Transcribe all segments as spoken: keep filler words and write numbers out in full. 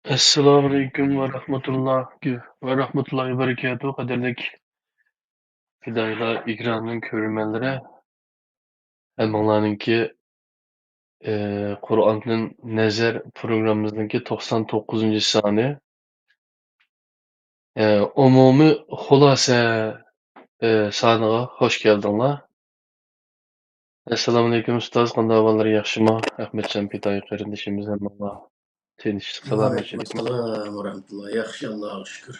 ئەسسالامۇئەلەيكۇم ۋە رەھمەتۇللا، ۋە رەھمەتۇللاھى ۋە بەرىكاتۇھ، قەدىرلىك پىدائىيلار ئېكرانىنىڭ كۆرۈرمەنلىرى، ھەممىڭلارنىڭكى، ئى، قۇرئاندىن نەزەر پروگراممىمىزنىڭكى توقسان توققۇزىنچى سانى، ئى، ئومۇمىي خۇلاسە، ئى، سانىغا خوش كەلدىڭلار. ئەسسالامۇئەلەيكۇم ئۇستاز، قانداق ئەھۋاللار، ياخشىمۇ؟ ئەخمەتجان پىدائىي قېرىندىشىمىز ھەممىڭلار تىنچلىق، سالامەتلىك. ۋەئەلەيكۇم ئەسسالام ۋە رەھمەتۇللا. ياخشى، ئاللاغا شۈكۈر.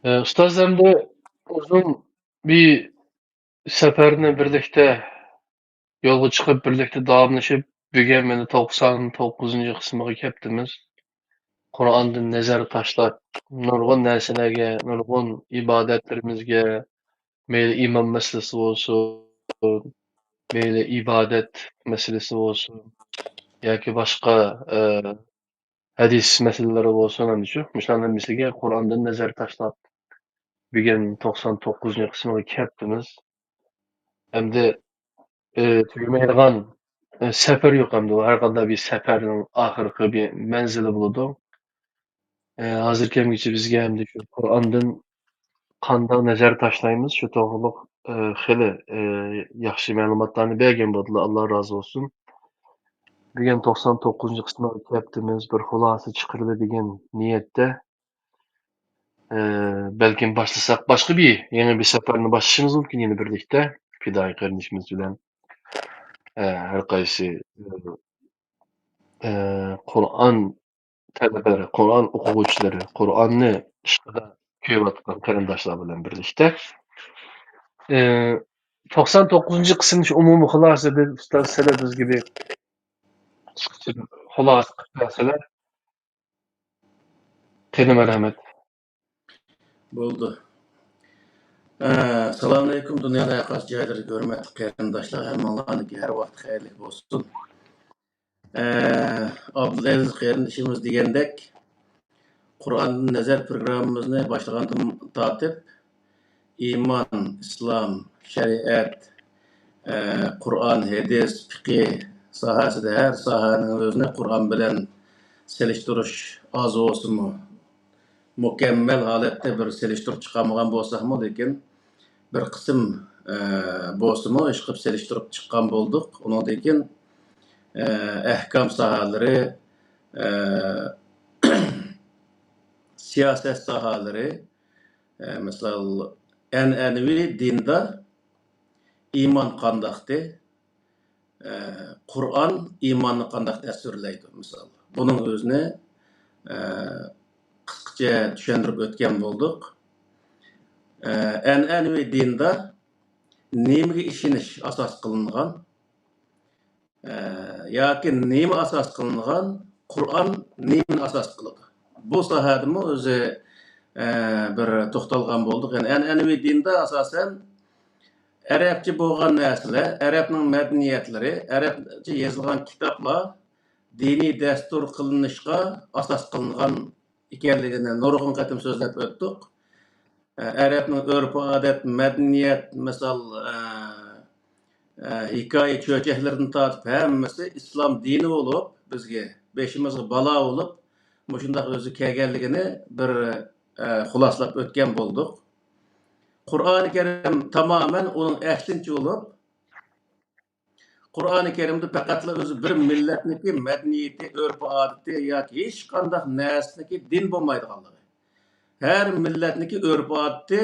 ئە، ئۇستاز، ئەمدى ئۇزۇن بىر سەپەرنى بىرلىكتە يولغا چىقىپ، بىرلىكتە داۋاملىشىپ، بۈگۈن مانا توقسان توققۇزىنچى قىسمىغا كەپتىمىز. قۇرئاندىن نەزەر تاشلاپ، نۇرغۇن نەرسىلەرگە، نۇرغۇن ئىبادەتلىرىمىزگە، مەيلى ئىمان مەسىلىسى بولسۇن، مەيلى ئىبادەت مەسىلىسى بولسۇن، ياكى باشقا، ئە، ھەدىس مەسىلىلىرى بولسۇن، ئەمدىچۇ، مۇشۇلارنىڭ ھەممىسىگە قۇرئاندىن نەزەر تاشلاپ، بۈگۈن توقسان توققۇزىنچى قىسمىغا كەپتىمىز. ئەمدى، ئى، تۈگىمەيدىغان، ئى، سەپەر يوق ئەمدى. ھەر قانداق بىر سەپەرنىڭ ئاخىرقى بىر مەنزىلى بولىدۇ. ئى، ھازىر كەمگىچە بىزگە ئەمدى شۇ قۇرئاندىن قانداق نەزەر تاشلايمىز، شۇ توغرۇلۇق، ئى، خېلى، ئى، ياخشى مەلۇماتلارنى بەرگەن بولدىلا، ئاللا رازى بولسۇن. بۈگۈن توقسان توققۇزىنچى قىسمىغا كەپتىمىز، بىر خۇلاسە چىقىرىلى دېگەن نىيەتتە. ئى، بەلكىم باشلىساق، باشقا بىر يېڭى بىر سەپەرنى باشلىشىمىز مۇمكىن يەنە بىرلىكتە پىدائىي قېرىندىشىمىز بىلەن، ئى، ھەر قايسى، ئى، ئى، قۇرئان تەلەبىلىرى، قۇرئان ئوقۇغۇچىلىرى، قۇرئاننى ئىشقىدا كۆيۈۋاتقان قېرىنداشلار بىلەن بىرلىكتە. ئى، توقسان توققۇزىنچى قىسىمنى شۇ ئومۇمىي خۇلاسىدىن ئۇستاز سىلەر بىزگە بىر قىسقىچە خۇلاسە قىلىپ بەرسىلەر. قېنى، مەرھەمەت. بولدى. ئە، سالامۇئەلەيكۇم، دۇنيانىڭ ھەر قايسى جايلىرىدىكى ھۆرمەتلىك قېرىنداشلار، ھەممىڭلارنىڭكى ھەر ۋاقىت خەيرلىك بولسۇن. ئە، ئابدۇلئەزىز قېرىندىشىمىز دېگەندەك، قۇرئاندىن نەزەر پروگراممىمىزنى باشلىغاندىن تارتىپ، ئىمان، ئىسلام، شەرىئەت، ئە، قۇرئان، ھەدىس، پىقى ساھەسىدە ھەر ساھەنىڭ ئۆزىنى قۇرئان بىلەن سېلىشتۇرۇش ئاز بولسىمۇ، مۇكەممەل ھالەتتە بىر سېلىشتۇرۇپ چىقالمىغان بولساقمۇ، لېكىن بىر قىسىم، ئە، بولسىمۇ ئىشقىلىپ سېلىشتۇرۇپ چىققان بولدۇق. ئۇنىڭدىن كېيىن، ئە، ئەھكام ساھەلىرى، ئە، سىياسەت ساھەلىرى، ئە، مىسال، ئەنئەنىۋى دىندا ئىمان قانداقتى؟ ئە، قۇرئان ئىماننى قانداق تەسۋىرلەيدۇ، مىسال؟ بۇنىڭ ئۆزىنى، ئە، قىسقىچە چۈشەندۈرۈپ ئۆتكەن بولدۇق. ئە، ئەنئەنىۋى دىندا نېمىگە ئىشىنىش ئاساس قىلىنغان؟ ئە، ياكى نېمە ئاساس قىلىنغان؟ قۇرئان نېمىنى ئاساس قىلىدۇ؟ بۇ ساھەدىمۇ ئۆزى، ئە، بىر توختالغان بولدۇق. يەنى ئەنئەنىۋى دىندا ئاساسەن ئەرەبچە بولغان نەرسىلەر، ئەرەبنىڭ مەدەنىيەتلىرى، ئەرەبچە يېزىلغان كىتابلار دىنىي دەستۇر قىلىنىشقا ئاساس قىلىنغان ئىكەنلىكىنى نۇرغۇن قېتىم سۆزلەپ ئۆتتۇق. ئەرەبنىڭ ئۆرپ-ئادەت، مەدەنىيەت، مىسال، ئە، ئە، ھېكايە چۆچەكلىرىدىن تارتىپ ھەممىسى ئىسلام دىنى بولۇپ، بىزگە، بېشىمىزغا بالا بولۇپ، مۇشۇنداق ئۆزى كەلگەنلىكىنى بىر، ئە، خۇلاسىلاپ ئۆتكەن بولدۇق. قۇرئانى كەرىم تامامەن ئۇنىڭ ئەكسىنچە بولۇپ، قۇرئانى كەرىمدە پەقەتلا ئۆزى بىر مىللەتنىكى مەدەنىيىتى، ئۆرپ-ئادىتى ياكى ھېچقانداق نەرسىنىكى دىن بولمايدىغانلىقى، ھەر مىللەتنىكى ئۆرپ-ئادىتى،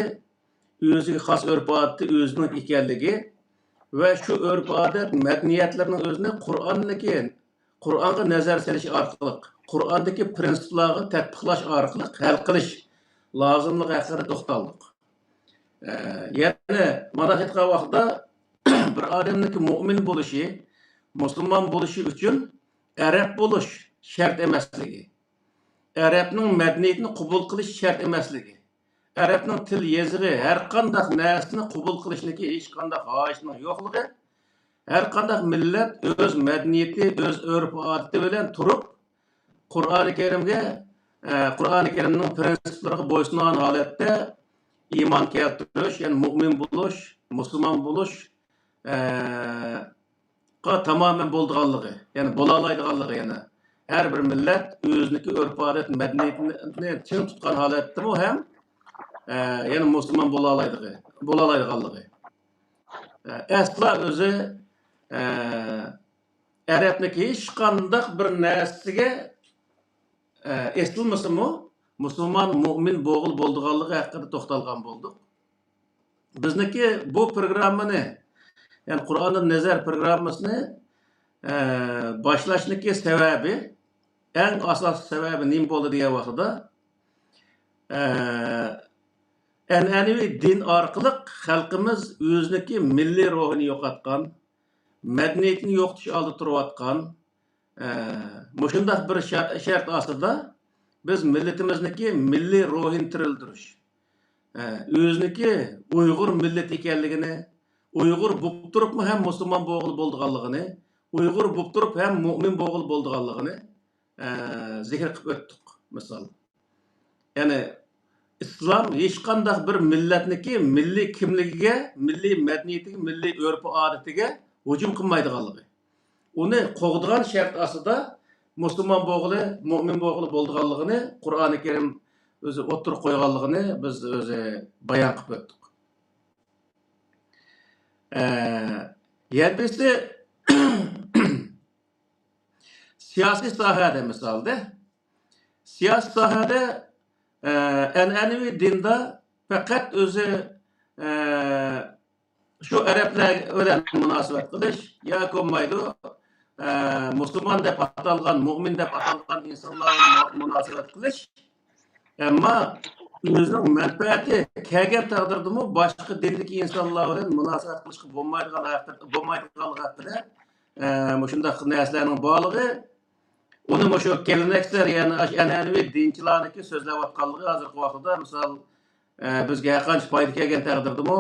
ئۆزىگە خاس ئۆرپ-ئادىتى ئۆزىنىڭ ئىكەنلىكى ۋە شۇ ئۆرپ-ئادەت مەدەنىيەتلىرىنىڭ ئۆزىنى قۇرئاندىكى، قۇرئانغا نەزەر سېلىش ئارقىلىق، قۇرئاندىكى پىرىنسىپلارغا تەتبىقلاش ئارقىلىق ھەل قىلىش لازىملىقى ھەققىدە توختالدۇق. ئە، يەنە مانا ئېيتقان ۋاقىتتا بىر ئادەمنىڭكى مۇئمىن بولۇشى، مۇسۇلمان بولۇشى ئۈچۈن ئەرەب بولۇش شەرت ئەمەسلىكى، ئەرەبنىڭ مەدەنىيىتىنى قوبۇل قىلىش شەرت ئەمەسلىكى، ئەرەبنىڭ تىل يېزىقى، ھەر قانداق نەرسىنى قوبۇل قىلىشنىكى ھېچقانداق ھاجىتىنىڭ يوقلۇقى، ھەر قانداق مىللەت ئۆز مەدەنىيىتى، ئۆز ئۆرپ-ئادىتى بىلەن تۇرۇپ، قۇرئانى كەرىمگە، ئە، قۇرئانى كەرىمنىڭ پىرىنسىپلىرىغا بويسۇنغان ھالەتتە ئىمان كەلتۈرۈش، يەنى مۇئمىن بولۇش، مۇسۇلمان بولۇش، ئە، تامامەن بولىدىغانلىقى، يەنى بولالايدىغانلىقى، يەنى ھەر بىر مىللەت ئۆزىنىڭكى ئۆرپ-ئادەت، مەدەنىيىتىنى چىڭ تۇتقان ھالەتتىمۇ ھەم، ئە، يەنە مۇسۇلمان بولالايدىغى-، بولالايدىغانلىقى. ئە، ئەسلا ئۆزى، ئە، ئەرەبنىڭكى ھېچقانداق بىر نەرسىگە، ئە، ئېسىلمىسىمۇ، مۇسۇلمان، مۇئمىن بولغىلى بولىدىغانلىقى ھەققىدە توختالغان بولدۇق. بىزنىڭكى بۇ پروگراممىنى، يەنى قۇرئاندىن نەزەر پروگراممىسىنى، ئە، باشلاشنىڭكى سەۋەبى، ئەڭ ئاساسلىق سەۋەبى نېمە بولدى دېگەن ۋاقتىدا، ئە، ئەنئەنىۋى دىن ئارقىلىق خەلقىمىز ئۆزىنىڭكى مىللىي روھىنى يوقاتقان، مەدەنىيىتىنى يوقىتىش ئالدىدا تۇرۇۋاتقان، ئە، مۇشۇنداق بىر شە-، شەرت ئاستىدا بىز مىللىتىمىزنىڭكى مىللىي روھىنى تىرىلدۈرۈش، ئە، ئۆزىنىڭكى ئۇيغۇر مىللىتى ئىكەنلىكىنى، ئۇيغۇر بولۇپ تۇرۇپمۇ ھەم مۇسۇلمان بولغىلى بولىدىغانلىقىنى، ئۇيغۇر بولۇپ تۇرۇپ ھەم مۇئمىن بولغىلى بولىدىغانلىقىنى، ئە، زىكىر قىلىپ ئۆتتۇق، مىسال. يەنى ئىسلام ھېچقانداق بىر مىللەتنىڭكى مىللىي كىملىكىگە، مىللىي مەدەنىيىتىگە، مىللىي ئۆرپ-ئادىتىگە ھۇجۇم قىلمايدىغانلىقى، ئۇنى قوغدىغان شەرت ئاستىدا مۇسۇلمان بولغىلى، مۇئمىن بولغىلى بولىدىغانلىقىنى قۇرئانى كەرىم ئۆزى ئوتتۇرىغا قويغانلىقىنى بىز ئۆزى بايان قىلىپ ئۆتتۇق. ئە، يەنە بىرسى، سىياسىي ساھەدە مىسالدا، سىياسىي ساھەدە، ئە، ئەنئەنىۋى دىندا پەقەت ئۆزى، ئە، شۇ ئەرەبلەر بىلەن مۇناسىۋەت قىلىش ياكى بولمايدۇ، ئە، مۇسۇلمان دەپ ئاتالغان، مۇئمىن دەپ ئاتالغان ئىنسانلار بىلەن مۇناسىۋەت قىلىش. ئەمما ئۆزىنىڭ مەنپەئەتى كەلگەن تەقدىردىمۇ باشقا دىندىكى ئىنسانلار بىلەن مۇناسىۋەت قىلىشقا بولمايدىغان ھەققىدە، بولمايدىغانلىقى ھەققىدە، ئە، مۇشۇنداق نەرسىلەرنىڭ بارلىقى، ئۇنى مۇشۇ كېلىنەكسىلەر، يەنى ئاشۇ ئەنئەنىۋى دىنچىلارنىڭكى سۆزلەۋاتقانلىقى ھازىرقى ۋاقىتتا، مىسال، ئە، بىزگە ھەرقانچە پايدا كەلگەن تەقدىردىمۇ،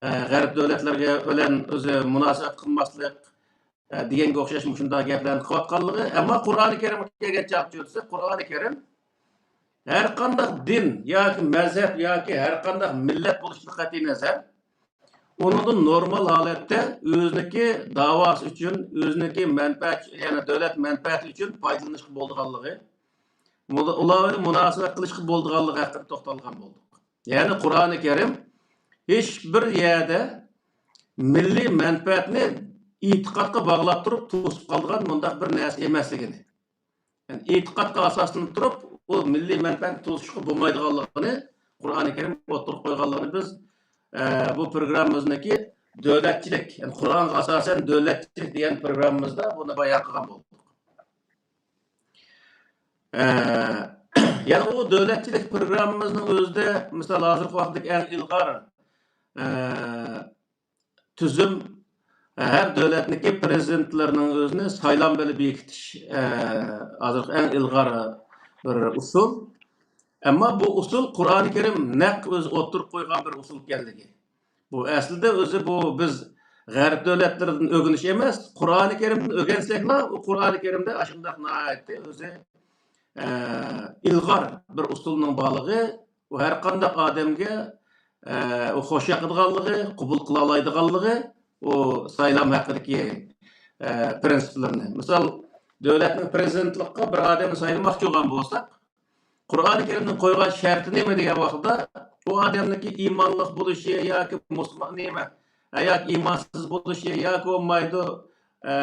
ئە، غەرب دۆلەتلىرىگە بىلەن ئۆزى مۇناسىۋەت قىلماسلىق، ئە، دېگەنگە ئوخشاش مۇشۇنداق گەپلەرنى قىلىۋاتقانلىقى، ئەمما قۇرئانى كەرىمگە كەلگەن چاغدا، قۇرئانى كەرىم ھەر قانداق دىن ياكى مەزھەپ ياكى ھەر قانداق مىللەت بولۇشىدىن قەتئىينەزەر، ئۇنىڭدىن نورمال ھالەتتە ئۆزىنىڭكى داۋاسى ئۈچۈن، ئۆزىنىڭكى مەنپەئەت، يەنى دۆلەت مەنپەئەتى ئۈچۈن پايدىلىنىشقا بولىدىغانلىقى، ئۇلار بىلەن مۇناسىۋەت قىلىشقا بولىدىغانلىقى ھەققىدە توختالغان بولدۇق. يەنى قۇرئانى كەرىم ھېچ بىر يەردە مىللىي مەنپەئەتنى ئېتىقادقا باغلاپ تۇرۇپ توسۇپ قالىدىغان مۇنداق بىر نەرسە ئەمەسلىكىنى، يەنى ئېتىقادقا ئاساسلىنىپ تۇرۇپ، ئۇ مىللىي مەنپەئەتنى توسۇشقا بولمايدىغانلىقىنى قۇرئانى كەرىم ئوتتۇرىغا قويغانلىقىنى بىز، ئە، بۇ پروگراممىمىزنىڭكى دۆلەتچىلىك، يەنى قۇرئانغا ئاساسەن دۆلەتچىلىك دېگەن پروگراممىمىزدا بۇنى بايان قىلغان بولدۇق. ئە، يەنى ئۇ دۆلەتچىلىك پروگراممىمىزنىڭ ئۆزىدە، مىسال، ھازىرقى ۋاقىتتىكى ئەڭ ئىلغار، ئە، تۈزۈم، ھەر دۆلەتنىڭكى پرېزىدېنتلىرىنىڭ ئۆزىنى سايلام بىلەن بېكىتىش، ئە، ھازىرقى ئەڭ ئىلغار بىر ئۇسۇل. ئەمما بۇ ئۇسۇل قۇرئانى كەرىم نەق ئۆزى ئوتتۇرىغا قويغان بىر ئۇسۇل ئىكەنلىكى. بۇ ئەسلىدە ئۆزى بۇ بىز غەرب دۆلەتلىرىدىن ئۆگىنىش ئەمەس، قۇرئانى كەرىمدىن ئۆگەنسەكلا، ئۇ قۇرئانى كەرىمدە ئاشۇنداق ناھايىتى ئۆزى، ئە، ئىلغار بىر ئۇسۇلنىڭ بارلىقى، ئۇ ھەر قانداق ئادەمگە، ئە، ئۇ خوش ياقىدىغانلىقى، قوبۇل قىلالايدىغانلىقى، ئۇ سايلام ھەققىدىكى، ئە، پرىنسىپلىرىنى. مىسال، دۆلەتنىڭ پرېزىدېنتلىققا بىر ئادەمنى سايلىماقچى بولغان بولساق، قۇرئانى كەرىمنىڭ قويغان شەرتى نېمە دېگەن ۋاقىتتا، ئۇ ئادەمنىڭكى ئىمانلىق بولۇشى ياكى مۇسۇلمان نېمە، ياكى ئىمانسىز بولۇشى ياكى بولمايدۇ، ئە،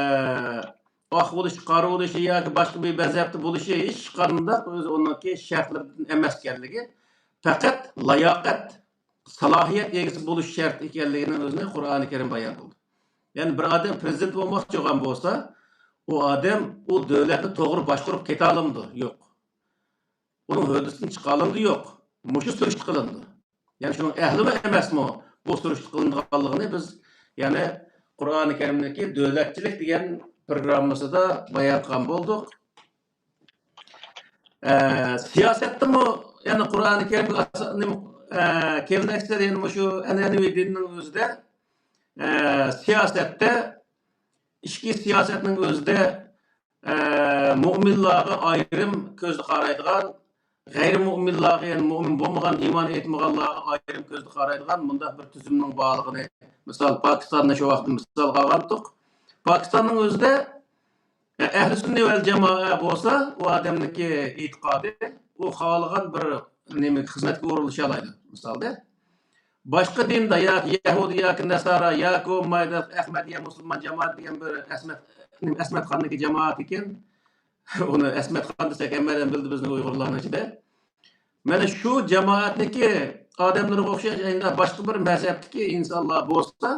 ئاق بولۇشى، قارا بولۇشى ياكى باشقا بىر مەزھەپتە بولۇشى ھېچقانداق ئۆزى ئۇنىڭكى شەرتلىرىدىن ئەمەس ئىكەنلىكى، پەقەت لاياقەت، سالاھىيەت ئىگىسى بولۇش شەرت ئىكەنلىكىنىڭ ئۆزىنى قۇرئانى كەرىم بايان قىلدى. يەنى بىر ئادەم پرېزىدېنت بولماقچى بولغان بولسا، ئۇ ئادەم ئۇ دۆلەتنى توغرا باشقۇرۇپ كېتەلەمدۇ؟ يوق. ئۇنىڭ ھۆددىسىدىن چىقالامدۇ؟ يوق. مۇشۇ سۈرۈشتە قىلىنىدۇ. يەنى شۇنىڭ ئەھلىمۇ ئەمەسمۇ بۇ سۈرۈشتە قىلىنىدىغانلىقىنى بىز يەنە قۇرئانى كەرىمدىكى دۆلەتچىلىك دېگەن پروگراممىسىدا بايان قىلغان بولدۇق. ئە، سىياسەتتىمۇ يەنە قۇرئانى كەرىم ئاسا-، نېمە، ئە، كېلىنەكسىدە يەنە مۇشۇ ئەنئەنىۋى دىننىڭ ئۆزىدە، ئە، سىياسەتتە، ئىچكى سىياسەتنىڭ ئۆزىدە، ئە، مۇئمىنلارغا ئايرىم كۆزدە قارايدىغان، غەيرىي مۇئمىنلارغا، يەنى مۇئمىن بولمىغان، ئىمان ئېيتمىغانلارغا ئايرىم كۆزدە قارايدىغان مۇنداق بىر تۈزۈمنىڭ بارلىقىنى، مىسال، پاكىستاننى شۇ ۋاقىتتا مىسالغا ئالغانتۇق. پاكىستاننىڭ ئۆزىدە ئەھلى سۈننە ۋەل جامائە بولسا، ئۇ ئادەمنىڭكى ئېتىقادى، ئۇ خالىغان بىر نېمە خىزمەتكە ئورۇنلىشالايدۇ. مىسالدا، باشقا دىندا ياكى يەھۇدىي ياكى نەسارا ياكى بولمايدۇ ئەخمەدىيە مۇسۇلمان جامائەت دېگەن بىر ئەسمەت، ئەسمەتخاننىڭكى جامائەت ئىكەن. ئۇنى ئەسمەتخان دېسەك، ھەممە ئادەم بىلدى بىزنىڭ ئۇيغۇرلارنىڭ ئىچىدە. مانا شۇ جامائەتنىڭكى ئادەملىرىگە ئوخشاش، ئەينى باشقا بىر مەزھەپتىكى ئىنسانلار بولسا،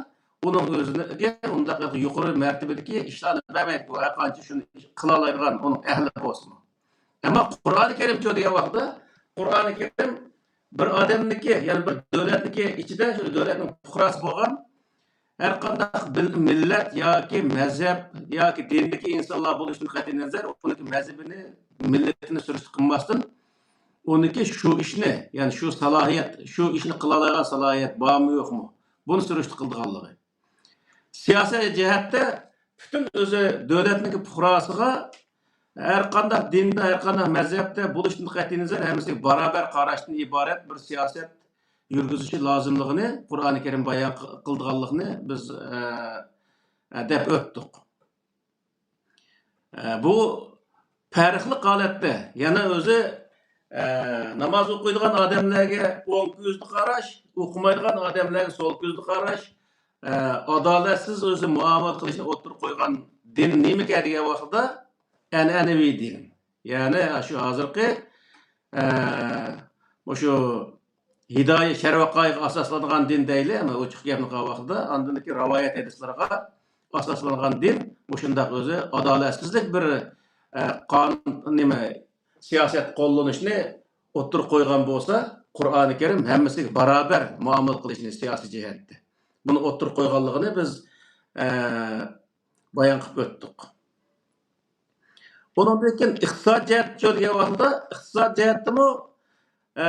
ئۇنىڭ ئۆزىگە ئۇنداق يۇقىرى مەرتىبىدىكى ئىشلارنى بەرمەيدۇ، ھەرقانچە شۇنى قىلالايدىغان ئۇنىڭ ئەھلى بولسىمۇ. ئەمما قۇرئانى كەرىمچۇ دېگەن ۋاقىتتا، قۇرئانى كەرىم بىر ئادەمنىڭكى، يەنى بىر دۆلەتنىڭكى ئىچىدە، شۇ دۆلەتنىڭ پۇقراسى بولغان ھەر قانداق بىل-، مىللەت ياكى مەزھەپ ياكى دىندىكى ئىنسانلار بولۇشىدىن قەتئىينەزەر، ئۇنىڭكى مەزھىپىنى، مىللىتىنى سۈرۈشتە قىلماستىن، ئۇنىڭكى شۇ ئىشنى، يەنى شۇ سالاھىيەت، شۇ ئىشنى قىلالايدىغان سالاھىيەت بارمۇ يوقمۇ، بۇنى سۈرۈشتە قىلىدىغانلىقى. سىياسىي جەھەتتە پۈتۈن ئۆزى دۆلەتنىڭكى پۇقراسىغا ھەر قانداق دىندا، ھەر قانداق مەزھەپتە بولۇشتىن قەتئىينەزەر، ھەممىسىگە باراۋەر قاراشتىن ئىبارەت بىر سىياسەت يۈرگۈزۈشى لازىملىقىنى قۇرئانى كەرىم بايان قىلىدىغانلىقىنى بىز، ئە، ئە، دەپ ئۆتتۇق. ئە، بۇ پەرقلىق ھالەتتە يەنە ئۆزى، ئە، ناماز ئوقۇيدىغان ئادەملەرگە ئوڭ كۆزدە قاراش، ئوقۇمايدىغان ئادەملەرگە سول كۆزدە قاراش، ئە، ئادالەتسىز ئۆزى مۇئامىلە قىلىشنى ئوتتۇرىغا قويغان دىن نېمىكەن دېگەن ۋاقىتتا، ئەنئەنىۋى دىن. يەنى شۇ ھازىرقى، ئە، مۇشۇ ھىدايە شەرۋەقائىغا ئاساسلانغان دىن دەيلى، ئەمما ئوچۇق گەپنى قىلغان ۋاقتىدا، ئاندىن كېيىن راۋايەت ھەدىسلەرگە ئاساسلانغان دىن مۇشۇنداق ئۆزى ئادالەتسىزلىك بىر، ئە، قانۇن، نېمە، سىياسەت قوللىنىشنى ئوتتۇرىغا قويغان بولسا، قۇرئانى كەرىم ھەممىسىگە باراۋەر مۇئامىلە قىلىشنى سىياسىي جەھەتتە، بۇنى ئوتتۇرىغا قويغانلىقىنى بىز، ئە، بايان قىلىپ ئۆتتۇق. ئۇنىڭدىن كېيىن ئىقتىساد جەھەتتە دېگەن ۋاقتىدا، ئىقتىساد جەھەتتىمۇ، ئە،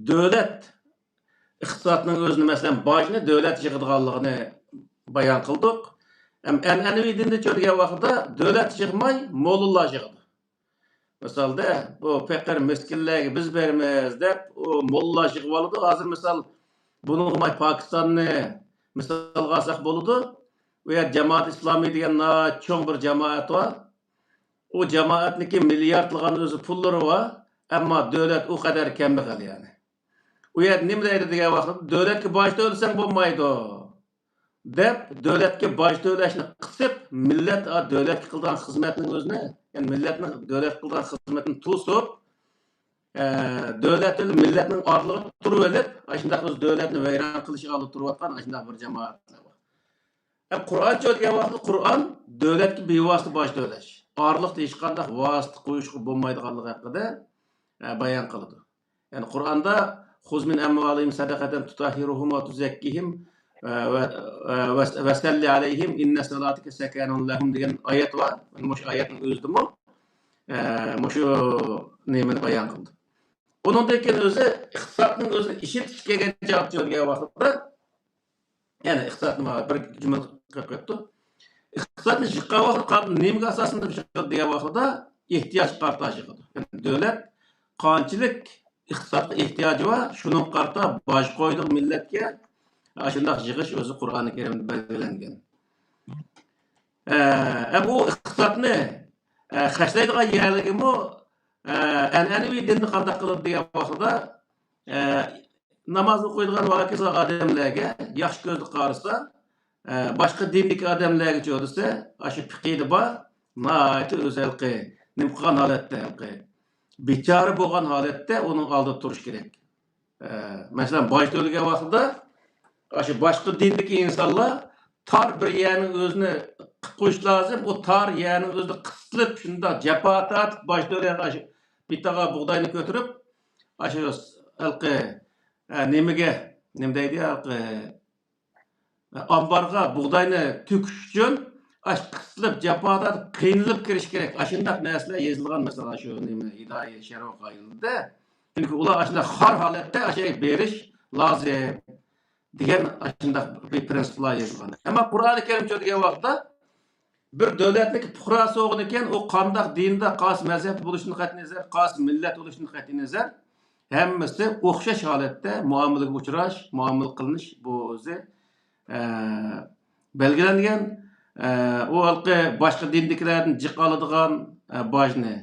دۆلەت ئىقتىسادنىڭ ئۆزىنى، مەسىلەن، باجنى دۆلەت يىغىدىغانلىقىنى بايان قىلدۇق. ھەم ئەنئەنىۋى دىندا دېگەن ۋاقتىدا دۆلەت يىغماي، موللىلار يىغىدۇ. مىسالدا، بۇ پەقىر مىسكىنلەرگە بىز بېرىمىز دەپ، ئۇ موللىلار يىغىۋالىدۇ. ھازىر مىسال، بۇنىڭغا پاكىستاننى مىسالغا ئالساق بولىدۇ. ئۇ يەردە جامائەت ئىسلامىي دېگەن ناھايىتى چوڭ بىر جامائەت بار. ئۇ جامائەتنىڭكى مىلياردلىغان ئۆزى پۇللىرى بار، ئەمما دۆلەت ئۇ قەدەر كەمبەغەل يەنى. ئۇ يەردە نېمە دەيدۇ دېگەن ۋاقىتتا، دۆلەتكە باج تۆلىسەڭ بولمايدۇ دەپ، دۆلەتكە باج تۆلەشنى قىسىپ، مىللەت، ئا، دۆلەتكە قىلىدىغان خىزمەتنىڭ ئۆزىنى، يەنى مىللەتنىڭ دۆلەتكە قىلىدىغان خىزمىتىنى توسۇپ، ئە، دۆلەت بىلەن مىللەتنىڭ ئارىلىقىدا تۇرۇۋېلىپ، ئاشۇنداق بىز دۆلەتنى ۋەيران قىلىش ئالدىدا تۇرۇۋاتقان ئاشۇنداق بىر جامائەتلەر بار. ئە، قۇرئانچۇ دېگەن ۋاقىتتا قۇرئان دۆلەتكە بىۋاسىتە باج تۆلەش، ئارىلىقتا ھېچقانداق ۋاسىتە قويۇشقا بولمايدىغانلىقى ھەققىدە، ئە، بايان قىلىدۇ. يەنى قۇرئاندا «خۇز مىن ئەمۋالىھىم سەدەقەتەن تۇتەھھىرۇھۇم ۋە تۇزەككىھىم ۋە، ۋە، ۋە، ۋە سەللى ئەلەيھىم ئىننە سالاتىكە سەكەنۇن لەھۇم» دېگەن ئايەت بار. مۇشۇ ئايەتنىڭ ئۆزىدىمۇ، ئە، مۇشۇ نېمىنى بايان قىلدى. ئۇنىڭدىن كېيىن ئۆزى ئىقتىسادنىڭ ئۆزىنى ئىشلىتىش كەلگەن جاۋابچى دېگەن ۋاقىتتا، يەنى ئىقتىسادنى مانا بىر جۈملە قىلىپ قويۇپتۇ. ئىقتىسادنى يىغقان ۋاقىتتا قان-، نېمىگە ئاساسلىنىپ يىغىدۇ دېگەن ۋاقتىدا ئېھتىياجغا قارىتا يىغىدۇ. يەنى دۆلەت قانچىلىك ئىقتىسادقا ئېھتىياجى بار، شۇنىڭغا قارىتا باج قويىدۇ مىللەتكە. ئاشۇنداق يىغىش ئۆزى قۇرئانى كەرىمدە بەلگىلەنگەن. ئە، ئە، بۇ ئىقتىسادنى، ئە، خەجلەيدىغان يەرلىرىمۇ، ئە، ئەنئەنىۋى دىندا قانداق قىلىدۇ دېگەن ۋاقتىدا، ئە، ناماز ئوقۇيدىغان ۋە ھاكازا ئادەملەرگە ياخشى كۆزدە قارىسا، ئە، باشقا دىندىكى ئادەملەرگىچۇ دېسە، ئاشۇ پىقىدا بار، ناھايىتى ئۆزى ھېلىقى نېمە قىلغان ھالەتتە، ھېلىقى بىچارە بولغان ھالەتتە ئۇنىڭ ئالدىدا تۇرۇش كېرەك. ئە، مەسىلەن، باج تۆلىگەن ۋاقتىدا، ئاشۇ باشقا دىندىكى ئىنسانلار تار بىر يەرنىڭ ئۆزىنى قىلىپ قويۇش لازىم. ئۇ تار يەرنىڭ ئۆزىدە قىسىلىپ، شۇنداق جاپا تارتىپ، باج تۆلەيدىغان، ئاشۇ بىتاغا بۇغداينى كۆتۈرۈپ، ئاشۇ ھېلىقى، ئە، نېمىگە، نېمە دەيدۇ، ھېلىقى ئامبارغا بۇغداينى تۆكۈش ئۈچۈن، ئاش قىسىلىپ، جاپا تارتىپ، قىينىلىپ كىرىش كېرەك. ئاشۇنداق نەرسىلەر يېزىلغان، مەسىلەن، شۇ نېمە، ھىدايە شەرۋەقائىلدە. چۈنكى ئۇلار ئاشۇنداق خار ھالەتتە ئاشۇ يەرگە بېرىش لازىم دېگەن ئاشۇنداق بىر پرىنسىپلار يېزىلغان. ئەمما قۇرئانى كەرىمچۇ دېگەن ۋاقىتتا، بىر دۆلەتنىڭكى پۇقراسى بولغىنىكەن، ئۇ قانداق دىندا، قايسى مەزھەپتە بولۇشىدىن قەتئىينەزەر، قايسى مىللەت بولۇشىدىن قەتئىينەزەر، ھەممىسى ئوخشاش ھالەتتە مۇئامىلىگە ئۇچراش، مۇئامىلە قىلىنىش، بۇ ئۆزى، ئە، بەلگىلەنگەن. ئە، ئۇ ھېلىقى باشقا دىندىكىلەردىن جىق ئالىدىغان، ئە، باجنى،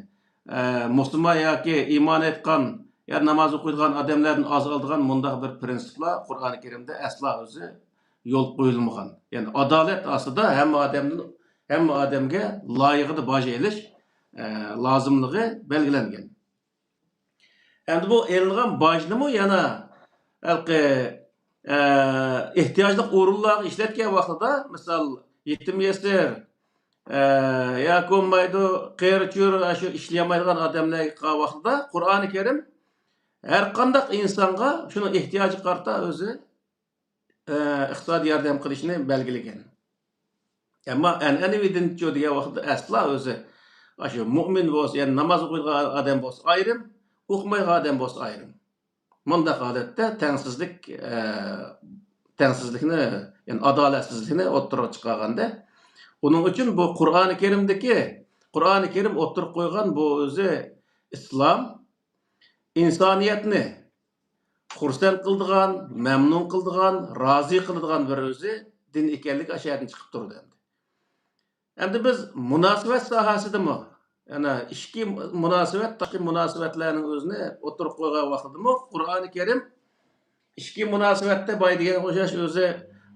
ئە، مۇسۇلمان ياكى ئىمان ئېيتقان يا ناماز ئوقۇيدىغان ئادەملەردىن ئاز ئالىدىغان مۇنداق بىر پىرىنسىپلار قۇرئانى كەرىمدە ئەسلا ئۆزى يول قويۇلمىغان. يەنى ئادالەت ئاستىدا ھەممە ئادەمدىن، ھەممە ئادەمگە لايىقىدا باج ئېلىش، ئە، لازىملىقى بەلگىلەنگەن. ئەمدى بۇ ئېلىنغان باجنىمۇ يەنە ھېلىقى، ئە، ئېھتىياجلىق ئورۇنلارغا ئىشلەتكەن ۋاقتىدا، مىسال، يېتىم يېسىر، ئە، ياكى بولمايدۇ، قېرى چۆرە، شۇ ئىشلىيەلمەيدىغان ئادەملەرگە قىلغان ۋاقتىدا قۇرئانى كەرىم ھەر قانداق ئىنسانغا شۇنىڭ ئېھتىياجىغا قارىتا ئۆزى ئىقتىسادىي ياردەم قىلىشنى بەلگىلىگەن. ئەمما ئەنئەنىۋى دىنچۇ دېگەن ۋاقىتتا ئەسلا ئۆزى ئاشۇ مۇئمىن بولسا، يەنى ناماز ئوقۇيدىغان ئادەم بولسا ئايرىم، ئوقۇمايدىغان ئادەم بولسا ئايرىم. مۇنداق ھالەتتە تەڭسىزلىك، ئە، تەڭسىزلىكنى، يەنى ئادالەتسىزلىكنى ئوتتۇرىغا چىقارغاندا، ئۇنىڭ ئۈچۈن بۇ قۇرئانى كەرىمدىكى، قۇرئانى كەرىم ئوتتۇرىغا قويغان بۇ ئۆزى ئىسلام، ئىنسانىيەتنى خۇرسەن قىلىدىغان، مەمنۇن قىلىدىغان، رازى قىلىدىغان بىر ئۆزى دىن ئىكەنلىكى ئاشۇ يەردىن چىقىپ تۇرىدۇ ئەمدى. ئەمدى بىز مۇناسىۋەت ساھەسىدىمۇ، يەنە ئىچكى مۇناسىۋەت، تاشقى مۇناسىۋەتلەرنىڭ ئۆزىنى ئوتتۇرىغا قويغان ۋاقتىدىمۇ قۇرئانى كەرىم ئىچكى مۇناسىۋەتتە باي دېگەنگە ئوخشاش ئۆزى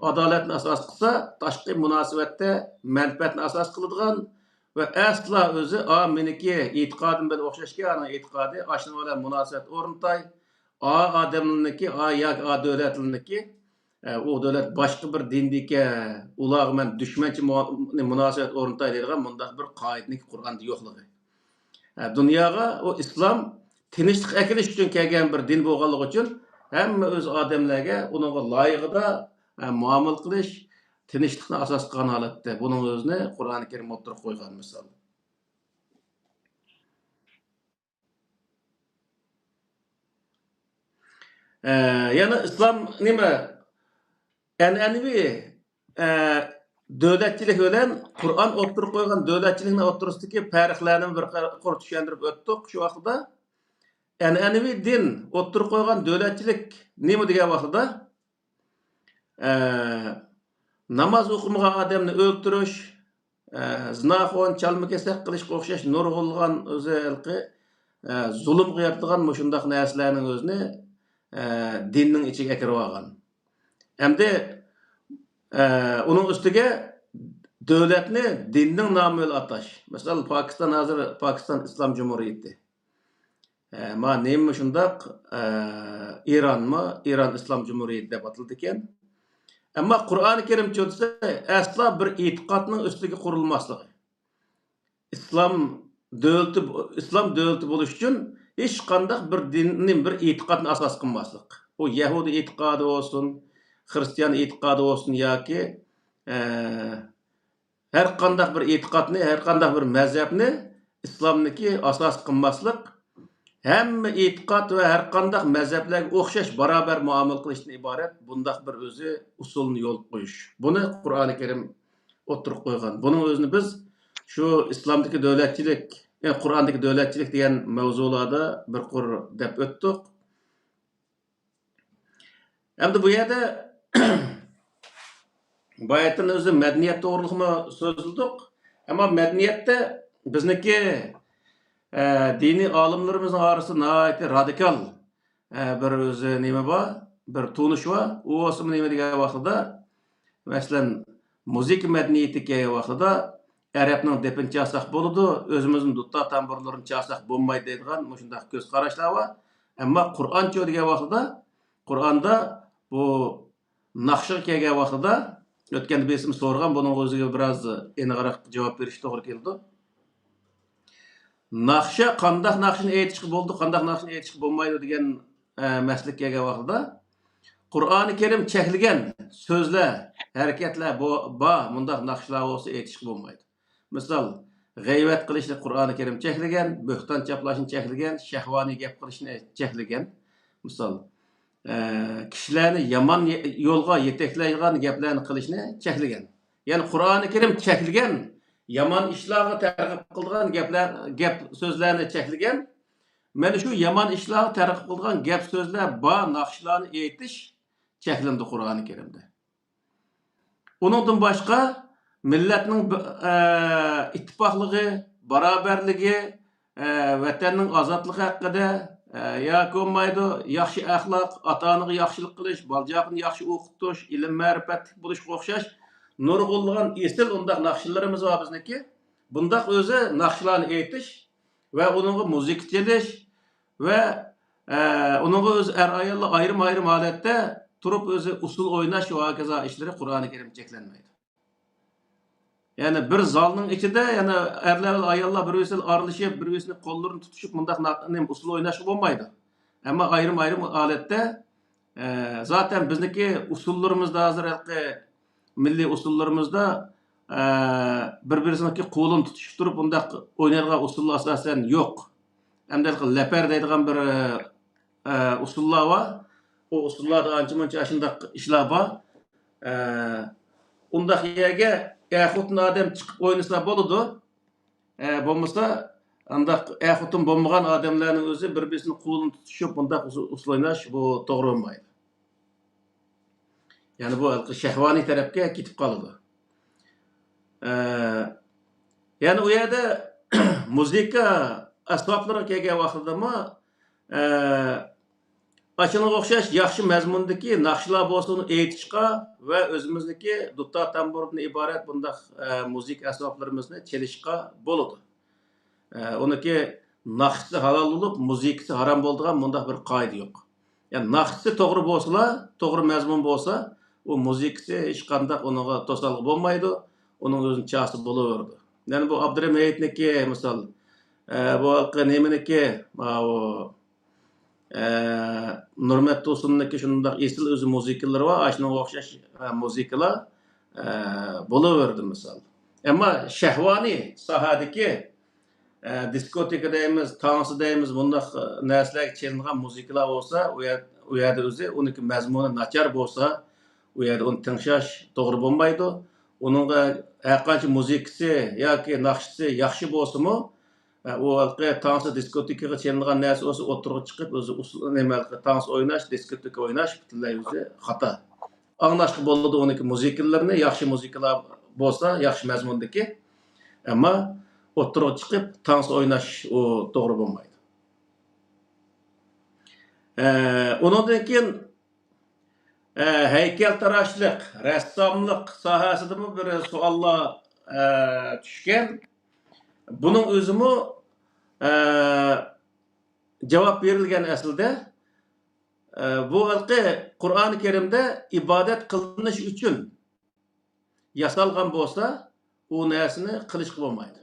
ئادالەتنى ئاساس قىلسا، تاشقى مۇناسىۋەتتە مەنپەئەتنى ئاساس قىلىدىغان ۋە ئەسلا ئۆزى، ئا، مېنىڭكى ئېتىقادىم بىلەن ئوخشاشكەن، ئانىڭ ئېتىقادى، ئاشۇنىڭ بىلەن مۇناسىۋەت ئورنىتاي، ئا، ئادەمنىڭكى، ئا، ياكى ئا دۆلەتنىڭكى، ئە، ئۇ دۆلەت باشقا بىر دىندىكەن، ئۇلارغا مەن دۈشمەنچە مۇ-، مۇناسىۋەت ئورنىتاي دەيدىغان مۇنداق بىر قائىدىنىڭكى قۇرئاندا يوقلۇقى. ئە، دۇنياغا ئۇ ئىسلام تىنچلىق ئەكېلىش ئۈچۈن كەلگەن بىر دىن بولغانلىقى ئۈچۈن ھەممە ئۆز ئادەملەرگە ئۇنىڭغا لايىقىدا، ئە، مۇئامىلە قىلىش، تىنچلىقنى ئاساس قىلغان ھالەتتە بۇنىڭ ئۆزىنى قۇرئانى كەرىم ئوتتۇرىغا قويغان مىسال. ئە، يەنە ئىسلام نېمە؟ ئەنئەنىۋى، ئە، دۆلەتچىلىك بىلەن قۇرئان ئوتتۇرىغا قويغان دۆلەتچىلىكنىڭ ئوتتۇرىسىدىكى پەرقلەرنى بىر قۇر چۈشەندۈرۈپ ئۆتتۇق شۇ ۋاقتىدا. ئەنئەنىۋى دىن ئوتتۇرىغا قويغان دۆلەتچىلىك نېمە دېگەن ۋاقتىدا، ئە، ناماز ئوقۇمىغان ئادەمنى ئۆلتۈرۈش، ئە، زىناخور، چالما-كېسەك قىلىشقا ئوخشاش نۇرغۇنلىغان ئۆزى ھېلىقى، ئە، زۇلۇمغا يارىتىدىغان مۇشۇنداق نەرسىلەرنىڭ ئۆزىنى، ئە، دىننىڭ ئىچىگە ئەكىرىۋالغان. ئەمدى، ئە، ئۇنىڭ ئۈستىگە دۆلەتنى دىننىڭ نامى بىلەن ئاتاش. مەسىلەن، پاكىستان ھازىر، پاكىستان ئىسلام جۇمھۇرىيىتى. ئە، ما نېمە شۇنداق، ئە، ئىرانمۇ، ئىران ئىسلام جۇمھۇرىيىتى دەپ ئاتىلىدىكەن. ئەمما قۇرئانى كەرىمچۇ دېسە، ئەسلا بىر ئېتىقادنىڭ ئۈستىگە قۇرۇلماسلىقى. ئىسلام دۆلىتى، ئىسلام دۆلىتى بولۇش ئۈچۈن ھېچقانداق بىر دىننى، بىر ئېتىقادنى ئاساس قىلماسلىق. ئۇ يەھۇدىي ئېتىقادى بولسۇن، خىرىستىيان ئېتىقادى بولسۇن ياكى، ئە، ھەر قانداق بىر ئېتىقادنى، ھەر قانداق بىر مەزھەپنى ئىسلامنىڭكى ئاساس قىلماسلىق، ھەممە ئېتىقاد ۋە ھەر قانداق مەزھەپلەرگە ئوخشاش باراۋەر مۇئامىلە قىلىشتىن ئىبارەت بۇنداق بىر ئۆزى ئۇسۇلنى يولغا قويۇش. بۇنى قۇرئانى كەرىم ئوتتۇرىغا قويغان. بۇنىڭ ئۆزىنى بىز شۇ ئىسلامدىكى دۆلەتچىلىك، يەنى قۇرئاندىكى دۆلەتچىلىك دېگەن مەۋزۇلاردا بىر قۇر دەپ ئۆتتۇق. ئەمدى بۇ يەردە بايىتىن ئۆزى مەدەنىيەت توغرىلىقمۇ سۆزلىدۇق. ئەمما مەدەنىيەتتە بىزنىڭكى، ئە، دىنىي ئالىملىرىمىزنىڭ ئارىسىدا ناھايىتى رادىكال، ئە، بىر ئۆزى نېمە بار، بىر تونۇش بار. ئۇ بولسىمۇ نېمە دېگەن ۋاقتىدا، مەسىلەن، مۇزىكا مەدەنىيىتى كەلگەن ۋاقتىدا ئەرەبنىڭ دېپىنى چالساق بولىدۇ، ئۆزىمىزنىڭ دۇتار تامبۇرلىرىنى چالساق بولمايدۇ دەيدىغان مۇشۇنداق كۆز قاراشلار بار. ئەمما قۇرئانچۇ دېگەن ۋاقتىدا، قۇرئاندا بۇ ناخشىغا كەلگەن ۋاقتىدا، ئۆتكەندە بىرسىمۇ سورىغان، بۇنىڭغا ئۆزىگە بىراز ئېنىقراق جاۋاب بېرىش توغرا كېلىدۇ. ناخشا، قانداق ناخشىنى ئېيتىشقا بولىدۇ، قانداق ناخشىنى ئېيتىشقا بولمايدۇ دېگەن، ئە، مەسىلىگە كەلگەن ۋاقتىدا، قۇرئانى كەرىم چەكلىگەن سۆزلەر، ھەرىكەتلەر بو-، بار، مۇنداق ناخشىلار بولسا ئېيتىشقا بولمايدۇ. مىسال، غەيۋەت قىلىشنى قۇرئانى كەرىم چەكلىگەن، بۆھتان چاپلاشنى چەكلىگەن، شەھۋانىي گەپ قىلىشنى چەكلىگەن. مىسال، ئە، كىشىلەرنى يامان يولغا يېتەكلەيدىغان گەپلەرنى قىلىشنى چەكلىگەن. يەنى قۇرئانى كەرىم چەكلىگەن، يامان ئىشلارغا تەرغىب قىلىدىغان گەپلەر، گەپ سۆزلەرنى چەكلىگەن. مانا شۇ يامان ئىشلارغا تەرغىب قىلىدىغان گەپ سۆزلەر بار ناخشىلارنى ئېيتىش چەكلىنىدۇ قۇرئانى كەرىمدە. ئۇنىڭدىن باشقا مىللەتنىڭ بى-، ئە، ئىتتىپاقلىقى، باراۋەرلىكى، ئە، ۋەتەننىڭ ئازادلىقى ھەققىدە، ئە، ياكى بولمايدۇ، ياخشى ئەخلاق، ئاتا-ئانىغا ياخشىلىق قىلىش، بالا-چاقىنى ياخشى ئوقۇتۇش، ئىلىم-مەرىپەتلىك بولۇشقا ئوخشاش نۇرغۇنلىغان ئېسىل ئۇنداق ناخشىلىرىمىز بار بىزنىڭكى. بۇنداق ئۆزى ناخشىلارنى ئېيتىش ۋە ئۇنىڭغا مۇزىكا چېلىش ۋە، ئە، ئۇنىڭغا ئۆزى ئەر-ئاياللار ئايرىم-ئايرىم ھالەتتە تۇرۇپ ئۆزى ئۇسسۇل ئويناش ۋە ھاكازا ئىشلىرى قۇرئانى كەرىمدە چەكلەنمەيدۇ. يەنى بىر زالنىڭ ئىچىدە يەنە ئەرلەر بىلەن ئاياللار بىر-بىرسى بىلەن ئارىلىشىپ، بىر-بىرسىنى قوللىرىنى تۇتۇشۇپ مۇنداق نا-، نېمە ئۇسسۇل ئويناشقا بولمايدۇ. ئەمما ئايرىم-ئايرىم ھالەتتە، ئە، زاتەن بىزنىڭكى ئۇسسۇللىرىمىزدا ھازىر ھېلىقى مىللىي ئۇسسۇللىرىمىزدا، ئە، بىر-بىرسىنىڭكى قولىنى تۇتۇشۇپ تۇرۇپ بۇنداق ئوينايدىغان ئۇسسۇللار ئاساسەن يوق. ئەمدى ھېلىقى لەپەر دەيدىغان بىر، ئە، ئۇسسۇللار بار. ئۇ ئۇسسۇللاردا ئانچە-مۇنچە ئاشۇنداق ئىشلار بار. ئە، ئۇنداق يەرگە ئەر-خوتۇن ئادەم چىقىپ ئوينىسا بولىدۇ. ئە، بولمىسا، ئانداق ئەر-خوتۇن بولمىغان ئادەملەرنىڭ ئۆزى بىر-بىرسىنىڭ قولىنى تۇتۇشۇپ، بۇنداق ئۇسسۇ-، ئۇسسۇل ئويناش بۇ توغرا بولمايدۇ. يەنى بۇ ھېلىقى شەھۋانىي تەرەپكە كېتىپ قالىدۇ. ئە، يەنى ئۇ يەردە مۇزىكا ئەسۋابلىرىغا كەلگەن ۋاقتىدىمۇ، ئە، ئاشۇنىڭغا ئوخشاش ياخشى مەزمۇندىكى ناخشىلار بولسا ئۇنى ئېيتىشقا ۋە ئۆزىمىزنىڭكى دۇتار تەمبۇردىن ئىبارەت بۇنداق، ئە، مۇزىكا ئەسۋابلىرىمىزنى چېلىشقا بولىدۇ. ئە، ئۇنىڭكى ناخشىسى ھالال بولۇپ، مۇزىكىسى ھارام بولىدىغان مۇنداق بىر قائىدە يوق. يەنى ناخشىسى توغرا بولسىلا، توغرا مەزمۇن بولسا، ئۇ مۇزىكىسى ھېچقانداق ئۇنىڭغا توسالغۇ بولمايدۇ، ئۇنىڭ ئۆزىنىڭ چاسى بولۇۋېرىدۇ. يەنى بۇ ئابدۇرېھىم ھېيتنىكى مىسال، ئە، بۇ ھېلىقى نېمىنىكى، ماۋۇ، ئە، نۇرمەت تۇرسۇننىڭكى شۇنداق ئېسىل ئۆزى مۇزىكىلىرى بار، ئاشۇنىڭغا ئوخشاش، ئە، مۇزىكىلار، ئە، بولۇۋېرىدۇ مىسال. ئەمما شەھۋانىي ساھەدىكى، ئە، دىسكوتېكا دەيمىز، تانسا دەيمىز، بۇنداق، ئە، نەرسىلەرگە چېلىنغان مۇزىكىلار بولسا، ئۇ يەر-، ئۇ يەردە ئۆزى ئۇنىڭكى مەزمۇنى ناچار بولسا، ئۇ يەردە ئۇنى تىڭشاش توغرا بولمايدۇ. ئۇنىڭغا ھەرقانچە مۇزىكىسى ياكى ناخشىسى ياخشى بولسىمۇ، ئە، ئۇ ھېلىقى تانسا دىسكوتېكىغا چېلىنغان نەرسە بولسا ئوتتۇرىغا چىقىپ، ئۆزى ئۇسسۇل، نېمە، ھېلىقى تانسا ئويناش، دىسكوتېكا ئويناش پۈتۈنلەي ئۆزى خاتا. ئاڭلاشقا بولىدۇ ئۇنىڭكى مۇزىكىلىرىنى، ياخشى مۇزىكىلار بولسا، ياخشى مەزمۇندىكى. ئەمما ئوتتۇرىغا چىقىپ تانسا ئويناش ئۇ توغرا بولمايدۇ. ئە، ئۇنىڭدىن كېيىن، ئە، ھەيكەلتىراشلىق، رەسساملىق ساھەسىدىمۇ بىر سوئاللار، ئە، چۈشكەن. بۇنىڭ ئۆزىمۇ، ئە، جاۋاب بېرىلگەن ئەسلىدە. ئە، بۇ ھېلىقى قۇرئانى كەرىمدە ئىبادەت قىلىنىش ئۈچۈن ياسالغان بولسا، ئۇ نەرسىنى قىلىشقا بولمايدۇ.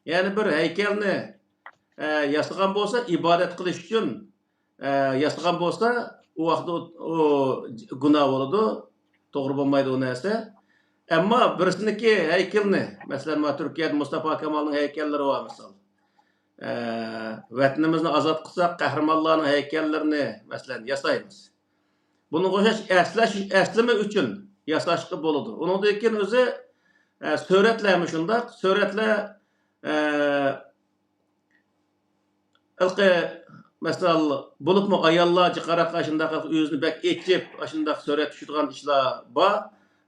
يەنى بىر ھەيكەلنى، ئە، ياسىغان بولسا، ئىبادەت قىلىش ئۈچۈن، ئە، ياسىغان بولسا، ئۇ ۋاقىتتا ئۇ، ئۇ گۇناھ بولىدۇ، توغرا بولمايدۇ ئۇ نەرسە. ئەمما بىرسىنىڭكى ھەيكىلىنى، مەسىلەن، مانا تۈركىيەدە مۇستافا كامالنىڭ ھەيكەللىرى بار، مىسال. ئە، ۋەتىنىمىزنى ئازاد قىلساق، قەھرىمانلارنىڭ ھەيكەللىرىنى، مەسىلەن، ياسايمىز. بۇنىڭغا ئوخشاش ئەسلەش، ئەسلىمە ئۈچۈن ياساشقا بولىدۇ. ئۇنىڭدىن كېيىن ئۆزى، ئە، سۈرەتلەرمۇ شۇنداق. سۈرەتلەر، ئە، ھېلىقى، مەسىلەن، بولۇپمۇ ئاياللار جىقراق ئاشۇنداق ئۆزىنى بەك ئېچىپ، ئاشۇنداق سۈرەت چۈشىدىغان ئىشلار بار.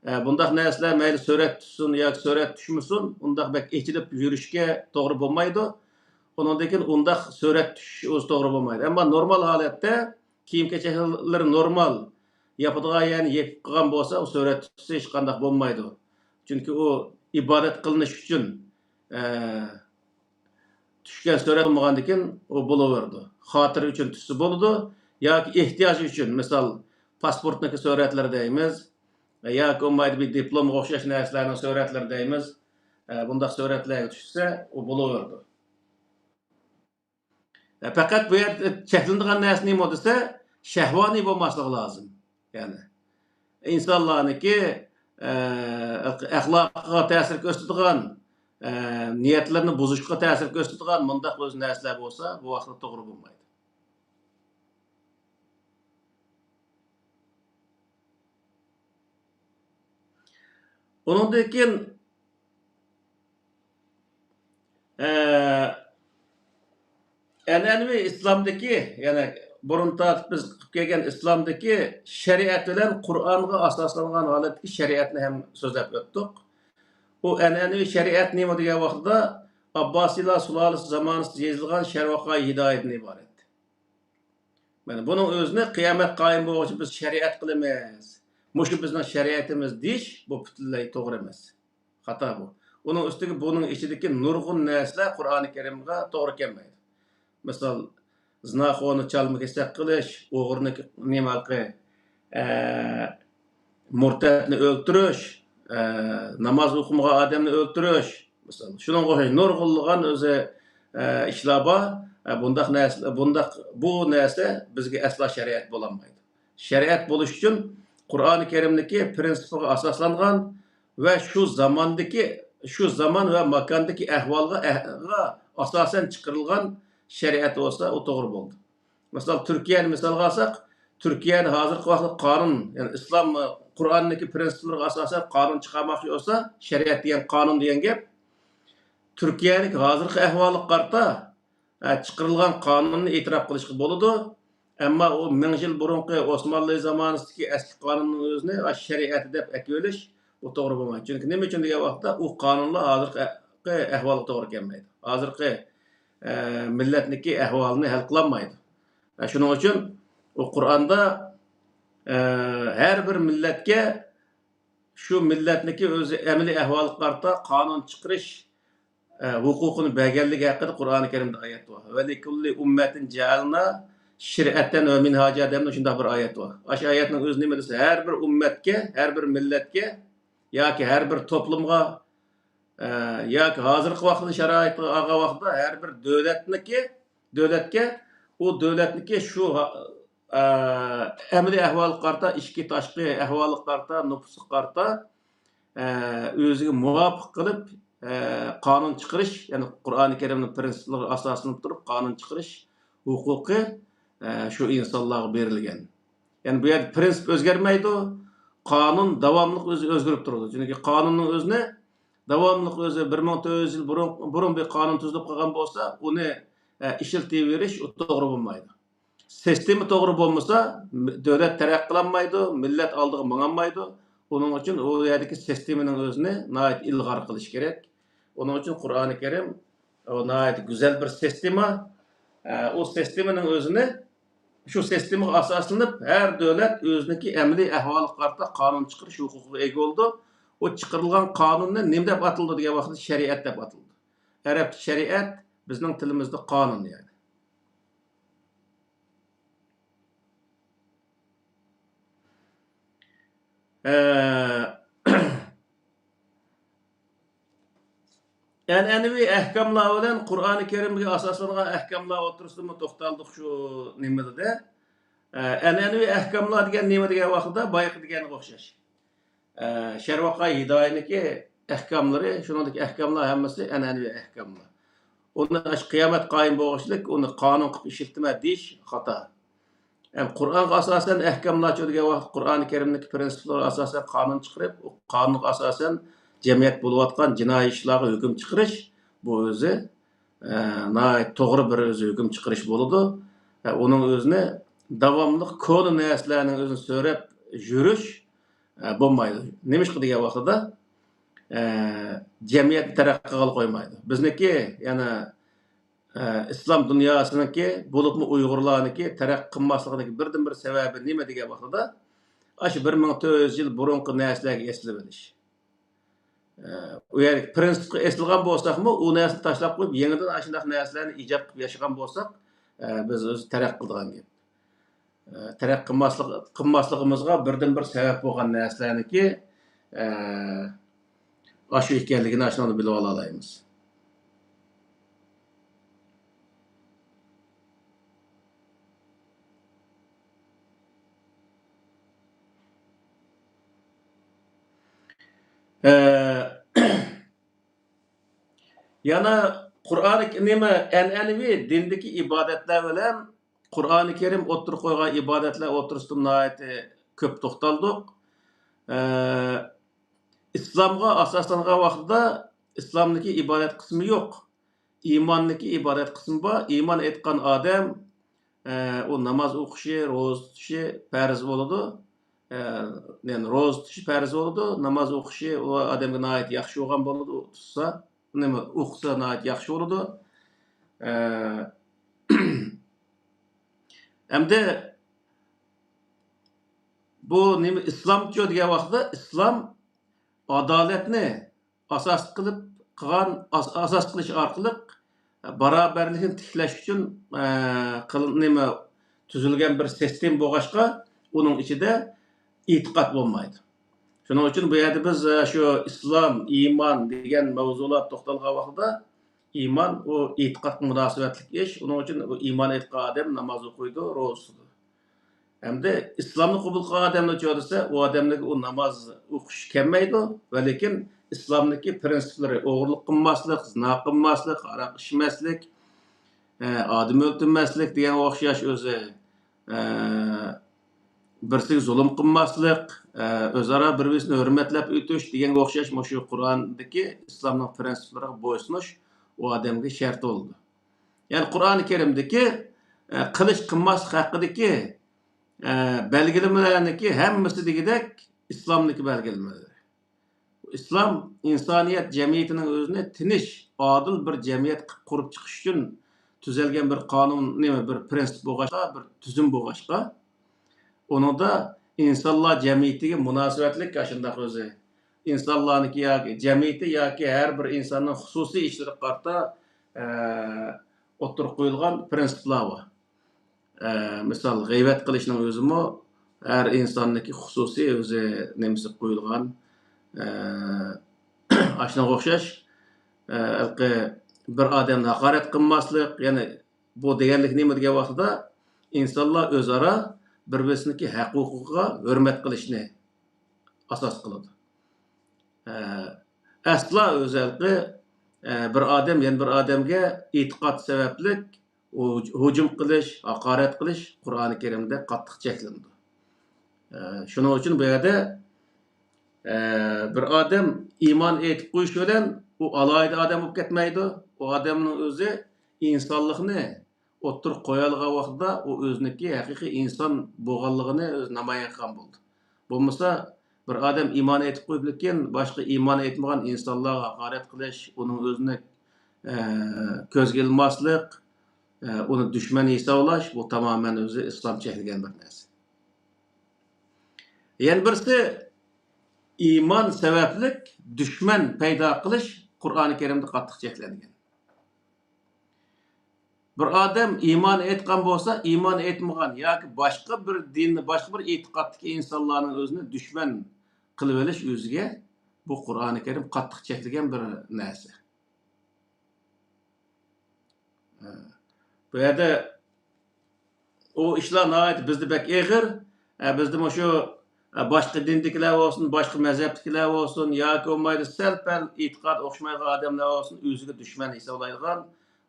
ئە، بۇنداق نەرسىلەر مەيلى سۈرەت چۈشسۇن ياكى سۈرەت چۈشمىسۇن، ئۇنداق بەك ئېچىلىپ يۈرۈشكە توغرا بولمايدۇ. ئۇنىڭدىن كېيىن ئۇنداق سۈرەت چۈشۈش ئۆزى توغرا بولمايدۇ. ئەمما نورمال ھالەتتە كىيىم-كېچەكلىرى نورمال، ياپىدىغان يەرنى يېپىپ قىلغان بولسا، ئۇ سۈرەت چۈشسە ھېچقانداق بولمايدۇ. چۈنكى ئۇ ئىبادەت قىلىنىش ئۈچۈن، ئە، چۈشكەن سۈرەت بولمىغاندىكىن ئۇ بولۇۋېرىدۇ. خاتىرە ئۈچۈن چۈشسە بولىدۇ ياكى ئېھتىياج ئۈچۈن، مىسال، پاسپورتنىڭكى سۈرەتلىرى دەيمىز ياكى بولمايدۇ بىر دىپلومغا ئوخشاش نەرسىلەرنىڭ سۈرەتلىرى دەيمىز. ئە، بۇنداق سۈرەتلەرگە چۈشسە ئۇ بولۇۋېرىدۇ. پەقەت بۇ يەردە چەكلىنىدىغان نەرسە نېمە دېسە، شەھۋانىي بولماسلىقى لازىم. يەنى ئىنسانلارنىڭكى، ئە، ئەخلاقىغا تەسىر كۆرسىتىدىغان، ئە، نىيەتلىرىنى بۇزۇشقا تەسىر كۆرسىتىدىغان مۇنداق ئۆز نەرسىلەر بولسا، بۇ ۋاقىتتا توغرا بولمايدۇ. ئۇنىڭدىن كېيىن، ئە، ئەنئەنىۋى ئىسلامدىكى، يەنى بۇرۇن تارتىپ بىز قىلىپ كەلگەن ئىسلامدىكى شەرىئەت بىلەن قۇرئانغا ئاساسلانغان ھالەتتىكى شەرىئەتنى ھەم سۆزلەپ ئۆتتۇق. ئۇ ئەنئەنىۋى شەرىئەت نېمە دېگەن ۋاقىتتا، ئابباسىيلار سۇلالىسى زامانىسىدا يېزىلغان شەرۋەقائى ھىدايىدىن ئىبارەت. مانا بۇنىڭ ئۆزىنى قىيامەت قايىم بولغۇچە بىز شەرىئەت قىلىمىز. مۇشۇ بىزنىڭ شەرىئىتىمىز دېيىش، بۇ پۈتۈنلەي توغرا ئەمەس. خاتا بۇ. ئۇنىڭ ئۈستىگە بۇنىڭ ئىچىدىكى نۇرغۇن نەرسىلەر قۇرئانى كەرىمگە توغرا كەلمەيدۇ. مىسال، زىناخورنى چالما-كېسەك قىلىش، ئوغرىنى نېمە قىلىش، ئە، مۇرتەتنى ئۆلتۈرۈش، ئە، ناماز ئوقۇمىغان ئادەمنى ئۆلتۈرۈش، مىسال، شۇنىڭغا ئوخشاش نۇرغۇنلىغان ئۆزى، ئە، ئىشلار بار. ئە، بۇنداق نەرسە، بۇنداق، بۇ نەرسە بىزگە ئەسلا شەرىئەت بولالمايدۇ. شەرىئەت بولۇش ئۈچۈن قۇرئانى كەرىمدىكى پىرىنسىپىغا ئاساسلانغان ۋە شۇ زاماندىكى، شۇ زامان ۋە ماكاندىكى ئەھۋالغا، ئەھ-، ئاساسەن چىقىرىلغان شەرىئەت بولسا، ئۇ توغرا بولىدۇ. مىسال، تۈركىيەنى مىسالغا ئالساق، تۈركىيەدە ھازىرقى ۋاقىتتا قانۇن، يەنى ئىسلام، قۇرئاندىكى پىرىنسىپلىرىغا ئاساسەن قانۇن چىقارماقچى بولسا، شەرىئەت دېگەن، قانۇن دېگەن گەپ، تۈركىيەدىكى ھازىرقى ئەھۋالىغا قارىتا، ھە، چىقىرىلغان قانۇننى ئېتىراپ قىلىشقا بولىدۇ. ئەمما ئۇ مىڭ يىل بۇرۇنقى ئوسمانلى زامانىسىدىكى ئەسلى قانۇننىڭ ئۆزىنى، ئاشۇ شەرىئەت دەپ ئەكىۋېلىش، بۇ توغرا بولمايدۇ. چۈنكى نېمە ئۈچۈن دېگەن ۋاقىتتا، ئۇ قانۇنلار ھازىرقى ئەھۋالغا توغرا كەلمەيدۇ. ھازىرقى، ئە، مىللەتنىڭكى ئەھۋالىنى ھەل قىلالمايدۇ. ھە، شۇنىڭ ئۈچۈن ئۇ قۇرئاندا، ئە، ھەر بىر مىللەتكە شۇ مىللەتنىڭكى ئۆزى ئەمەلىي ئەھۋالىغا قارىتا قانۇن چىقىرىش، ئە، ھوقۇقىنى بەرگەنلىكى ھەققىدە قۇرئانى كەرىمدە ئايەت بار. «ولكل أمة جعلنا شرعة ومنهاجا» دەپ شۇنداق بىر ئايەت بار. ئاشۇ ئايەتنىڭ ئۆزى نېمە دېسە، ھەر بىر ئۈممەتكە، ھەر بىر مىللەتكە ياكى ھەر بىر توپلۇمغا، ئە، ياكى ھازىرقى ۋاقىتنىڭ شارائىتىغا ئالغان ۋاقىتتا ھەر بىر دۆلەتنىڭكى، دۆلەتكە، ئۇ دۆلەتنىڭكى شۇ، ئە، ئەمەلىي ئەھۋالىغا قارىتا، ئىچكى تاشقى ئەھۋالىغا قارىتا، نوپۇسىغا قارىتا، ئە، ئۆزىگە مۇۋاپىق قىلىپ، ئە، قانۇن چىقىرىش، يەنى قۇرئانى كەرىمنىڭ پىرىنسىپلىرىغا ئاساسلىنىپ تۇرۇپ قانۇن چىقىرىش ھوقۇقى، ئە، شۇ ئىنسانلارغا بېرىلگەن. يەنى بۇ يەردە پىرىنسىپ ئۆزگەرمەيدۇ، قانۇن داۋاملىق ئۆزى ئۆزگىرىپ تۇرىدۇ. چۈنكى قانۇننىڭ ئۆزىنى داۋاملىق ئۆزى بىر مىڭ تۆت يۈز يىل بۇرۇن، بۇرۇن بىر قانۇن تۈزۈلۈپ قالغان بولسا، ئۇنى، ئە، ئىشلىتىۋېرىش ئۇ توغرا بولمايدۇ. سىستېما توغرا بولمىسا، دۆلەت تەرەققىي قىلالمايدۇ، مىللەت ئالدىغا ماڭالمايدۇ. ئۇنىڭ ئۈچۈن ئۇ يەردىكى سىستېمىنىڭ ئۆزىنى ناھايىتى ئىلغار قىلىش كېرەك. ئۇنىڭ ئۈچۈن قۇرئانى كەرىم ئۇ ناھايىتى گۈزەل بىر سىستېما. ئە، ئۇ سىستېمىنىڭ ئۆزىنى، شۇ سىستېمىغا ئاساسلىنىپ، ھەر دۆلەت ئۆزىنىڭكى ئەمەلىي ئەھۋالىغا قارىتا قانۇن چىقىرىش ھوقۇقىغا ئىگە بولىدۇ. ئۇ چىقىرىلغان قانۇننى نېمە دەپ ئاتىلىدۇ دېگەن ۋاقىتتا، شەرىئەت دەپ ئاتىلىدۇ. ئەرەبچە شەرىئەت، بىزنىڭ تىلىمىزدا قانۇن، يەنى. ئە، ئەنئەنىۋى ئەھكاملار بىلەن قۇرئانى كەرىمگە ئاساسلانغان ئەھكاملار ئوتتۇرىسىدىمۇ توختالدۇق شۇ نېمىدە. ئە، ئەنئەنىۋى ئەھكاملار دېگەن نېمە دېگەن ۋاقىتتا، بايىقى دېگەنگە ئوخشاش. ئە، شەرۋەقائى ھىدايىنىڭكى ئەھكاملىرى، شۇنىڭدىكى ئەھكاملار ھەممىسى ئەنئەنىۋى ئەھكاملار. ئۇنى ئاشۇ قىيامەت قايىم بولغۇچىلىك ئۇنى قانۇن قىلىپ ئىشلىتىمەن دېيىش خاتا. ھەم قۇرئانغا ئاساسەن ئەھكاملارچۇ دېگەن ۋاقىت، قۇرئانى كەرىمدىكى پىرىنسىپلارغا ئاساسەن قانۇن چىقىرىپ، ئۇ قانۇنغا ئاساسەن جەمئىيەت بولۇۋاتقان جىنايى ئىشلارغا ھۆكۈم چىقىرىش، بۇ ئۆزى، ئە، ناھايىتى توغرا بىر ئۆزى ھۆكۈم چىقىرىش بولىدۇ. ئە، ئۇنىڭ ئۆزىنى داۋاملىق كونا نەرسىلەرنىڭ ئۆزىنى سۆرەپ يۈرۈش، ئە، بولمايدۇ. نېمىشقا دېگەن ۋاقتىدا، ئە، جەمئىيەتنى تەرەققىي قىلغىلى قويمايدۇ. بىزنىڭكى يەنە ئە، ئىسلام دۇنياسىنىڭكى، بولۇپمۇ ئۇيغۇرلارنىڭكى تەرەققىي قىلماسلىقىنىڭكى بىردىنبىر سەۋەبى نېمە دېگەن ۋاقتىدا، ئاشۇ بىر مىڭ تۆت يۈز يىل بۇرۇنقى نەرسىلەرگە ئېسىلىۋېلىش. ئە، ئۇ يەردىكى پىرىنسىپقا ئېسىلغان بولساقمۇ، ئۇ نەرسىنى تاشلاپ قويۇپ، يېڭىدىن ئاشۇنداق نەرسىلەرنى ئىجاد قىلىپ ياشىغان بولساق، ئە، بىز ئۆزى تەرەققىي قىلىدىغان گەپ. ئە، تەرەققىي قىلماسلىق-، قىلماسلىقىمىزغا بىردىنبىر سەۋەب بولغان نەرسىلەرنىڭكى، ئە، ئاشۇ ئىكەنلىكىنى ئاشۇنىڭدىن بىلىۋالالايمىز. ئە، يەنە قۇرئانى، نېمە، ئەنئەنىۋى دىندىكى ئىبادەتلەر بىلەن قۇرئانى كەرىم ئوتتۇرىغا قويغان ئىبادەتلەر ئوتتۇرىسىدا ناھايىتى كۆپ توختالدۇق. ئە، ئىسلامغا ئاساسلانغان ۋاقتىدا ئىسلامدىكى ئىبادەت قىسمى يوق. ئىماندىكى ئىبادەت قىسمى بار. ئىمان ئېيتقان ئادەم، ئە، ئۇ ناماز ئوقۇشى، روزا تۇتۇشى پەرز بولىدۇ. ئە، يەنى روزا تۇتۇشى پەرز بولىدۇ، ناماز ئوقۇشى ئۇ ئادەمگە ناھايىتى ياخشى بولغان بولىدۇ، ئۇ تۇتسا، نېمە، ئوقۇسا ناھايىتى ياخشى بولىدۇ. ئە، ئەمدى بۇ نېمە، ئىسلامچۇ دېگەن ۋاقىتتا، ئىسلام ئادالەتنى ئاساس قىلىپ قىلغان، ئاس-، ئاساس قىلىش ئارقىلىق بارابەرلىكنى تىكلەش ئۈچۈن، ئە، قىل-، نېمە، تۈزۈلگەن بىر سىستېما بولغاچقا، ئۇنىڭ ئىچىدە ئېتىقاد بولمايدۇ. شۇنىڭ ئۈچۈن بۇ يەردە بىز، ئە، شۇ ئىسلام، ئىمان دېگەن مەۋزۇلار توختالغان ۋاقتىدا، ئىمان ئۇ ئېتىقادقا مۇناسىۋەتلىك ئىش. ئۇنىڭ ئۈچۈن ئۇ ئىمان ئېيتقان ئادەم ناماز ئوقۇيدۇ، روزا تۇتىدۇ. ئەمدى ئىسلامنى قوبۇل قىلغان ئادەمنى چۆرىسە، ئۇ ئادەمنىڭ ئۇ ناماز ئوقۇشى كەلمەيدۇ، ۋە لېكىن ئىسلامدىكى پىرىنسىپلىرى، ئوغرىلىق قىلماسلىق، زىنا قىلماسلىق، ھاراق ئىچمەسلىك، ئە، ئادەم ئۆلتۈرمەسلىك دېگەنگە ئوخشاش ئۆزى، ئە، بىرسىگە زۇلۇم قىلماسلىق، ئە، ئۆزئارا بىر-بىرسىنى ھۆرمەتلەپ ئۆتۈش دېگەنگە ئوخشاش مۇشۇ قۇرئاندىكى ئىسلامنىڭ پىرىنسىپلىرىغا بويسۇنۇش ئۇ ئادەمگە شەرت بولىدۇ. يەنى قۇرئانى كەرىمدىكى، ئە، قىلىش قىلماسلىق ھەققىدىكى، ئە، بەلگىلىمىلەرنىڭكى ھەممىسى دېگۈدەك ئىسلامدىكى بەلگىلىمىلەر. ئىسلام ئىنسانىيەت جەمئىيىتىنىڭ ئۆزىنى تىنچ، ئادىل بىر جەمئىيەت قىلىپ قۇرۇپ چىقىش ئۈچۈن تۈزەلگەن بىر قانۇن، نېمە، بىر پىرىنسىپ بولغاچقا، بىر تۈزۈم بولغاچقا، ئۇنىڭدا ئىنسانلار جەمئىيىتىگە مۇناسىۋەتلىك ئاشۇنداق ئۆزى ئىنسانلارنىڭكى ياكى جەمئىيىتى ياكى ھەر بىر ئىنساننىڭ خۇسۇسىي ئىشلىرىغا قارىتا، ئە، ئوتتۇرىغا قويۇلغان پىرىنسىپلار بار. ئە، مىسال، غەيۋەت قىلىشنىڭ ئۆزىمۇ ھەر ئىنساننىڭكى خۇسۇسىي ئۆزى نېمىسىگە قويۇلغان. ئە، ئاشۇنىڭغا ئوخشاش، ئە، ھېلىقى بىر ئادەمنى ھاقارەت قىلماسلىق، يەنى بۇ دېگەنلىك نېمە دېگەن ۋاقتىدا، ئىنسانلار ئۆزئارا بىر-بىرسىنىڭكى ھەق-ھوقۇقىغا ھۆرمەت قىلىشنى ئاساس قىلىدۇ. ئە، ئەسلا ئۆزى ھېلىقى، ئە، بىر ئادەم يەنە بىر ئادەمگە ئېتىقاد سەۋەبلىك ھۇج-، ھۇجۇم قىلىش، ھاقارەت قىلىش قۇرئانى كەرىمدە قاتتىق چەكلىنىدۇ. ئە، شۇنىڭ ئۈچۈن بۇ يەردە، ئە، بىر ئادەم ئىمان ئېيتىپ قويۇش بىلەن ئۇ ئالاھىدە ئادەم بولۇپ كەتمەيدۇ. ئۇ ئادەمنىڭ ئۆزى ئىنسانلىقنى ئوتتۇرىغا قويالىغان ۋاقتىدا ئۇ ئۆزىنىڭكى ھەقىقىي ئىنسان بولغانلىقىنى ئۆزى نامايان قىلغان بولىدۇ. بولمىسا، بىر ئادەم ئىمان ئېيتىپ قويۇپ، لېكىن باشقا ئىمان ئېيتمىغان ئىنسانلارغا ھاقارەت قىلىش، ئۇنىڭ ئۆزىنى، ئە، كۆزگە ئىلماسلىق، ئە، ئۇنى دۈشمەن ھېسابلاش، بۇ تامامەن ئۆزى ئىسلام چەكلىگەن بىر نەرسە. يەنە بىرسى، ئىمان سەۋەبلىك دۈشمەن پەيدا قىلىش قۇرئانى كەرىمدە قاتتىق چەكلەنگەن. بىر ئادەم ئىمان ئېيتقان بولسا، ئىمان ئېيتمىغان ياكى باشقا بىر دىن، باشقا بىر ئېتىقادتىكى ئىنسانلارنىڭ ئۆزىنى دۈشمەن قىلىۋېلىش ئۆزىگە، بۇ قۇرئانى كەرىم قاتتىق چەكلىگەن بىر نەرسە. بۇ يەردە ئۇ ئىشلار ناھايىتى بىزدە بەك ئېغىر. ئە، بىزدە مۇشۇ، ئە، باشقا دىندىكىلەر بولسۇن، باشقا مەزھەپتىكىلەر بولسۇن ياكى بولمايدۇ سەل-پەل ئېتىقاد ئوخشىمايدىغان ئادەملەر بولسۇن، ئۆزىگە دۈشمەن ھېسابلايدىغان،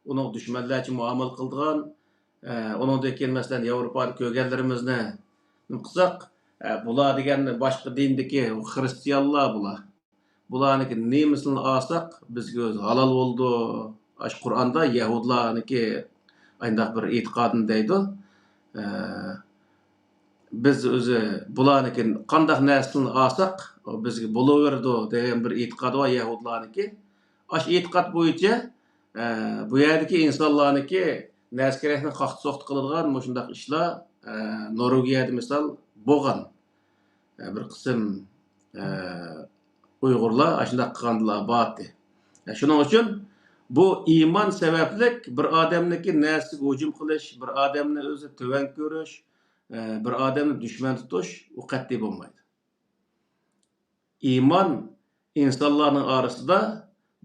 ئۇنىڭغا دۈشمەنلەرچە مۇئامىلە قىلىدىغان، ئە، ئۇنىڭدىن كېيىن، مەسىلەن، ياۋروپادا كۆرگەنلىرىمىزنى نېمە قىلساق، ئە، بۇلار دېگەن باشقا دىندىكى خىرىستىيانلار بۇلار. بۇلارنىڭكى نېمىسىنى ئالساق، بىزگە ئۆزى ھالال بولىدۇ. ئاشۇ قۇرئاندا يەھۇدلارنىڭكى ئانداق بىر ئېتىقادىنى دەيدۇ. ئە، بىز ئۆزى بۇلارنىڭكى قانداق نەرسىنى ئالساق، ئۇ بىزگە بولۇۋېرىدۇ دېگەن بىر ئېتىقاد بار يەھۇدلارنىڭكى. ئاشۇ ئېتىقاد بويىچە، ئە، بۇ يەردىكى ئىنسانلارنىڭكى نەرسە-كېرەكنى قاقتى-سوقتى قىلىدىغان مۇشۇنداق ئىشلار، ئە، نورۋېگىيەدە مىسال بولغان. ئە، بىر قىسىم، ئە، ئۇيغۇرلار ئاشۇنداق قىلغانلار بارتى. ئە، شۇنىڭ ئۈچۈن بۇ ئىمان سەۋەبلىك بىر ئادەمنىڭكى نەرسىگە ھۇجۇم قىلىش، بىر ئادەمنى ئۆزى تۆۋەن كۆرۈش، ئە، بىر ئادەمنى دۈشمەن تۇتۇش، ئۇ قەتئىي بولمايدۇ. ئىمان ئىنسانلارنىڭ ئارىسىدا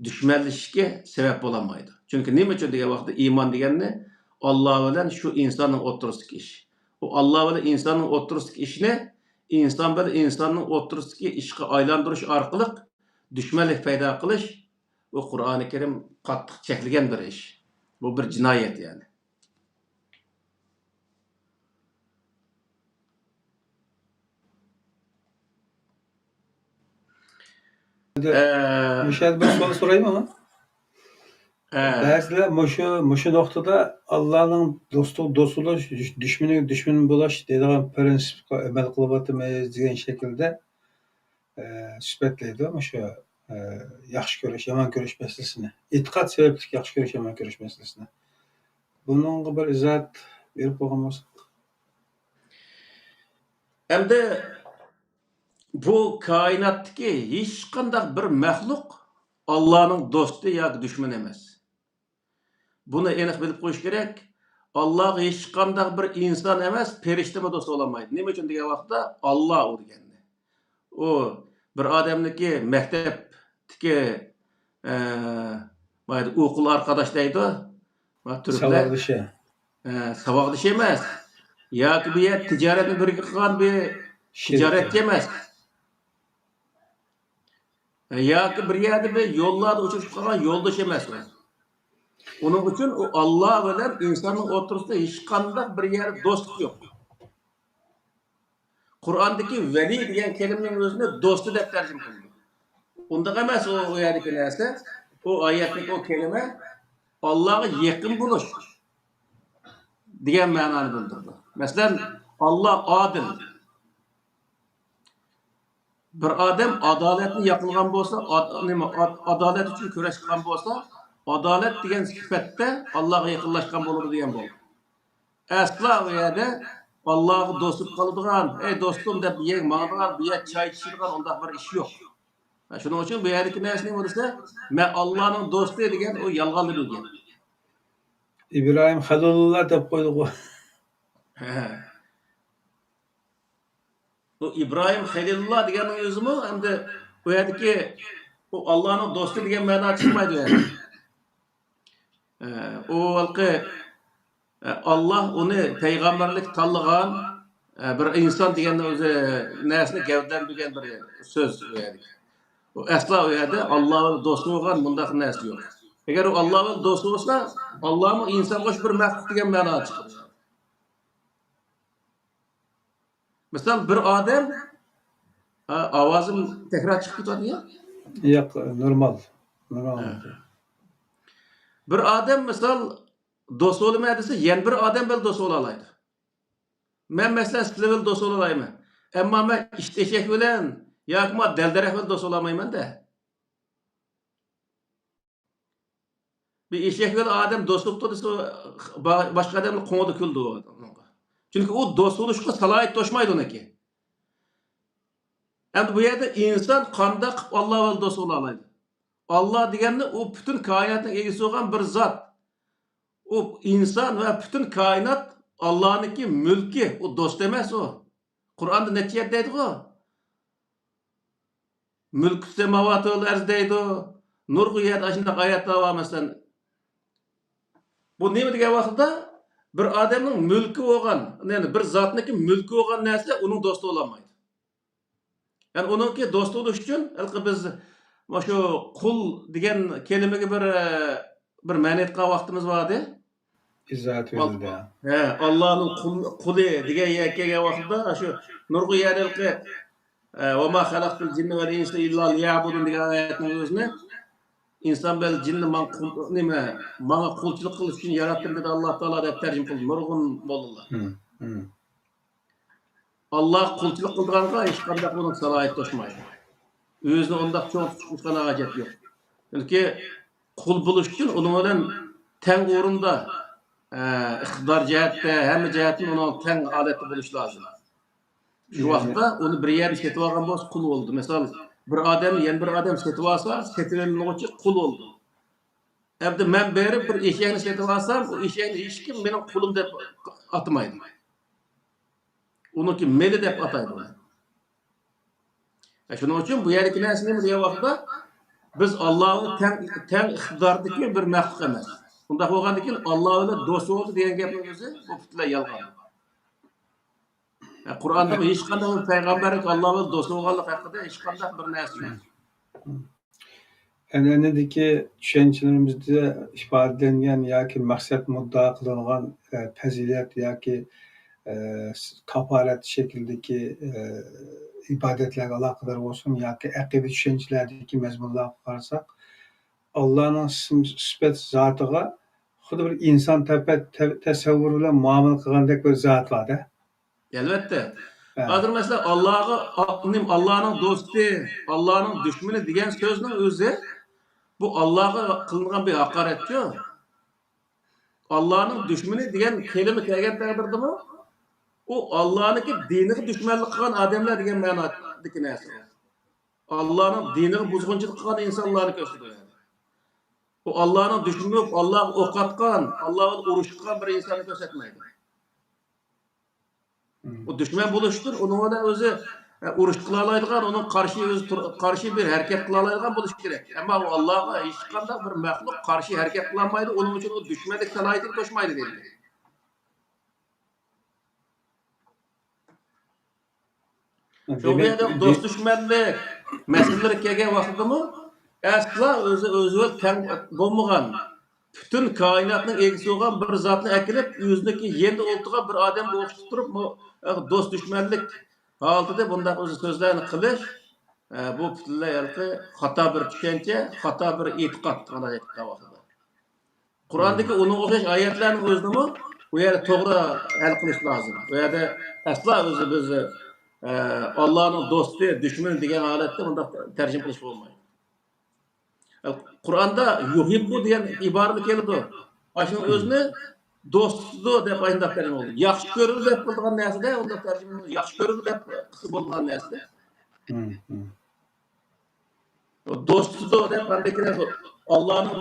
دۈشمەنلىشىشكە سەۋەب بولالمايدۇ. چۈنكى نېمە ئۈچۈن دېگەن ۋاقىتتا، ئىمان دېگەننى ئاللا بىلەن شۇ ئىنساننىڭ ئوتتۇرىسىدىكى ئىش. ئۇ ئاللا بىلەن ئىنساننىڭ ئوتتۇرىسىدىكى ئىشنى ئىنسان بىلەن ئىنساننىڭ ئوتتۇرىسىدىكى ئىشقا ئايلاندۇرۇش ئارقىلىق دۈشمەنلىك پەيدا قىلىش، ئۇ قۇرئانى كەرىم قاتتىق چەكلىگەن بىر ئىش. بۇ بىر جىنايەت، يەنى. ئە، مۇشۇ يەردە بىر سوئال سورايمۇ؟ ھە. بەزىلەر مۇشۇ، مۇشۇ نۇقتىدا ئاللانىڭ دوستىغا دوست بولۇش، دۈشمىنىگە دۈشمەن بولۇش دەيدىغان پىرىنسىپقا ئەمەل قىلىۋاتىمىز دېگەن شەكىلدە، ئە، سۈپەتلەيدۇ مۇشۇ، ئە، ياخشى كۆرۈش، يامان كۆرۈش مەسىلىسىنى. ئېتىقاد سەۋەبلىك ياخشى كۆرۈش، يامان كۆرۈش مەسىلىسىنى. بۇنىڭغا بىر ئىزاھات بېرىپ بولغان بولساق. ئەمدى بۇ كائىناتتىكى ھېچقانداق بىر مەخلۇق ئاللانىڭ دوستى ياكى دۈشمىنى ئەمەس. بۇنى ئېنىق بىلىپ قويۇش كېرەك. ئاللاغا ھېچقانداق بىر ئىنسان ئەمەس، پەرىشتىمۇ دوست بولالمايدۇ. نېمە ئۈچۈن دېگەن ۋاقىتتا، ئاللا ئۇ دېگەننى. ئۇ بىر ئادەمنىڭكى مەكتەپتىكى، ئە، ئوقۇل ئارقىداش دەيدۇ. ما تۈركلەر. ساۋاقدىشى. ئە، ساۋاقدىشى ئەمەس. ياكى بۇ يەر تىجارەتنى بىرگە قىلغان بىر تىجارەتچى ئەمەس. ياكى بىر يەردە بىر يوللاردا ئۇچرىشىپ قالغان يولداش ئەمەس ئۇ. ئۇنىڭ ئۈچۈن ئۇ ئاللا بىلەن ئىنساننىڭ ئوتتۇرىسىدا ھېچقانداق بىر يەردە دوستلۇق يوق. قۇرئاندىكى ۋەلى دېگەن كەلىمىنىڭ ئۆزىنى دوستى دەپ تەرجىمە قىلدى. ئۇنداق ئەمەس ئۇ، ئۇ يەردىكى نەرسە. ئۇ ئايەتتىكى ئۇ كەلىمە ئاللاغا يېقىن بولۇش دېگەن مەنانى بىلدۈرىدۇ. مەسىلەن، ئاللا ئادىل. بىر ئادەم ئادالەتنى ياقلىغان بولسا، ئاد-، نېمە، ئاد-، ئادالەت ئۈچۈن كۈرەش قىلغان بولسا، ئادالەت دېگەن سۈپەتتە ئاللاغا يېقىنلاشقان بولىدۇ دېگەن بولدى. ئەسلا ئۇ يەردە ئاللاغا دوست بولۇپ قالىدىغان، ئەي دوستۇم دەپ بىر يەرگە ماڭىدىغان، بىر يەر چاي ئىچىدىغان ئۇنداق بىر ئىش يوق. ھە، شۇنىڭ ئۈچۈن بۇ يەردىكى نەرسە نېمە دېسە، مەن ئاللانىڭ دوستى دېگەن ئۇ يالغانلا بىلگەن. ئىبراھىم خەلىلۇللا دەپ قويدىغۇ. ھە. بۇ ئىبراھىم خەلىلۇللا دېگەننىڭ ئۆزىمۇ ئەمدى بۇ يەردىكى ئۇ ئاللانىڭ دوستى دېگەن مەنا چىقمايدۇ يەنى. ئە، ئۇ ھېلىقى، ئە، ئاللا ئۇنى پەيغەمبەرلىك تاللىغان، ئە، بىر ئىنسان دېگەننىڭ ئۆزى نەرسىنى گەۋدىلەندۈرگەن بىر سۆز ئۇ يەردىكى. ئۇ ئەسلا ئۇ يەردە ئاللا بىلەن دوست بولغان مۇنداق نەرسە يوق. ئەگەر ئۇ ئاللا بىلەن دوست بولسا، ئاللامۇ ئىنسانغا ئوخشاش بىر مەخلۇق دېگەن مەنا چىقىدۇ. مىسال، بىر ئادەم، ھە، ئاۋازىم تەكرار چىقىپ كېتىۋاتىدۇ يا؟ ياق، نورمال. نورمال. ھە. بىر ئادەم، مىسال، دوست بولىمەن دېسە، يەنە بىر ئادەم بىلەن دوست بولالايدۇ. مەن، مەسىلەن، سىلەر بىلەن دوست بولالايمەن. ئەمما مەن ئىت ئېشەك بىلەن ياكى ما دەل-دەرەخ بىلەن دوست بولالمايمەن-دە. بىر ئېشەك بىلەن ئادەم دوست بوپتۇ دېسە، با-، باشقا ئادەمنى قوڭىدى، كۈلىدۇ ئۇنىڭغا. چۈنكى ئۇ دوست بولۇشقا سالاھىيىتى توشمايدۇ ئۇنىڭكى. ئەمدى بۇ يەردە ئىنسان قانداق قىلىپ ئاللا بىلەن دوست بولالايدۇ؟ ئاللا دېگەننى ئۇ پۈتۈن كائىناتنىڭ ئىگىسى بولغان بىر زات. ئۇ ئىنسان ۋە پۈتۈن كائىنات ئاللانىڭكى مۈلكى، ئۇ دوست ئەمەس ئۇ. قۇرئاندا نەچچە يەردە دەيدىغۇ؟ مۈلكۇ سەماۋاتى ۋەل ئەرز دەيدۇ. نۇرغۇن يەردە ئاشۇنداق ئايەتلەر بار، مەسىلەن. بۇ نېمە دېگەن ۋاقىتتا، بىر ئادەمنىڭ مۈلكى بولغان، يەنى بىر زاتنىڭكى مۈلكى بولغان نەرسە ئۇنىڭ دوستى بولالمايدۇ. يەنى ئۇنىڭكى دوستى بولۇش ئۈچۈن، ھېلىقى بىز مانا شۇ قۇل دېگەن كەلىمىگە بىر، بىر مەنە ئېيتقان ۋاقتىمىز بار ئىدى. ئىزاھات بېرىلدى. ھە، ئاللانىڭ قۇل-، قۇلى دېگەن يەرگە كەلگەن ۋاقىتتا، شۇ نۇرغۇن يەرلىكى، ئە، «ۋەما خەلەقتۇل جىننە ۋەل ئىنسە ئىللا لىيەبۇدۇن» دېگەن ئايەتنىڭ ئۆزىنى، «ئىنسان بىلەن جىننى ماڭا قۇل-، نېمە، ماڭا قۇلچىلىق قىلىش ئۈچۈن ياراتتىم» دېدى ئاللا تائالا دەپ تەرجىمە قىلدى نۇرغۇن موللىلار. ھىم، ھىم. ئاللاغا قۇلچىلىق قىلىدىغانغا ھېچقانداق بۇنىڭ سالاھىيىتى توشمايدۇ. ئۆزىنى ئۇنداق چوڭ تۇتۇشقا ھاجەت يوق. چۈنكى قۇل بولۇش ئۈچۈن ئۇنىڭ بىلەن تەڭ ئورۇندا، ئە، ئىقتىدار جەھەتتە، ھەممە جەھەتتىن ئۇنىڭ تەڭ ھالەتتە بولۇش لازىم. شۇ ۋاقىتتا ئۇنى بىر يەردىن سېتىۋالغان بولسا قۇل بولدى. مىسال، بىر ئادەم يەنە بىر ئادەم سېتىۋالسا، سېتىۋېلىنغۇچى قۇل بولدى. ئەمدى مەن بېرىپ بىر ئېشەكنى سېتىۋالسام، ئۇ ئېشەكنى ھېچكىم مېنىڭ قۇلۇم دەپ ئاتىمايدۇ. ئۇنىڭكى مېلى دەپ ئاتايدۇ. شۇنىڭ ئۈچۈن بۇ يەردىكى نەرسە نېمە دېگەن ۋاقىتتا، بىز ئاللا بىلەن تەڭ، تەڭ ئىقتىداردىكى بىر مەخلۇق ئەمەس. ئۇنداق بولغاندىكىن، ئاللا بىلەن دوست بولدى دېگەن گەپنىڭ ئۆزى بۇ پۈتۈنلەي يالغان. قۇرئاندا ھېچقانداق بىر پەيغەمبەرلىك ئاللا بىلەن دوست بولغانلىق ھەققىدە ھېچقانداق بىر نەرسە يوق. ئەنئەنىدىكى چۈشەنچىلىرىمىزدە ئىپادىلەنگەن ياكى مەقسەت مۇددىئا قىلىنغان، ئە، پەزىلەت ياكى، ئە، س-، كاپالەت شەكلىدىكى، ئە، ئىبادەتلەرگە ئالاقىدار بولسۇن ياكى ئەقىدە چۈشەنچىلەردىكى مەزمۇنلارغا قارىساق، ئاللانىڭ ئىسىم، سۈپەت، زاتىغا خۇددى بىر ئىنسان تەپە-، تە-، تەسەۋۋۇر بىلەن مۇئامىلە قىلغاندەك بىر زات بار-دە. ئەلۋەتتە. ھە. ھازىر مەسىلەن، ئاللاغا، ئا-، نېمە، ئاللانىڭ دوستى، ئاللانىڭ دۈشمىنى دېگەن سۆزنىڭ ئۆزى، بۇ ئاللاغا قىلىنغان بىر ھاقارەتچۇ. ئاللانىڭ دۈشمىنى دېگەن كەلىمە كەلگەن تەقدىردىمۇ، ئۇ ئاللانىڭكى دىنىغا دۈشمەنلىك قىلغان ئادەملەر دېگەن مەنادىكى نەرسە. ئاللانىڭ دىنىغا بۇزغۇنچىلىق قىلغان ئىنسانلارنى كۆرسىتىدۇ. ئۇ ئاللانىڭ دۈشمىنى بولۇپ، ئاللاغا ئوق ئاتقان، ئاللا بىلەن ئۇرۇشقان بىر ئىنساننى كۆرسەتمەيدۇ. مم. ئۇ دۈشمەن بولۇشتىن ئۇنىڭ بىلەن ئۆزى، ئە، ئۇرۇش قىلالايدىغان، ئۇنىڭ قارشى ئۆزى تۇر-، قارشى بىر ھەرىكەت قىلالايدىغان بولۇشى كېرەك. ئەمما ئۇ ئاللاغا ھېچقانداق بىر مەخلۇق قارشى ھەرىكەت قىلالمايدۇ، ئۇنىڭ ئۈچۈن ئۇ دۈشمەنلىك سالاھىيىتىگە توشمايدۇ دەيدۇ. شۇ دېمەك، يەردە دې- دوست دۈشمەنلىك مەسىلىلىرى كەلگەن ۋاقتىدىمۇ ئەسلا ئۆزى، ئۆزى بىلەن تەڭ بولمىغان، پۈتۈن كائىناتنىڭ ئىگىسى بولغان بىر زاتنى ئەكېلىپ، ئۆزىنىڭكى يېنىدا ئولتۇرغان بىر ئادەمگە ئوخشىتىپ تۇرۇپ، مۇ-، دوست دۈشمەنلىك ھالىتىدە بۇنداق ئۆزى سۆزلەرنى قىلىش، ئە، بۇ پۈتۈنلەي ھېلىقى خاتا بىر چۈشەنچە، خاتا بىر ئېتىقاد، قانداق ئېيتقان ۋاقتىدا. قۇرئاندىكى ئۇنىڭغا ئوخشاش ئايەتلەرنىڭ ئۆزىنىمۇ بۇ يەردە توغرا ھەل قىلىش لازىم. بۇ يەردە ئەسلا ئۆزى بىز، ئە، ئاللانىڭ دوستى، دۈشمىنى دېگەن ھالەتتە بۇنداق تەرجىمە قىلىش بولمايدۇ. قۇرئاندا يۇھىببۇ دېگەن ئىبارىمۇ كېلىدۇ. ئاشۇنىڭ ئۆزىنى دوست تۇتىدۇ دەپ ئاينداق تەرجىمە بولدى. ياخشى كۆرىدۇ دەپ قىلىدىغان نەرسىدە، ئۇنداق تەرجىمە، ياخشى كۆرىدۇ دەپ قىلسا بولىدىغان نەرسىدە. دوست تۇتىدۇ دەپ، ئاندىن كېيىن ئاللانىڭ،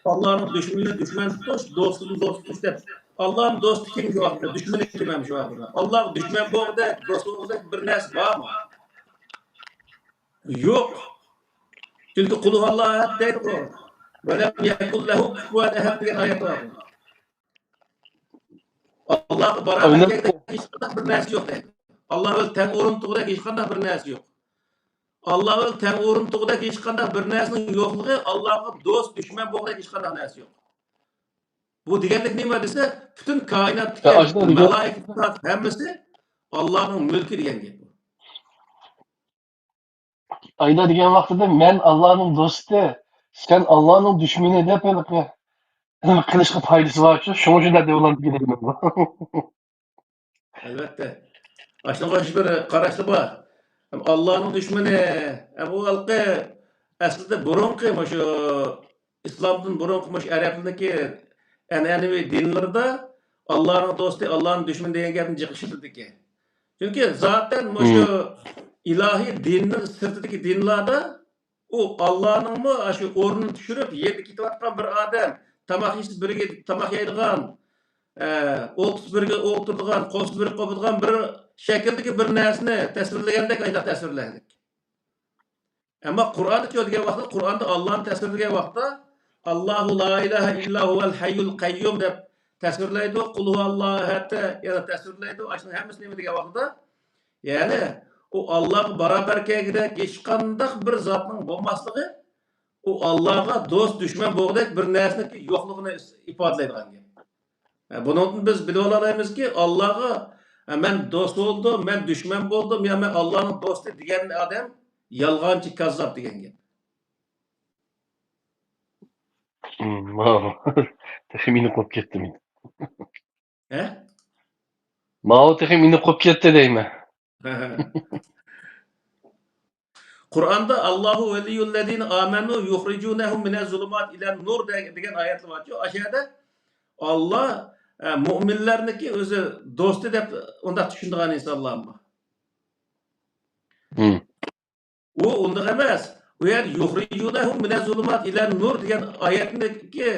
ئاللانىڭ دۈشمىنىنى دۈشمەن تۇتۇش، دوستىنى دوست تۇتۇش دەپ. ئاللانىڭ دوستى كىم شۇ ۋاقىتتا؟ دۈشمىنى كىم ھەم شۇ ۋاقىتتا؟ ئاللاغا دۈشمەن بولغۇدەك، دوست بولغۇدەك بىر نەرسە بارمۇ؟ يوق. چۈنكى قۇل ھۇۋەللاھۇ ئەھەد دەيدىغۇ. ۋەلەم يەكۇن لەھۇ كۇفۇۋەن ئەھەد دېگەن ئايەت بار. ئاللاغا باراۋەر كەلگۈدەك ھېچقانداق بىر نەرسە يوق دەيدۇ. ئاللا بىلەن تەڭ ئورۇن تۇرغۇدەك ھېچقانداق بىر نەرسە يوق. ئاللا بىلەن تەڭ ئورۇن تۇرغۇدەك ھېچقانداق بىر نەرسىنىڭ يوقلۇقى، ئاللاغا دوست، دۈشمەن بولغۇدەك ھېچقانداق نەرسە يوق. بۇ دېگەنلىك نېمە دېسە، پۈتۈن كائىناتتىكى مالائىكە ھەممىسى ئاللانىڭ مۈلكى دېگەن گەپ بۇ. ئايدا دېگەن ۋاقتىدا، مەن ئاللانىڭ دوستى، سەن ئاللانىڭ دۈشمىنى دەپ ھېلىقى قىلىشقا پايدىسى بارچۇ؟ شۇڭا شۇنداق دەۋالامدىكىن دېگىنىم بۇ. ئەلۋەتتە. ئاشۇنىڭغا ئوخشاش بىر قاراشلار بار. ئاللانىڭ دۈشمىنى، ئە، بۇ ھېلىقى ئەسلىدە بۇرۇنقى مۇشۇ ئىسلامدىن بۇرۇنقى مۇشۇ ئەرەبلەرنىڭكى ئەنئەنىۋى دىنلىرىدا ئاللانىڭ دوستى، ئاللانىڭ دۈشمىنى دېگەن گەپنى جىق ئىشلىتىدىكەن. چۈنكى زاتەن مۇشۇ ئىلاھىي دىننىڭ سىرتىدىكى دىنلاردا ئۇ ئاللانىڭمۇ ئاشۇ ئورنىنى چۈشۈرۈپ، يېنىدا كېتىۋاتقان بىر ئادەم، تاماق يېسە بىرگە تاماق يەيدىغان، ئە، ئولتۇرسا بىرگە ئولتۇرىدىغان، قوپسا بىرگە قوپىدىغان بىر شەكىلدىكى بىر نەرسىنى تەسۋىرلىگەندەك ئاينداق تەسۋىرلەيدۇ. ئەمما قۇرئاندا چۇ دېگەن ۋاقىتتا، قۇرئاندا ئاللانى تەسۋىرلىگەن ۋاقىتتا، «ئاللاھۇ لا ئىلاھە ئىللا ھۇۋەل ھەييۇل قەييۇم» دەپ تەسۋىرلەيدۇ، «قۇل ھۇۋەللاھۇ ئەھەد» دە يەنە تەسۋىرلەيدۇ. ئاشۇنىڭ ھەممىسى نېمە دېگەن ۋاقتىدا؟ يەنى ئۇ ئاللاغا باراۋەر كەلگۈدەك ھېچقانداق بىر زاتنىڭ بولماسلىقى، ئۇ ئاللاغا دوست، دۈشمەن بولغۇدەك بىر نەرسىنىڭ يوقلۇقىنى ئىپادىلەيدىغان گەپ. ھە، بۇنىڭدىن بىز بىلىۋالالايمىزكى، ئاللاغا، ھە، مەن دوست بولدۇم، مەن دۈشمەن بولدۇم، يا مەن ئاللانىڭ دوستى دېگەن ئادەم يالغانچى، كاززاپ دېگەن گەپ. مم، ماۋۇ تېخى مېنى قوپ كەتتى مېنى. ھە؟ ماۋۇ تېخى مېنى قوپ كەتتى دەيمەن. قۇرئاندا «ئاللاھۇ ۋەلىييۇللەزىنە ئامەنۇ يۇخرىجۇنەھۇم مىنەز زۇلۇمات ئىلەن نۇر» دە-، دېگەن ئايەتلەر بارچۇ. ئاشۇ يەردە ئاللا، ئە، مۆمىنلەرنىكى ئۆزى دوستى دەپ ئۇنداق چۈشىنىدىغان ئىنسانلارمۇ؟ ھىم. ئۇ ئۇنداق ئەمەس. ئۇ يەردە «يۇخرىجۇنەھۇم مىنەز زۇلۇمات ئىلەن نۇر» دېگەن ئايەتنىكى،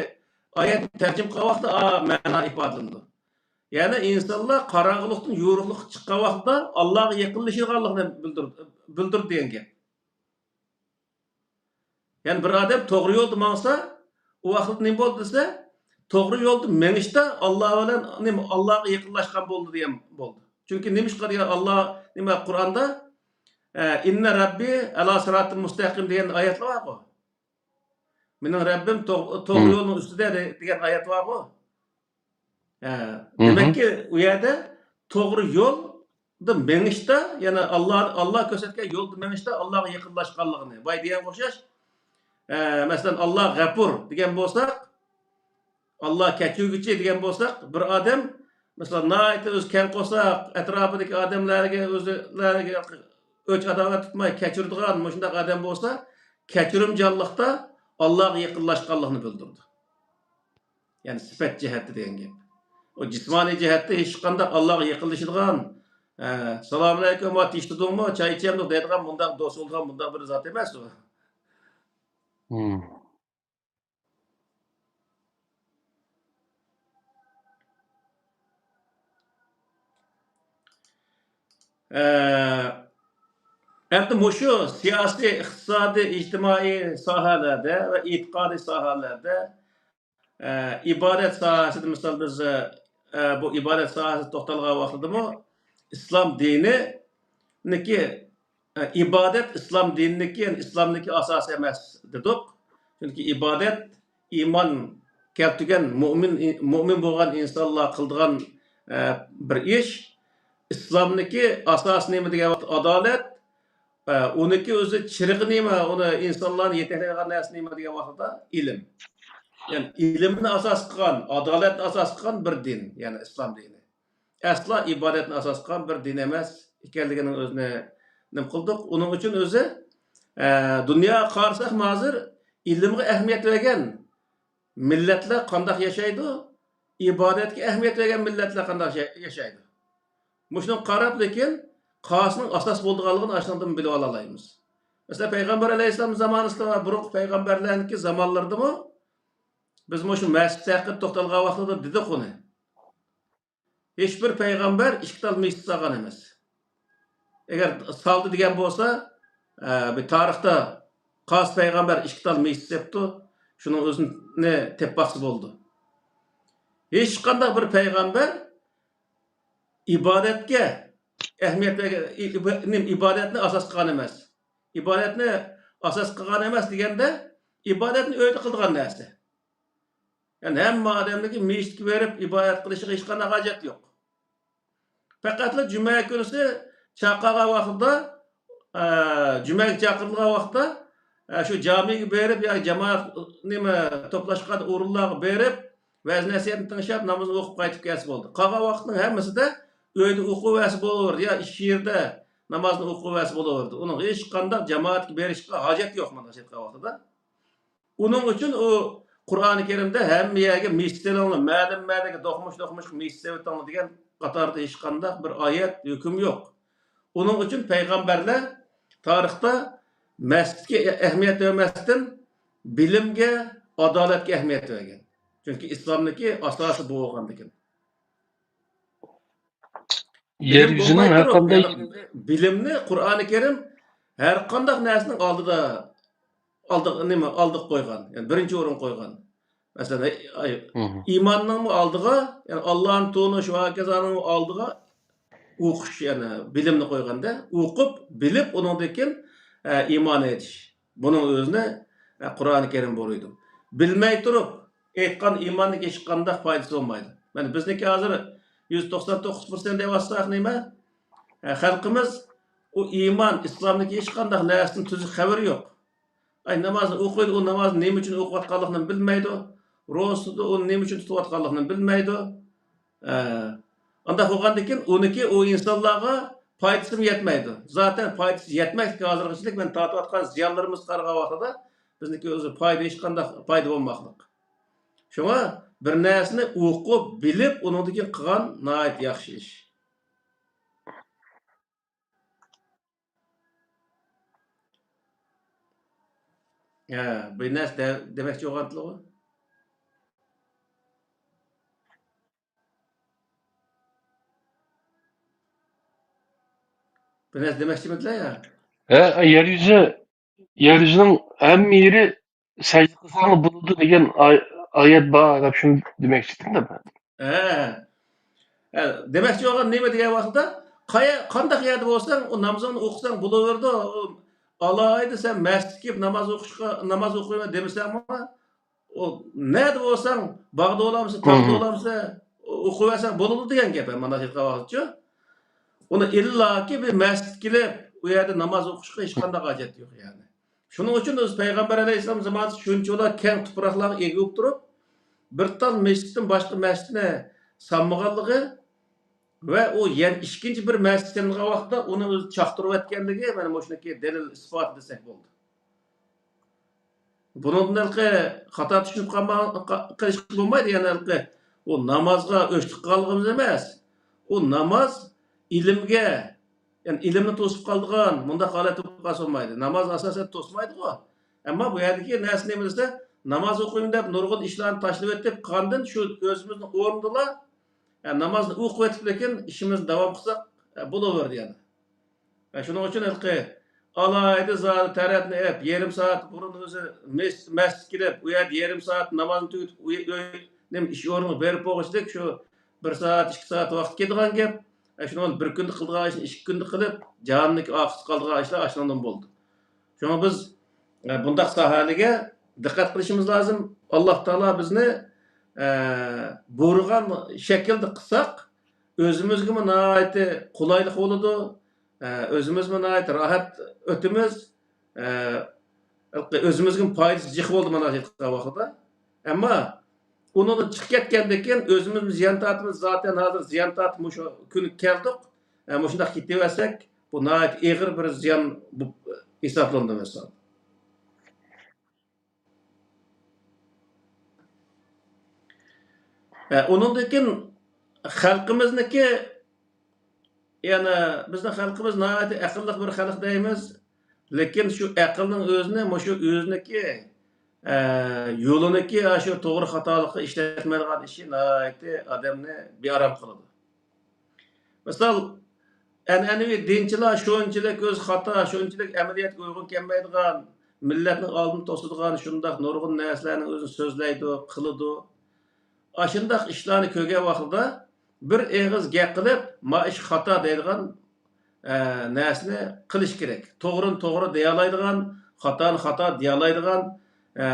ئايەتنى تەرجىمە قىلغان ۋاقىتتا، ئا، مەنا ئىپادىلىنىدۇ. يەنى ئىنسانلار قاراڭغۇلۇقتىن يورۇقلۇققا چىققان ۋاقتىدا ئاللاغا يېقىنلىشىدىغانلىقىنى بىلدۈر-، بىلدۈردى دېگەن گەپ. يەنى بىر ئادەم توغرا يولدا ماڭسا، ئۇ ۋاقىتتا نېمە بولدى دېسە، توغرا يولدا مېڭىشتا ئاللا بىلەن نېمە، ئاللاغا يېقىنلاشقان بولدى دېگەن بولدى. چۈنكى نېمىشقا دېگەن ئاللا نېمە قۇرئاندا، ئە، «ئىننە رەببى ئەلا سىراتىن مۇستەقىم» دېگەن ئايەتلەر بارغۇ. «مېنىڭ رەببىم توغ-، توغرا يولنىڭ ئۈستىدە» دە-، دېگەن ئايەت بارغۇ. ھە، دېمەككى، ئۇ يەردە توغرا يولدا مېڭىشتا، يەنى ئاللا، ئاللا كۆرسەتكەن يولدا مېڭىشتا ئاللاغا يېقىنلاشقانلىقىنى، بايا دېگەنگە ئوخشاش، ئە، مەسىلەن، ئاللا غەپۇر دېگەن بولساق، ئاللا كەچۈرگۈچى دېگەن بولساق، بىر ئادەم، مەسىلەن، ناھايىتى ئۆزى كەڭ قورساق، ئەتراپىدىكى ئادەملەرگە، ئۆزلەرگە ئۆچ-ئاداۋەت تۇتماي كەچۈرىدىغان مۇشۇنداق ئادەم بولسا، كەچۈرۈمچانلىقتا ئاللاغا يېقىنلاشقانلىقنى بىلدۈرىدۇ. يەنى سۈپەت جەھەتتە دېگەن گەپ. ئۇ جىسمانىي جەھەتتە ھېچقانداق ئاللاغا يېقىنلىشىدىغان، ئە، سالامۇئەلەيكۇم، ۋە تىنچلىدىڭمۇ، چاي ئىچەمدۇق دەيدىغان مۇنداق دوست بولىدىغان مۇنداق بىر زات ئەمەس ئۇ. مم. ئە، ئەمدى مۇشۇ سىياسىي، ئىقتىسادىي، ئىجتىمائىي ساھەلەردە ۋە ئېتىقادىي ساھەلەردە، ئە، ئىبادەت ساھەسىدە، مىسال، بىز، ئە، بۇ ئىبادەت ساھەسىدە توختالغان ۋاقتىدىمۇ ئىسلام دىنىنىڭكى، ئە، ئىبادەت ئىسلام دىنىنىڭكى، يەنى ئىسلامنىڭكى ئاساسى ئەمەس دېدۇق. چۈنكى ئىبادەت ئىمان كەلتۈرگەن مۆمىن، مۆمىن بولغان ئىنسانلار قىلىدىغان، ئە، بىر ئىش. ئىسلامنىڭكى ئاساسى نېمە دېگەن ۋاقىت ئادالەت، ئە، ئۇنىڭكى ئۆزى چىرىغى نېمە، ئۇنى ئىنسانلارنى يېتەكلەيدىغان نەرسە نېمە دېگەن ۋاقىتتا ئىلىم. يەنى ئىلىمنى ئاساس قىلغان، ئادالەتنى ئاساس قىلغان بىر دىن، يەنى ئىسلام دىنى. ئەسلا ئىبادەتنى ئاساس قىلغان بىر دىن ئەمەس ئىكەنلىكىنىڭ ئۆزىنى نېمە قىلدۇق. ئۇنىڭ ئۈچۈن ئۆزى، ئە، دۇنياغا قارىساقمۇ ھازىر ئىلىمغا ئەھمىيەت بەرگەن مىللەتلەر قانداق ياشايدۇ، ئىبادەتكە ئەھمىيەت بەرگەن مىللەتلەر قانداق ياشا-، ياشايدۇ. مۇشۇنىڭغا قاراپ، لېكىن قايسىنىڭ ئاساس بولىدىغانلىقىنى ئاشۇنىڭدىن بىلىپ ئالالايمىز. مەسىلەن، پەيغەمبەر ئەلەيھىسسالام زامانىسىدا ۋە بۇرۇنقى پەيغەمبەرلەرنىڭكى زامانلىرىدىمۇ بىز مۇشۇ مەسچىت ھەققىدە توختالغان ۋاقتىدا دېدۇق ئۇنى. ھېچبىر پەيغەمبەر ئىككى تال مەسچىت سالغان ئەمەس. ئەگەر سالدى دېگەن بولسا، ئە، بىر تارىختا قايسى پەيغەمبەر ئىككى تال مەسچىت سېپتۇ، شۇنىڭ ئۆزىنى تېپىپ باقسا بولىدۇ. ھېچقانداق بىر پەيغەمبەر ئىبادەتكە ئەھمىيەت بەرگەن، ئى-، ئىبا-، نېمە، ئىبادەتنى ئاساس قىلغان ئەمەس. ئىبادەتنى ئاساس قىلغان ئەمەس دېگەندە، ئىبادەتنى ئۆيدە قىلىدىغان نەرسە. يەنى ھەممە ئادەمنىڭكى مەسچىتكە بېرىپ ئىبادەت قىلىشىغا ھېچقانداق ھاجەت يوق. پەقەتلا جۈمە كۈنىسى چاقىرغان ۋاقتىدا، ئە، جۈمەگە چاقىرىلغان ۋاقىتتا، ئە، شۇ جامىگە بېرىپ ياكى جامائەت نېمە توپلاشقان ئورۇنلارغا بېرىپ، ۋەز نەسىھەتنى تىڭشاپ، نامىزىنى ئوقۇپ قايتىپ كەلسە بولدى. قالغان ۋاقىتنىڭ ھەممىسىدە ئۆيدە ئوقۇۋەرسە بولۇۋېرىدۇ، يا ئىش يېرىدە نامازنى ئوقۇۋەرسە بولۇۋېرىدۇ. ئۇنىڭغا ھېچقانداق جامائەتكە بېرىشقا ھاجەت يوق، مانا شۇ ۋاقتىدا. ئۇنىڭ ئۈچۈن ئۇ قۇرئانى كەرىمدە ھەممە يەرگە مەسچىت سېلىڭلار، مەلۇم مەلۇمگە دوقمۇش دوقمۇشقا مەسچىت سېلىۋېتىڭلار دېگەن قاتاردا ھېچقانداق بىر ئايەت، ھۆكۈم يوق. ئۇنىڭ ئۈچۈن پەيغەمبەرلەر تارىختا مەسچىتكە ئەھمىيەت بەرمەستىن، بىلىمگە، ئادالەتكە ئەھمىيەت بەرگەن. چۈنكى ئىسلامنىڭكى ئاساسى بۇ بولغاندىكىن. يەر بىلىم يۈزىنىڭ بولماي ھەر تۇرۇپ، قانداق يەنى بىلىمنى قۇرئانى كەرىم ھەر قانداق نەرسىنىڭ ئالدىدا، ئالدىغا، نېمە، ئالدىغا قويغان، يەنى بىرىنچى ئورۇنغا قويغان. مەسىلەن، ئاي-، مم. ئىماننىڭمۇ ئالدىغا، يەنى ئاللانى تونۇش ۋە ھاكازانىڭمۇ ئالدىغا ئوقۇش، يەنى بىلىمنى قويغاندا، ئوقۇپ، بىلىپ، ئۇنىڭدىن كېيىن، ئە، ئىمان ئېيتىش. بۇنىڭ ئۆزىنى، ئە، قۇرئانى كەرىم بۇيرۇيدۇ. بىلمەي تۇرۇپ ئېيتقان ئىماننىڭ ھېچقانداق پايدىسى بولمايدۇ. مانا بىزنىكى ھازىر يۈز توقسان توققۇز پىرسەنت دەۋاتساق نېمە؟ ئە، خەلقىمىز ئۇ ئىمان، ئىسلامدىكى ھېچقانداق نەرسىدىن تۈزۈك خەۋىرى يوق. ئاي، نامازنى ئوقۇيدۇ، ئۇ نامازنى نېمە ئۈچۈن ئوقۇۋاتقانلىقىنى بىلمەيدۇ. روزىسىدا ئۇنى نېمە ئۈچۈن تۇتۇۋاتقانلىقىنى بىلمەيدۇ. ئە، ئانداق بولغاندىكىن ئۇنىكى ئۇ ئىنسانلارغا پايدىسىمۇ يەتمەيدۇ. زاتەن پايدىسى يەتمەسلىكى ھازىرغىچىلىك مەن تارتىۋاتقان زىيانلىرىمىزغا قارىغان ۋاقتىدا بىزنىڭكى ئۆزى پايدا، ھېچقانداق پايدا بولماقلىق. شۇڭا بىر نەرسىنى ئوقۇپ، بىلىپ، ئۇنىڭدىن كېيىن قىلغان ناھايىتى ياخشى ئىش. ھە، بىر نەرسە دە-، دېمەكچى بولغانتىلىغۇ؟ بىر نەرسە دېمەكچىمىدىلە يا؟ ھە، يەر يۈزى، يەر يۈزىنىڭ ھەممە يېرى سەجدە قىلساڭ بولىدۇ دېگەن ئاي-، ئايەت بار دەپ شۇنى دېمەكچىدىم دەپ. ھە. ھە، دېمەكچى بولغان نېمە دېگەن ۋاقىتتا، قايا-، قانداق يەردە بولساڭ، ئۇ نامىزىڭنى ئوقۇساڭ بولۇۋېرىدۇ. ئۇ ئالاھىدە سەن مەسچىتكە كېلىپ ناماز ئوقۇشقا، ناماز ئوقۇيمەن دېمىسەڭمۇ، ئۇ نەدە بولساڭ، باغدا بولامسەن، تاغدا مھم. بولامسەن، ئوقۇۋەرسەڭ بولىدۇ دېگەن گەپ، مانا ئېيتقان ۋاقىتچۇ. ئۇنى ئىللاكى بىر مەسچىتكە كېلىپ، ئۇ يەردە ناماز ئوقۇشقا ھېچقانداق ھاجەت يوق، يەنى. شۇنىڭ ئۈچۈن ئۆزى پەيغەمبەر ئەلەيھىسسالام زامانىسىدا شۇنچىۋالا كەڭ تۇپراقلارغا ئىگە بولۇپ تۇرۇپ، بىر تال مەسچىتتىن باشقا مەسچىتنى سالمىغانلىقى ۋە ئۇ يەنە ئىككىنچى بىر مەسچىت سېلىنغان ۋاقىتتا ئۇنى ئۆزى چاقتۇرۇۋەتكەنلىكى مانا مۇشۇنىڭكى دەلىل ئىسپاتى دېسەك بولىدۇ. بۇنىڭدىن ھېلىقى خاتا چۈشىنىپ قالما-، قا-، قېلىشقا بولمايدۇ. يەنى ھېلىقى ئۇ نامازغا ئۆچلۈك قىلغانلىقىمىز ئەمەس. ئۇ ناماز ئىلىمگە، يەنى ئىلىمنى توسۇپ قالىدىغان مۇنداق ھالەت بولۇپ قالسا بولمايدۇ. ناماز ئاساسەن توسمايدىغۇ. ئەمما بۇ يەردىكى نەرسە نېمە دېسە، ناماز ئوقۇيمەن دەپ نۇرغۇن ئىشلارنى تاشلىۋېتىپ، قاندىن شۇ ئۆزىمىزنىڭ ئورنىدىلا، يا نامازنى ئوقۇۋېتىپ، لېكىن ئىشىمىزنى داۋام قىلساق، بولۇۋېرىدۇ يەنە. ھە، شۇنىڭ ئۈچۈن ھېلىقى ئالاھىدە زادى تەرەتنى ئېلىپ، يېرىم سائەت بۇرۇن ئۆزى مەس-، مەسچىتكە كېلىپ، ئۇ يەردە يېرىم سائەت نامازنى تۈگىتىپ، ئۆي، ئۆي، نېمە، ئىش ئورنىغا بېرىپ بولغۇچىدەك شۇ بىر سائەت، ئىككى سائەت ۋاقىت كېتىدىغان گەپ. ھە، شۇنىڭ بىلەن بىر كۈندە قىلىدىغان ئىشنى ئىككى كۈندە قىلىپ، جانىنىڭكى ئاخىرسىز قالىدىغان ئىشلار ئاشۇنىڭدىن بولىدۇ. شۇڭا بىز، ئە، بۇنداق ساھەلەرگە دىققەت قىلىشىمىز لازىم. ئاللاھ تائالا بىزنى، ئە، بۇيرۇغان شەكىلدە قىلساق، ئۆزىمىزگىمۇ ناھايىتى قولايلىق بولىدۇ. ئە، ئۆزىمىزمۇ ناھايىتى راھەت ئۆتىمىز. ئە، ئۆزىمىزگىمۇ پايدىسى جىق بولىدۇ مانا ئېيتقان ۋاقىتتا. ئەمما ئۇنىڭدىن چىقىپ كەتكەندىن كېيىن ئۆزىمىزمۇ زىيان تارتىمىز. زاتەن ھازىر زىيان تارتىپ مۇشۇ كۈنگە كەلدۇق. ئە، مۇشۇنداق كېتىۋەرسەك، بۇ ناھايىتى ئېغىر بىر زىيان بولۇپ ھېسابلىنىدۇ مىسال. ئە، ئۇنىڭدىن كېيىن خەلقىمىزنىڭكى، يەنى بىزنىڭ خەلقىمىز ناھايىتى ئەقىللىق بىر خەلق دەيمىز، لېكىن شۇ ئەقىلنىڭ ئۆزىنى مۇشۇ ئۆزىنىڭكى، ئە، يولىنىڭكى شۇ توغرا خاتالىققا ئىشلەتمەيدىغان ئىشى ناھايىتى ئادەمنى بىئارام قىلىدۇ. مىسال، ئەنئەنىۋى دىنچىلار شۇنچىلىك ئۆزى خاتا، شۇنچىلىك ئەمەلىيەتكە ئۇيغۇن كەلمەيدىغان، مىللەتنىڭ ئالدىنى توسىدىغان شۇنداق نۇرغۇن نەرسىلەرنى ئۆزى سۆزلەيدۇ، قىلىدۇ. ئاشۇنداق ئىشلارنى كۆرگەن ۋاقتىدا بىر ئېغىز گەپ قىلىپ، ما ئىش خاتا دەيدىغان، ئە، نەرسىنى قىلىش كېرەك. توغرىنى توغرا دېيەلەيدىغان، خاتانى خاتا دېيەلەيدىغان، ئە،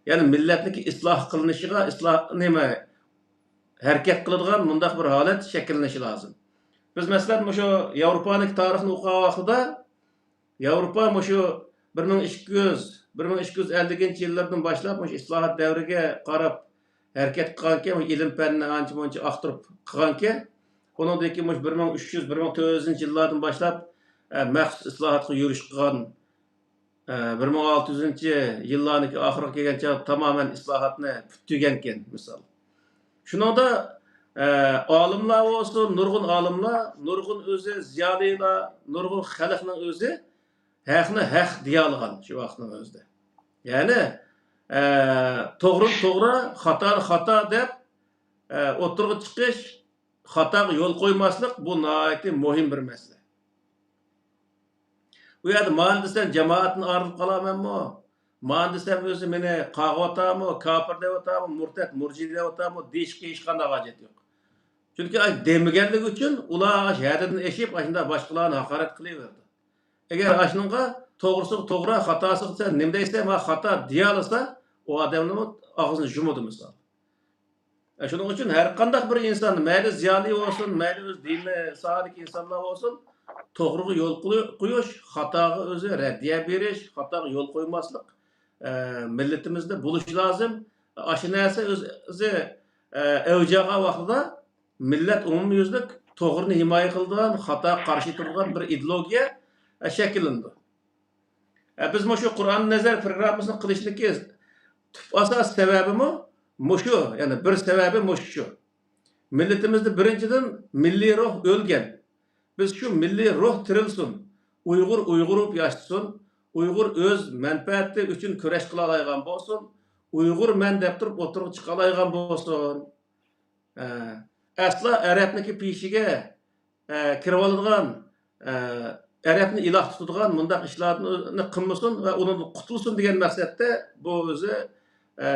يەنى مىللەتنىڭكى ئىسلاھ قىلىنىشىغا، ئىسلاھ نېمە، ھەرىكەت قىلىدىغان مۇنداق بىر ھالەت شەكىللىنىشى لازىم. بىز، مەسىلەن، مۇشۇ ياۋروپانىڭكى تارىخىنى ئوقۇغان ۋاقتىدا، ياۋروپا مۇشۇ بىر مىڭ ئىككى يۈز، بىر مىڭ ئىككى يۈز ئەللىكىنچى يىللاردىن باشلاپ مۇشۇ ئىسلاھات دەۋرىگە قاراپ ھەرىكەت قىلغانكەن، مۇشۇ ئىلىم پەننى ئانچە-مۇنچە ئاختۇرۇپ قىلغانكەن. ئۇنىڭدىن كېيىن مۇشۇ بىر مىڭ ئۈچ يۈز، بىر مىڭ تۆت يۈزىنچى يىللاردىن باشلاپ، ئە، مەخسۇس ئىسلاھاتقا يۈرۈش قىلغان. ئە، بىر مىڭ ئالتە يۈزىنچى يىللارنىڭكى ئاخىرىغا كەلگەنچە تامامەن ئىسلاھاتنى پۈتتۈرگەنكەن، مىسال. شۇنىڭدا، ئە، ئالىملار بولسۇن، نۇرغۇن ئالىملار، نۇرغۇن ئۆزى زىيالىيلار، نۇرغۇن خەلقنىڭ ئۆزى ھەقنى ھەق دېيەلىگەن شۇ ۋاقىتنىڭ ئۆزىدە. يەنى، ئە، توغرىنى توغرا، خاتانى خاتا دەپ، ئە، ئوتتۇرىغا چىقىش، خاتاغا يول قويماسلىق، بۇ ناھايىتى مۇھىم بىر مەسىلە. ئۇ يەردە مانا دېسەم جامائەتتىن ئايرىلىپ قالامەنمۇ؟ مانا دېسەم ئۆزى مېنى قاغىۋاتامۇ، كاپىر دەۋاتامۇ، مۇرتەت، مۇرجى دەۋاتامۇ دېيىشكە ھېچقانداق ھاجەت يوق. چۈنكى ئاش دېمىگەنلىكى ئۈچۈن ئۇلار ئاش ھەددىدىن ئېشىپ، ئاشۇنداق باشقىلارنى ھاقارەت قىلىۋېرىدۇ. ئەگەر ئاشۇنىڭغا توغرىسىغا توغرا، خاتاسىغا سەن نېمە دەيسەن، ۋە خاتا دېيەلىسە، ئۇ ئادەمنىمۇ ئاغزىنى يۇمىدۇ، مىسال. شۇنىڭ ئۈچۈن ھەر قانداق بىر ئىنسان، مەيلى زىيالىي بولسۇن، مەيلى ئۆز دىنى ساھەدىكى ئىنسانلار بولسۇن، توغرىغا يول قوي-، قويۇش، خاتاغا ئۆزى رەددىيە بېرىش، خاتاغا يول قويماسلىق، ئە، مىللىتىمىزدە بولۇشى لازىم. ئاشۇ نەرسە ئۆز-، ئۆزى، ئە، ئەۋج ئالغان ۋاقتىدا مىللەت ئومۇميۈزلۈك توغرىنى ھىمايە قىلىدىغان، خاتاغا قارشى تۇرىدىغان بىر ئىدېئولوگىيە، ئە، شەكىللىنىدۇ. ئە، بىز مۇشۇ قۇرئان نەزەر پروگراممىسىنى قىلىشنىڭكى تۈپ ئاساس سەۋەبىمۇ مۇشۇ، يەنى بىر سەۋەبى مۇشۇ. مىللىتىمىزدە بىرىنچىدىن مىللىي روھ ئۆلگەن. بىز شۇ مىللىي روھ تىرىلسۇن. ئۇيغۇر ئۇيغۇر بولۇپ ياشىسۇن. ئۇيغۇر ئۆز مەنپەئەتى ئۈچۈن كۈرەش قىلالايدىغان بولسۇن. ئۇيغۇرمەن دەپ تۇرۇپ ئوتتۇرىغا چىقالايدىغان بولسۇن. ئە، ئەسلا ئەرەبنىڭكى پېشىگە، ئە، كىرىۋالىدىغان، ئە، ئەرەبنى ئىلاھ تۇتىدىغان مۇنداق ئىشلارنى قىلمىسۇن ۋە ئۇنىڭدىن قۇتۇلسۇن دېگەن مەقسەتتە بۇ ئۆزى، ئە،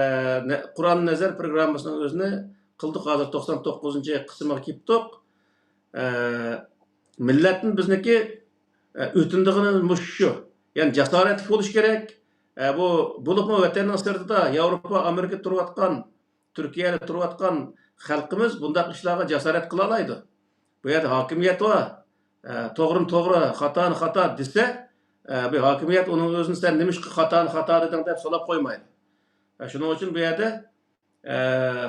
نە-، قۇرئان نەزەر پروگراممىسىنىڭ ئۆزىنى قىلدۇق. ھازىر توقسان توققۇزىنچى قىسمىغا كېلىپتۇق. ئە، مىللەتنى بىزنىڭكى، ئە، ئۆتۈنىدىغىنىمىز مۇشۇ شۇ. يەنى جاسارەتلىك بولۇش كېرەك. ئە، بۇ، بولۇپمۇ ۋەتەننىڭ سىرتىدا ياۋروپا، ئامېرىكا تۇرۇۋاتقان، تۈركىيەدە تۇرۇۋاتقان خەلقىمىز بۇنداق ئىشلارغا جاسارەت قىلالايدۇ. بۇ يەردە ھاكىمىيەت بار. ئە، توغرىنى توغرا، خاتانى خاتا دېسە، ئە، بىر ھاكىمىيەت ئۇنىڭ ئۆزىنى سەن نېمىشقا خاتانى خاتا دېدىڭ دەپ سوراپ قويمايدۇ. ئە، شۇنىڭ ئۈچۈن بۇ يەردە، ئە،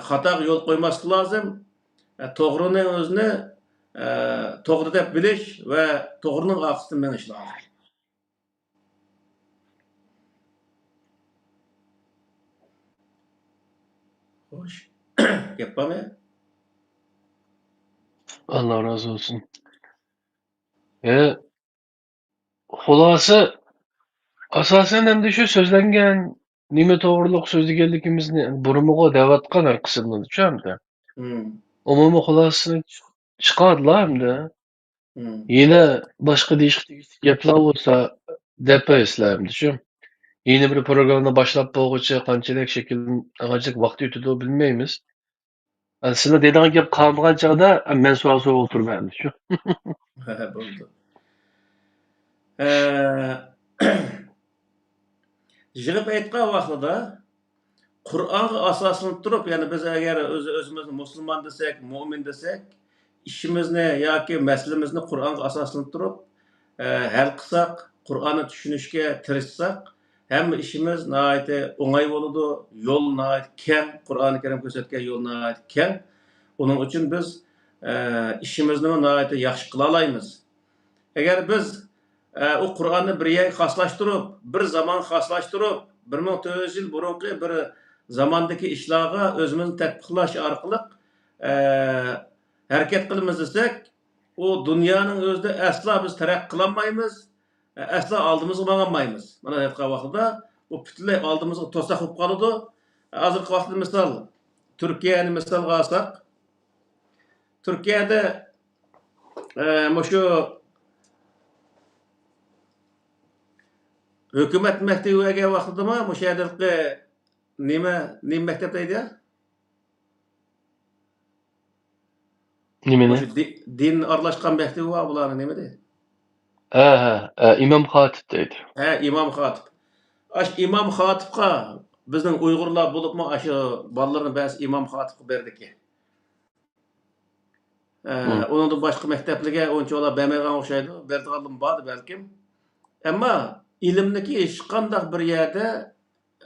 خاتاغا يول قويماسلىق لازىم. ئە، توغرىنىڭ ئۆزىنى، ئە، توغرا دەپ بىلىش ۋە توغرىنىڭ ئارقىسىدىن مېڭىش لازىم. خوش. گەپ بارمۇ؟ ئاللا رازى بولسۇن. ئە، خۇلاسە، ئاساسەن ئەمدى شۇ سۆزلەنگەن نېمە توغرۇلۇق سۆزلىگەنلىكىمىزنى بۇرۇنمۇغۇ دەۋاتقان ھەر قىسىملىرىدا شۇ ئەمدى. مم. ئومۇمىي خۇلاسىسىنى چىق-، چىقاردىلا ئەمدى. مم. يەنە باشقا دېيىشقا تېگىشلىك گەپلەر بولسا دەپ بەرسىلەر ئەمدى شۇ. يەنە بىر پروگراممىنى باشلاپ بولغۇچە قانچىلىك شەكىل، قانچىلىك ۋاقىت ئۆتىدۇ بىلمەيمىز. سىلەر دەيدىغان گەپ قالمىغان چاغدا مەن سوئال سوراپ ئولتۇرىمەن شۇ. ھە، بولدى. ئە، يىغىپ ئېيتقان ۋاقتىدا قۇرئانغا ئاساسلىنىپ تۇرۇپ، يەنى بىز ئەگەر ئۆز-، ئۆزىمىزنى مۇسۇلمان دېسەك، مۇئمىن دېسەك، ئىشىمىزنى ياكى مەسىلىمىزنى قۇرئانغا ئاساسلىنىپ تۇرۇپ، ئە، ھەل قىلساق، قۇرئاننى چۈشىنىشكە تىرىشساق، ھەممە ئىشىمىز ناھايىتى ئوڭاي بولىدۇ، يول ناھايىتى كەڭ، قۇرئانى كەرىم كۆرسەتكەن يول ناھايىتى كەڭ. ئۇنىڭ ئۈچۈن بىز، ئە، ئىشىمىزنىمۇ ناھايىتى ياخشى قىلالايمىز. ئەگەر بىز، ئە، ئۇ قۇرئاننى بىر يەرگە خاسلاشتۇرۇپ، بىر زامانغا خاسلاشتۇرۇپ، بىر مىڭ تۆت يۈز يىل بۇرۇنقى بىر زاماندىكى ئىشلارغا ئۆزىمىزنى تەتبىقلاش ئارقىلىق، ئە، ھەرىكەت قىلىمىز دېسەك، ئۇ دۇنيانىڭ ئۆزىدە ئەسلا بىز تەرەققىي قىلالمايمىز، ئەسلا ئالدىمىزغا ماڭالمايمىز. مانا ئېيتقان ۋاقتىدا ئۇ پۈتۈنلەي ئالدىمىزغا توساق بولۇپ قالىدۇ. ھازىرقى ۋاقىتتا مىسال، تۈركىيەنى مىسالغا ئالساق، تۈركىيەدە، ئە، مۇشۇ ھۆكۈمەت مەكتىۋى بەرگەن ۋاقتىدىمۇ مۇشۇ يەردىكى نېمە، نېمە مەكتەپ دەيدۇ يا؟ نېمىنى؟ مۇشۇ دى-، دىن ئارىلاشقان مەكتىۋى بار بۇلارنىڭ، نېمە دەيدۇ؟ ھە، ھە، ھە، ئىمام خاتىپ دەيدۇ. ھە، ئىمام خاتىپ. ئاش ئىمام خاتىپقا بىزنىڭ ئۇيغۇرلار بولۇپمۇ ئاشۇ بالىلىرىنى بەزى ئىمام خاتىپقا بېرىدىكەن. ئە، مم. ئۇنىڭدىن باشقا مەكتەپلەرگە ئۇنچىۋالا بەرمەيدىغان ئوخشايدۇ. بېرىدىغانلىرىمۇ باردى بەلكىم. ئەمما ئىلىمنىكى ھېچقانداق بىر يەردە،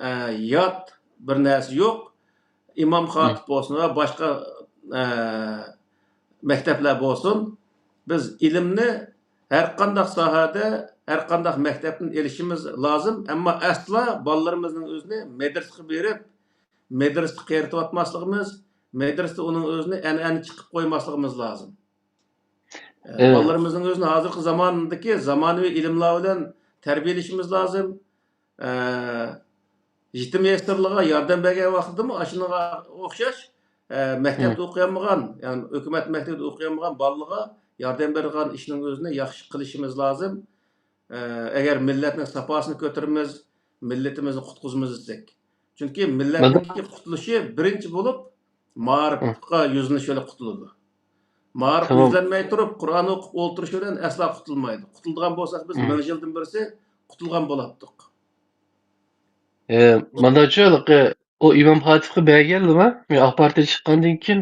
ئە، يات بىر نەرسە يوق. ئىمام خاتىپ بولسۇن ۋە باشقا، ئە، مەكتەپلەر بولسۇن. بىز ئىلىمنى ھەر قانداق ساھەدە، ھەر قانداق مەكتەپتىن ئېلىشىمىز لازىم. ئەمما ئەسلا بالىلىرىمىزنىڭ ئۆزىنى مەدرىسىگە بېرىپ، مەدرىسىدە قېرىتىۋاتماسلىقىمىز، مەدرىسىدە ئۇنىڭ ئۆزىنى ئەنئەنە چىقىپ قويماسلىقىمىز لازىم. ئە، ئە. بالىلىرىمىزنىڭ ئۆزىنى ھازىرقى زاماندىكى زامانىۋى ئىلىملار بىلەن تەربىيەلىشىمىز لازىم. ئە، يېتىم يېسىرلىغا ياردەم بەرگەن ۋاقتىدىمۇ ئاشۇنىڭغا ئوخشاش، ئە، مەكتەپتە ئوقۇيالمىغان، يەنى ھۆكۈمەت مەكتىۋىدە ئوقۇيالمىغان بالىلارغا ياردەم بېرىدىغان ئىشنىڭ ئۆزىنى ياخشى قىلىشىمىز لازىم. ئە، ئەگەر مىللەتنىڭ ساپاسىنى كۆتۈرىمىز، مىللىتىمىزنى قۇتقۇزىمىز دېسەك. چۈنكى مىللەتنىڭكى قۇتۇلۇشى بىرىنچى بولۇپ مائارىپقا يۈزلىنىش بىلەن قۇتۇلىدۇ. مائارىپ يۈزلەنمەي تۇرۇپ، قۇرئان ئوقۇپ ئولتۇرۇش بىلەن ئەسلا قۇتۇلمايدۇ. قۇتۇلىدىغان بولساق، بىز مىڭ يىلدىن بىرسى قۇتۇلغان بولاتتۇق. ئە، مانداچۇ، ھېلىقى ئۇ ئىمام خاتىپقا بەرگەنلىما؟ مەن ئاق پارتىيە چىققاندىن كېيىن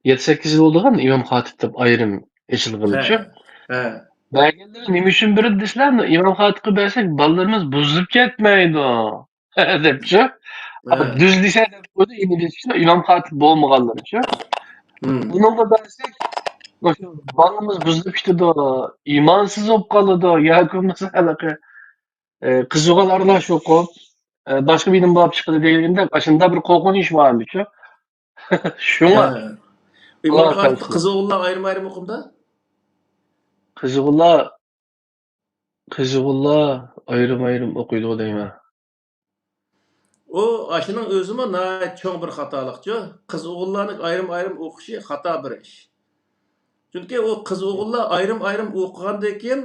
يەتتە سەككىز يىل بولىدىغان ئىمام خاتىپ دەپ ئايرىم ئېچىلغىلىچۇ. ھە، ھە. بەرگەنلىرى نېمە ئۈچۈن بېرىدۇ دېسىلە، ئىمام خاتىپقا بەرسەك بالىلىرىمىز بۇزۇلۇپ كەتمەيدۇ دەپچۇ. ھە. دۈز دېسە دەپ قويدى، ئىمام خاتىپ بولمىغانلىرىچۇ. مم. ئۇنىڭغا بەرسەك، مۇشۇ بالىمىز بۇزۇلۇپ كېتىدۇ، ئىمانسىز بولۇپ قالىدۇ ياكى بولمىسا ھېلىقى ئە، قىز ئوغۇل ئارىلاش ئوقۇپ، ئە، باشقا بىر نېمە بولۇپ چىقىدۇ دېگەندەك، ئاشۇنداق بىر قورقۇنچ بار ئىدىچۇ. شۇڭا ھە. ئىمام خاتىپ قىز ئوغۇللار ئايرىم-ئايرىم ئوقۇمدا؟ قىز ئوغۇللار، قىز ئوغۇللار ئايرىم-ئايرىم ئوقۇيدۇ دەيمەن. ئۇ، ئاشۇنىڭ ئۆزىمۇ ناھايىتى چوڭ بىر خاتالىقچۇ. قىز ئوغۇللارنىڭ ئايرىم-ئايرىم ئوقۇشى خاتا بىر ئىش. چۈنكى ئۇ قىز ئوغۇللار ئايرىم-ئايرىم ئوقۇغاندىن كېيىن،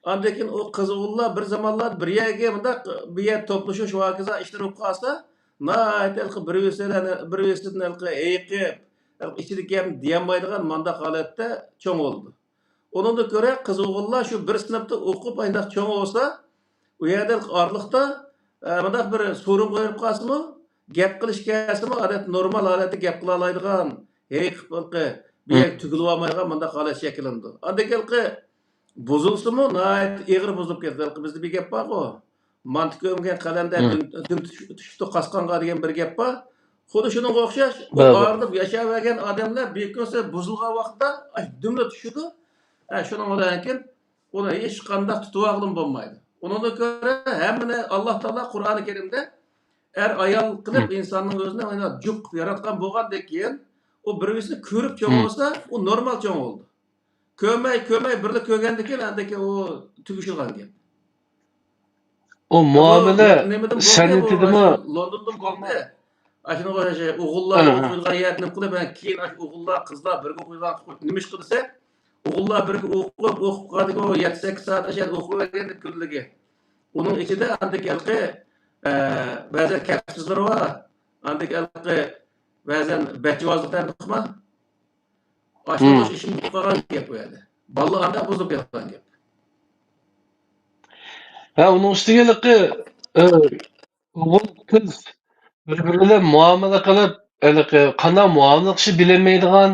ئاندىن كېيىن ئۇ قىز ئوغۇللار بىر زامانلار بىر يەرگە مۇنداق بىر يەر توپلىشىش ۋە ھاكازا ئىشلار بولۇپ قالسا، ناھايىتى ھېلىقى بىر-بىرسىدىن، بىر-بىرسىدىن ھېلىقى ھېيىقىپ، ھېلىقى ئىچىدىكى گەپنى دېيەلمەيدىغان مانداق ھالەتتە چوڭ بولىدۇ. ئۇنىڭدىن كۆرە قىز ئوغۇللار شۇ بىر سىنىپتا ئوقۇپ ئاينداق چوڭ بولسا، ئۇ يەردە ئارىلىقتا، ئە، مۇنداق بىر سورۇن قويۇلۇپ قالسىمۇ، گەپ قىلىش كەلسىمۇ، ئادەتتە نورمال ھالەتتە گەپ قىلالايدىغان، ھېيىقىپ، بىر يەرگە تۈگۈلۈۋالمايدىغان مۇنداق ھالەت شەكىللىنىدۇ. ئاندىن كېيىن بۇزۇلسىمۇ ناھايىتى ئېغىر بۇزۇلۇپ كېتىدۇ. بىزدە بىر گەپ بارغۇ، مانتا كۆمگەن قەلەمدە دۈم، دۈم چۈش-، چۈشتى قاسقانغا دېگەن بىر گەپ بار. خۇددى شۇنىڭغا ئوخشاش، بۇ بار، بار. ئاغرىپ ياشاۋەرگەن ئادەملەر بىر كۈنسى بۇزۇلغان ۋاقىتتا، ئاي، دۈملا چۈشىدۇ. ھە، شۇنىڭ بىلەن كېيىن ئۇنى ھېچقانداق تۇتۇۋالغىلىمۇ بولمايدۇ. ئۇنىڭدىن كۆرە ھەممىنى ئاللا تائالا قۇرئانى كەرىمدە ئەر ئايال قىلىپ ئىنساننىڭ ئۆزىنى مانا جۈپ قىلىپ ياراتقان بولغاندىن كېيىن، ئۇ بىر-بىرسىنى كۆرۈپ چوڭ بولسا، ئۇ نورمال چوڭ بولىدۇ. كۆرمەي، كۆرمەي بىرلا كۆرگەندىن كېيىن ئاندىن كېيىن ئۇ تۈگىشىدىغان گەپ. ئۇ بۇ مۇئامىلە نېمىدىن بولدى؟ بۇ سەنئىتىدىمۇ؟ ئاشۇ لوندوندىن بولدى. ئاشۇنىڭغا ئوخشاش ئوغۇللار ھە، ھە. ئوقۇيدىغان يەردە نېمە قىلىپ، ھە، كېيىن ئاشۇ ئوغۇللار، قىزلار بىرگە ئوقۇيدىغان قىلىپ نېمە ئىش قىلسا، ئوغۇللار بىرگە ئوقۇپ، ئوقۇپ قالدىكى ئۇ يەتتە سەككىز سائەت ئاشۇ يەردە ئوقۇۋەرگەندە كۈنلۈكى. ئۇنىڭ ئىچىدە ئاندىكى ھېلىقى، ئە، بەزەن كەپسىزلىرى بار. ئاندىكى ھېلىقى بەزەن بەتجاۋازلىق دەردۇقما؟ ئاشۇنداق ئىشىم بولۇپ قالغان گەپ ئۇ يەردە. بالىلار ئانداق بۇزۇلۇپ كەتكەن گەپ. ھە، ئۇنىڭ ئۈستىگە ھېلىقى، ئە، ئوغۇل قىز بىر-بىرى بىلەن مۇئامىلە قىلىپ، ھېلىقى قانداق مۇئامىلە قىلىشنى بىلەلمەيدىغان،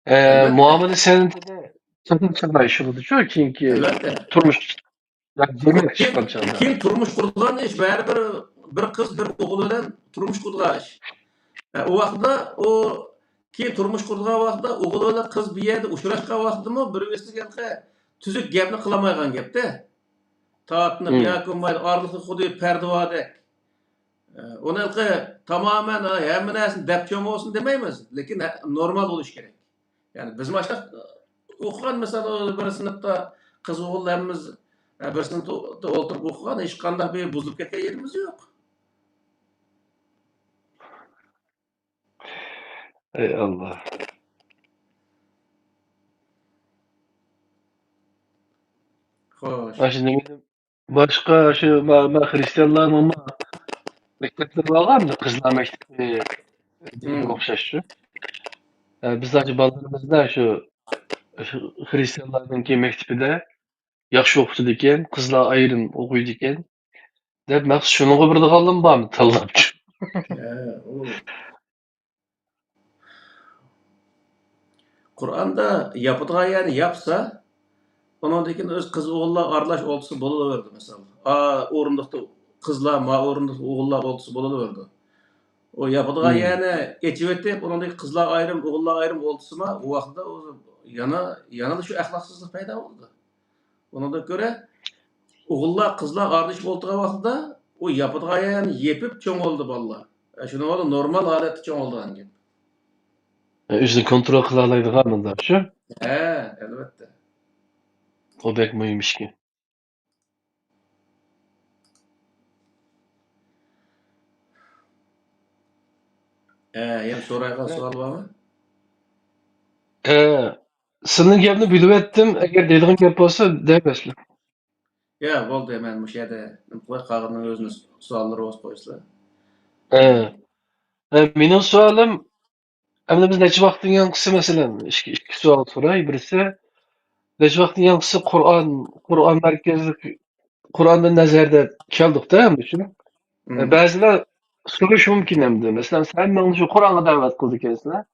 ئە، ئەلۋەتتە. مۇئامىلە سەنئىتىدە چاتاق چىقىدۇ شۇ، شۇ كېيىنكى تۇرمۇش. يا، دېمەك، كېيىن، چىققان چاغدا. كېيىن تۇرمۇش قۇرىدىغان ئىش بەرىبىر بىر قىز، بىر ئوغۇل بىلەن تۇرمۇش قۇرىدىغان ئىش. ئە، ئۇ ۋاقىتتا ئۇ كېيىن تۇرمۇش قۇرىدىغان ۋاقىتتا ئوغۇل بىلەن قىز بىر يەردە ئۇچراشقان ۋاقتىدىمۇ بىر-بىرسىگە تۈزۈك گەپنى قىلالمايدىغان گەپتە. تارتىنىپ ياكى بولمايدۇ، ئارىلىقتا خۇددى پەردە باردەك. ئە، ئۇنى ھېلىقى تامامەن، ئە، ھەممە نەرسىنى دەپ چوڭ بولسۇن دېمەيمىز، لېكىن، ئە، نورمال بولۇشى كېرەك. يەنى بىز ماشۇنداق ئوقۇغان، مىسال، بىر سىنىپتا قىز ئوغۇل ھەممىمىز، ئە، بىر سىنىپتا ئولتۇرۇپ ئوقۇغان، ھېچقانداق بىر بۇزۇلۇپ كەتكەن يېرىمىز يوق. ئەي ئاللا. خوش. ئاشۇ نېمە باشقا شۇ ما-، ما خرىستىيانلارنىڭمۇ مەكتەپلىرى بارغان، قىزلار مەكتىپى دېگەنگە ئوخشاش شۇ. ئە، بىز ئاشۇ بالىلىرىمىزدا شۇ، شۇ خرىستىيانلارنىڭكى مەكتىپىدە ياخشى ئوقۇتىدىكەن، قىزلار ئايرىم ئوقۇيدىكەن دەپ مەخسۇس شۇنىڭغا بېرىدىغانلىرىمۇ بارمۇ تاللاپ؟ ھە، ئۇ قۇرئاندا ياپىدىغان يەرنى ياپسا، ئۇنىڭدىن كېيىن ئۆز قىز ئوغۇللار ئارىلاش ئولتۇرسا بولۇۋېرىدۇ، مىسال. ئا ئورۇندۇقتا قىزلار، ما ئورۇندۇقتا ئوغۇللار ئولتۇرسا بولۇۋېرىدۇ. ئۇ ياپىدىغان يەرنى ئېچىۋېتىپ، ئۇنىڭدىكى قىزلار ئايرىم، ئوغۇللار ئايرىم ئولتۇرسىما، ئۇ ۋاقىتتا ئۇ يەنە، يەنىلا شۇ ئەخلاقسىزلىق پەيدا بولىدۇ. ئۇنىڭدىن كۆرە ئوغۇللار، قىزلار ئارىلىشىپ ئولتۇرغان ۋاقتىدا ئۇ ياپىدىغان يەرنى يېپىپ چوڭ بولىدۇ بالىلار. ئە، شۇنىڭ بىلەن نورمال ھالەتتە چوڭ بولىدىغان گەپ. ئۆزىنى كونترول قىلالايدىغان مۇنداق شۇ؟ ھە، ئەلۋەتتە. ئۇ بەك مۇھىم ئىشكەن. ھە، يەنە سورايدىغان سوئال بارمۇ؟ ھە، سىزنىڭ گەپنى بۆلۈۋەتتىم، ئەگەر دەيدىغان گەپ بولسا دەۋەرسىلە. يا، بولدى، مەن مۇشۇ يەردە نېمە قىلاي، قالغىنىنىڭ ئۆزىنىڭ سوئاللىرى بولسا قويسىلا. ھە. ھە، مېنىڭ سوئالىم، ئەمدى بىز نەچچە ۋاقىتتىن يانقىسى، مەسىلەن، ئىككى، ئىككى سوئال سوراي. بىرسى، نەچچە ۋاقىتتىن يانقىسى قۇرئان، قۇرئان مەركەزلىك، قۇرئاندىن نەزەردە كەلدۇق-دە، ئەمدى شۇ. بەزىلەر سورىشى مۇمكىن ئەمدى. مەسىلەن، سەن ماڭا شۇ قۇرئانغا دەۋەت قىلىدىكەنسىلەر.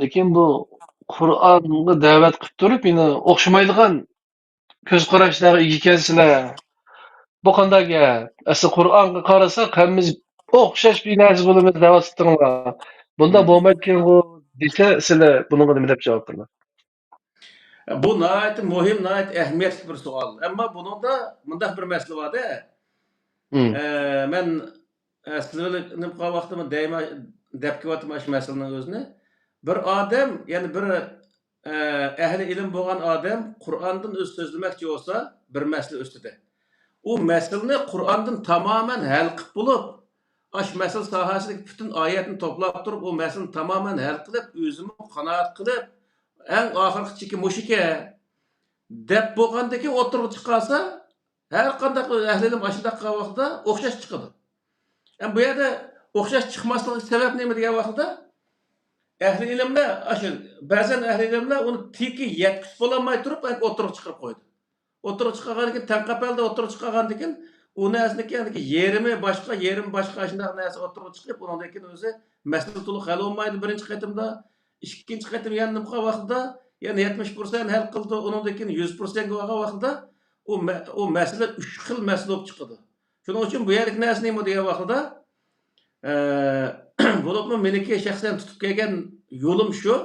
لېكىن بۇ قۇرئانغا دەۋەت قىلىپ تۇرۇپ، يەنە ئوخشىمايدىغان كۆز قاراشلارغا ئىگە ئىكەنسىلەر. بۇ قانداق گەپ؟ ئەسلى قۇرئانغا قارىساق، ھەممىمىز ئوخشاش بىر نەرسە بولىمىز دەۋاتىتتىڭلار. بۇنداق بولمايدىكەنغۇ دېسە، سىلەر بۇنىڭغا نېمە دەپ جاۋاب بېرىڭلار؟ بۇ ناھايىتى مۇھىم، ناھايىتى ئەھمىيەتلىك بىر سوئال. ئەمما بۇنىڭدا مۇنداق بىر مەسىلە بار-دە. ئە، مەن، ئە، سىلەر بىلەن نېمە قىلغان ۋاقتىمدا دەيمەن، دەپ كېلىۋاتىمەن ئاشۇ مەسىلىنىڭ ئۆزىنى. بىر ئادەم، يەنى بىر، ئە، ئەھلى ئىلىم بولغان ئادەم قۇرئاندىن ئۆزى سۆزلىمەكچى بولسا، بىر مەسىلە ئۈستىدە، ئۇ مەسىلىنى قۇرئاندىن تامامەن ھەل قىلىپ بولۇپ، ئاشۇ مەسىلە ساھەسىدىكى پۈتۈن ئايەتنى توپلاپ تۇرۇپ، ئۇ مەسىلىنى تامامەن ھەل قىلىپ، ئۆزىمۇ قانائەت قىلىپ، ئەڭ ئاخىرقى چېكى مۇشۇكەن دەپ بولغاندىكىن ئوتتۇرىغا چىقارسا، ھەر قانداق ئەھلى ئىلىم ئاشۇنداق قىلغان ۋاقتىدا ئوخشاش چىقىدۇ. ئەمما بۇ يەردە ئوخشاش چىقماسلىقىدىكى سەۋەب نېمە دېگەن ۋاقتىدا، ئەھلى ئىلىملەر ئاشۇ، بەزەن ئەھلى ئىلىملەر ئۇنى تېگى يەتكۈزۈپ بولالماي تۇرۇپ، ئوتتۇرىغا چىقىرىپ قويىدۇ. ئوتتۇرىغا چىقارغاندىن كېيىن، تەڭ قەپەلدە ئوتتۇرىغا چىقارغاندىن كېيىن، ئۇ نەرسىنىڭكى يېرىمى باشقا، يېرىمى باشقا، ئاشۇنداق نەرسە ئوتتۇرىغا چىقىپ، ئۇنىڭدىن كېيىن ئۆزى مەسىلە تولۇق ھەل بولمايدۇ بىرىنچى قېتىمدا. ئىككىنچى قېتىم يەنە نېمە قىلغان ۋاقتىدا، يەنى يەتمىش پىرسەنت ھەل قىلىدۇ، ئۇنىڭدىن كېيىن يۈز پىرسەنتكە بارغان ۋاقتىدا ئۇ مە-، ئۇ مەسىلە ئۈچ خىل مەسىلە بولۇپ چىقىدۇ. شۇنىڭ ئۈچۈن بۇ يەردىكى نەرسە نېمە دېگەن ۋاقتىدا، ئە، بولۇپمۇ مېنىڭكى شەخسەن تۇتۇپ كەلگەن يولۇم شۇ،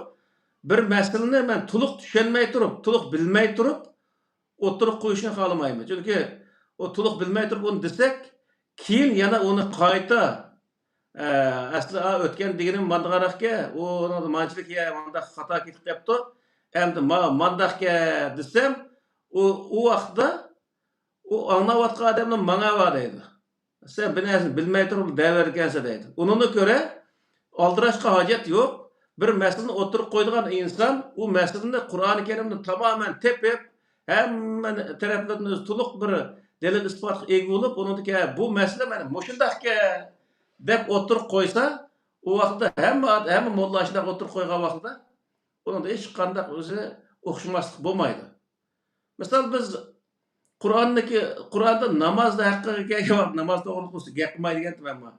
بىر مەسىلىنى مەن تولۇق چۈشەنمەي تۇرۇپ، تولۇق بىلمەي تۇرۇپ ئوتتۇرىغا قويۇشنى خالىمايمەن. چۈنكى ئۇ تولۇق بىلمەي تۇرۇپ ئۇنى دېسەك، كېيىن يەنە ئۇنى قايتا، ئە، ئەسلى، ئا، ئۆتكەن دېگىنىم ماندىغانراقكەن، ئۇ ئۇنىڭدا مانچىلىك يە مانداق خاتا كېتىپ قېپتۇ. ئەمدى ما-، مانداقكەن دېسەم، ئۇ، ئۇ ۋاقىتتا ئۇ ئاڭلاۋاتقان ئادەمنىڭ ماڭا بار دەيدۇ. سەن بىر نەرسىنى بىلمەي تۇرۇپ دەۋېرىدىكەنسەن دەيدۇ. ئۇنىڭغا كۆرە ئالدىراشقا ھاجەت يوق. بىر مەسىلىنى ئوتتۇرىغا قويىدىغان ئىنسان ئۇ مەسىلىنى قۇرئانى كەرىمدىن تامامەن تېپىپ، ھەممە تەرەپلىرىدىن ئۆزى تولۇق بىر دەلىل ئىسپاتقا ئىگە بولۇپ، ئۇنىڭدىكى، ھە، بۇ مەسىلە مانا مۇشۇنداقكەن دەپ ئوتتۇرىغا قويسا، ئۇ ۋاقىتتا ھەممە ئاد-، ھەممە موللا ئاشۇنداق ئوتتۇرىغا قويغان ۋاقتىدا ئۇنىڭدا ھېچقانداق ئۆزى ئوخشىماسلىق بولمايدۇ. مىسال، بىز قۇرئاندىكى، قۇرئاندا ناماز ھەققىگە كەلگەن ۋاقىت، ناماز توغرىلىق بولسا گەپ قىلماي دېگەنتىم مەنمۇ.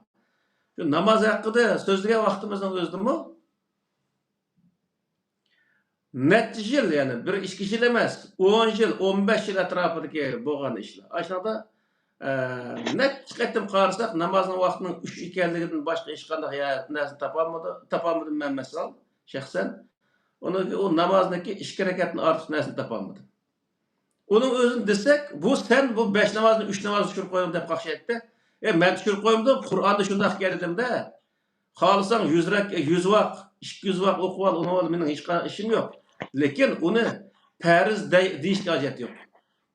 شۇ ناماز ھەققىدە سۆزلىگەن ۋاقتىمىزنىڭ ئۆزىدىمۇ نەچچە يىل، يەنى بىر ئىككى يىل ئەمەس، ئون يىل، ئون بەش يىل ئەتراپىدىكى بولغان ئىشلار. ئاشۇنىڭدا، ئە، نەچچە قېتىم قارىساق، نامازنىڭ ۋاقتىنىڭ ئۈچ ئىكەنلىكىدىن باشقا ھېچقانداق يا-، نەرسىنى تاپالمىدى-، تاپالمىدىم مەن، مىسال، شەخسەن. ئۇنىڭ، ئۇ نامازنىڭكى ئىككى رەكەتتىن ئارتۇق نەرسىنى تاپالمىدىم. ئۇنىڭ ئۆزىنى دېسەك، بۇ سەن بۇ بەش نامازنى ئۈچ نامازغا چۈشۈرۈپ قويدۇڭ دەپ قاقشايتتى. ئە، مەن چۈشۈرۈپ قويمىدىم، قۇرئاندا شۇنداق گەپ دېدىم-دە. خالىساڭ يۈز رەك-، يۈز ۋاق، ئىككى يۈز ۋاق ئوقۇۋال، ئۇنىڭ بىلەن مېنىڭ ھېچقانداق ئىشىم يوق. لېكىن ئۇنى پەرز دەي-، دېيىشكە ھاجەت يوق.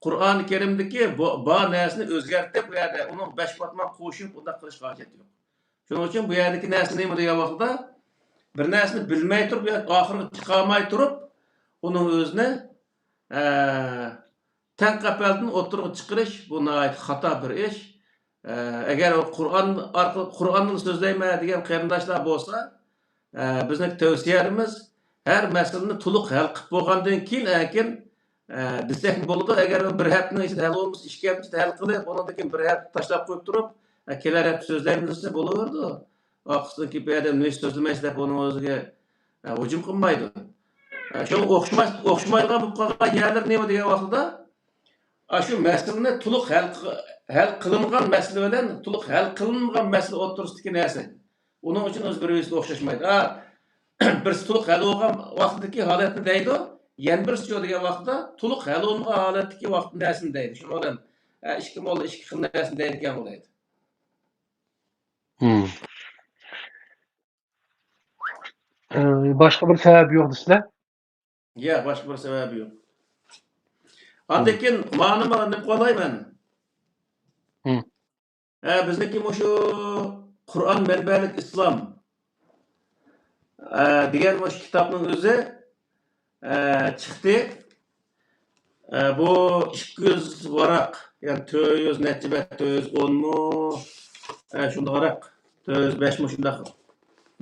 قۇرئانى كەرىمدىكى بۇ، بار نەرسىنى ئۆزگەرتىپ، بۇ يەردە ئۇنىڭ بەش پاتمان قوشۇپ، ئۇنداق قىلىشقا ھاجەت يوق. شۇنىڭ ئۈچۈن بۇ يەردىكى نەرسە نېمە دېگەن ۋاقتىدا، بىر نەرسىنى بىلمەي تۇرۇپ ياكى ئاخىرىغا چىقالماي تۇرۇپ، ئۇنىڭ ئۆزىنى، ئە، تەڭ قەپەلدىن ئوتتۇرىغا چىقىرىش، بۇ ناھايىتى خاتا بىر ئىش. ئە، ئەگەر ئۇ قۇرئان ئارقىلىق، قۇرئاننى سۆزلەيمەن دېگەن قېرىنداشلار بولسا، ئە، بىزنىڭ تەۋسىيەلىرىمىز، ھەر مەسىلىنى تولۇق ھەل قىلىپ بولغاندىن كېيىن، ئەكىن، ئە، دېسەكمۇ بولىدۇ. ئەگەر بىر ھەپتىنىڭ ئىچىدە ھەل بولمىسا، ئىككى ھەپتە ئىچىدە ھەل قىلىپ، ئۇنىڭدىن كېيىن بىر ھەپتە تاشلاپ قويۇپ تۇرۇپ، ئە، كېلەر ھەپتە سۆزلەيمىز دېسە بولۇۋېرىدۇ. ئارقىسىدىن كېلىپ، بۇ ئادەم نېمە سۆزلىمەيسىز دەپ ئۇنىڭ ئۆزىگە، ئە، ھۇجۇم قىلمايدۇ. ئە، شۇڭا ئوخشىماي-، ئوخشىمايدىغان بولۇپ قالغان يەرلىرى نېمە دېگەن ۋاقتىدا، ئاشۇ مەسىلىنى تولۇق ھەل قى-، ھەل قىلىنغان مەسىلە بىلەن تولۇق ھەل قىلىنمىغان مەسىلە ئوتتۇرىسىدىكى نەرسە. ئۇنىڭ ئۈچۈن ئۆزى بىر-بىرسىگە ئوخشاشمايدۇ. ھا، بىرسى تولۇق ھەل بولغان ۋاقتىدىكى ھالەتنى دەيدۇ، يەنە بىرسىچۇ دېگەن ۋاقىتتا تولۇق ھەل بولمىغان ھالەتتىكى ۋاقىت نەرسىنى دەيدۇ. شۇنىڭ بىلەن، ھە، ئىككى موللا ئىككى خىل نەرسىنى دەيدىكەن، ئۇ دەيدۇ. مم. ئى، باشقا بىر سەۋەب يوق دېسىلە؟ ياق، باشقا بىر سەۋەبى يوق. ئاندىن كېيىن مانا، مانا نېمە قىلالايمەن؟ ھە، بىزنىڭكى مۇشۇ قۇرئان مەنبەلىك ئىسلام، ئە، دېگەن مۇشۇ كىتابنىڭ ئۆزى، ئە، چىقتى. ئە، بۇ ئىككى يۈز ۋاراق، يەنى تۆت يۈز نەچچە بەت، تۆت يۈز ئونمۇ؟ ئە، شۇنداق ۋاراق، تۆت يۈز بەشمۇ شۇنداق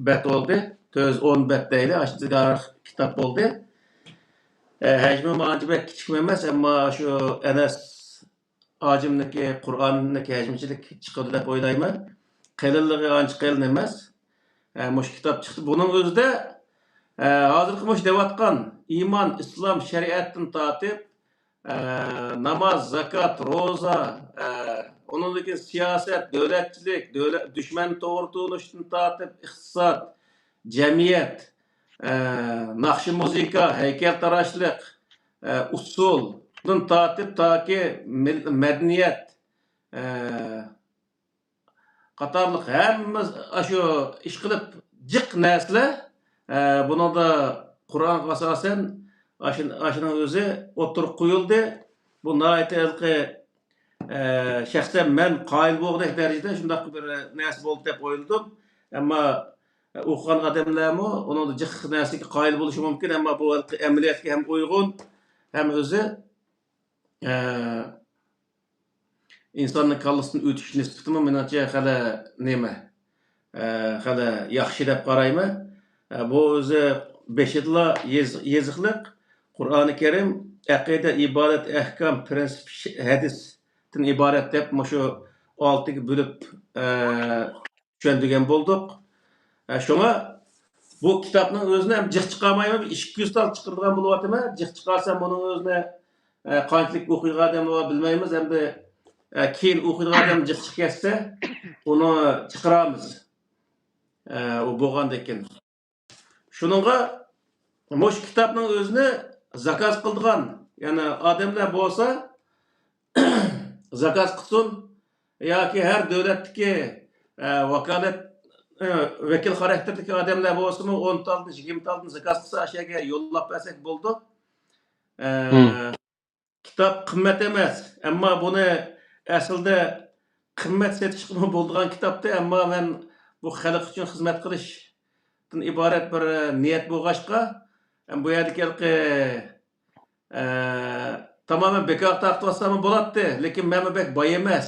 بەت بولدى. تۆت يۈز ئون بەت دەيلى، ئاشۇنداق كىتاب بولدى. ئە، ھەجمىمۇ ئانچە بەك كىچىكمۇ ئەمەس، ئەمما شۇ ئەنەس ھاجىمنىڭكى قۇرئاننىڭكى ھەجمىچىلىك چىقىدۇ دەپ ئويلايمەن. قېلىنلىقى ئانچە قېلىن ئەمەس. ئە، مۇشۇ كىتاب چىقتى. بۇنىڭ ئۆزىدە، ئە، ھازىرقى مۇشۇ دەۋاتقان ئىمان، ئىسلام، شەرىئەتتىن تارتىپ، ئە، ناماز، زاكات، روزا، ئە، ئۇنىڭدىن كېيىن سىياسەت، دۆلەتچىلىك، دۆلەت، دۈشمەن توغرا تونۇشتىن تارتىپ، ئىقتىساد، جەمئىيەت، ئە، ناخشا، مۇزىكا، ھەيكەلتىراشلىق، ئە، ئۇسسۇلدىن تارتىپ تاكى مىل-، مەدەنىيەت، ئە، قاتارلىق ھەممە ئاشۇ ئىشقىلىپ جىق نەرسىلەر، ئە، بۇنىڭدا قۇرئانغا ئاساسەن ئاشۇ-، ئاشۇنىڭ ئۆزى ئوتتۇرىغا قويۇلدى. بۇ ناھايىتى ھېلىقى، ئە، شەخسەن مەن قايىل بولغۇدەك دەرىجىدە شۇنداق بىر نەرسە بولدى دەپ ئويلىدىم. ئەمما ئوقۇغان ئادەملەرمۇ ئۇنىڭدا جىق نەرسىگە قايىل بولۇشى مۇمكىن، ئەمما بۇ ھېلىقى ئەمەلىيەتكە ھەم ئۇيغۇن، ھەم ئۆزى، ئە، ئىنساننىڭ كاللىسىدىن ئۆتۈش نىسبىتىمۇ مېنىڭچە خېلى نېمە، ئە، خېلى ياخشى دەپ قارايمەن. ئە، بۇ ئۆزى بېشىدىلا يېز-، يېزىقلىق، قۇرئانى كەرىم، ئەقىدە، ئىبادەت، ئەھكام، پىرىنسىپ، ش-، ھەدىستىن ئىبارەت دەپ مۇشۇ ئالتىگە بۆلۈپ، ئە، چۈشەندۈرگەن بولدۇق. ئە، شۇڭا بۇ كىتابنىڭ ئۆزىنى ھەم جىق چىقارمايمەن، ئىككى يۈز تال چىقىرىدىغان بولۇۋاتىمەن. جىق چىقارسام، بۇنىڭ ئۆزىنى، ئە، قانچىلىك ئوقۇيدىغان ئادەم بار بىلمەيمىز. ئەمدى، ئە، كېيىن ئوقۇيدىغان ئادەم جىق چىقىپ كەتسە، ئۇنى چىقىرارمىز. ئە، ئۇ بولغاندىن كېيىن. شۇنىڭغا مۇشۇ كىتابنىڭ ئۆزىنى زاكاز قىلىدىغان، يەنى ئادەملەر بولسا، زاكاز قىلسۇن ياكى ھەر دۆلەتتىكى، ئە، ۋاكالەت، ئە، ۋەكىل خاراكتېرىدىكى ئادەملەر بولسىمۇ، ئون تالدىن، يىگىرمە تالدىن زاكاز قىلسا، ئاشۇ يەرگە يوللاپ بەرسەك بولىدۇ. ئە، كىتاب قىممەت ئەمەس، ئەمما بۇنى ئەسلىدە قىممەت سېتىشقىمۇ بولىدىغان كىتابتى، ئەمما مەن بۇ خەلق ئۈچۈن خىزمەت قىلىشتىن ئىبارەت بىر نىيەت بولغاچقا، بۇ يەردىكى ھېلىقى، ئە، تامامەن بىكار تارقىتىۋاتساممۇ بولاتتى، لېكىن مەنمۇ بەك باي ئەمەس.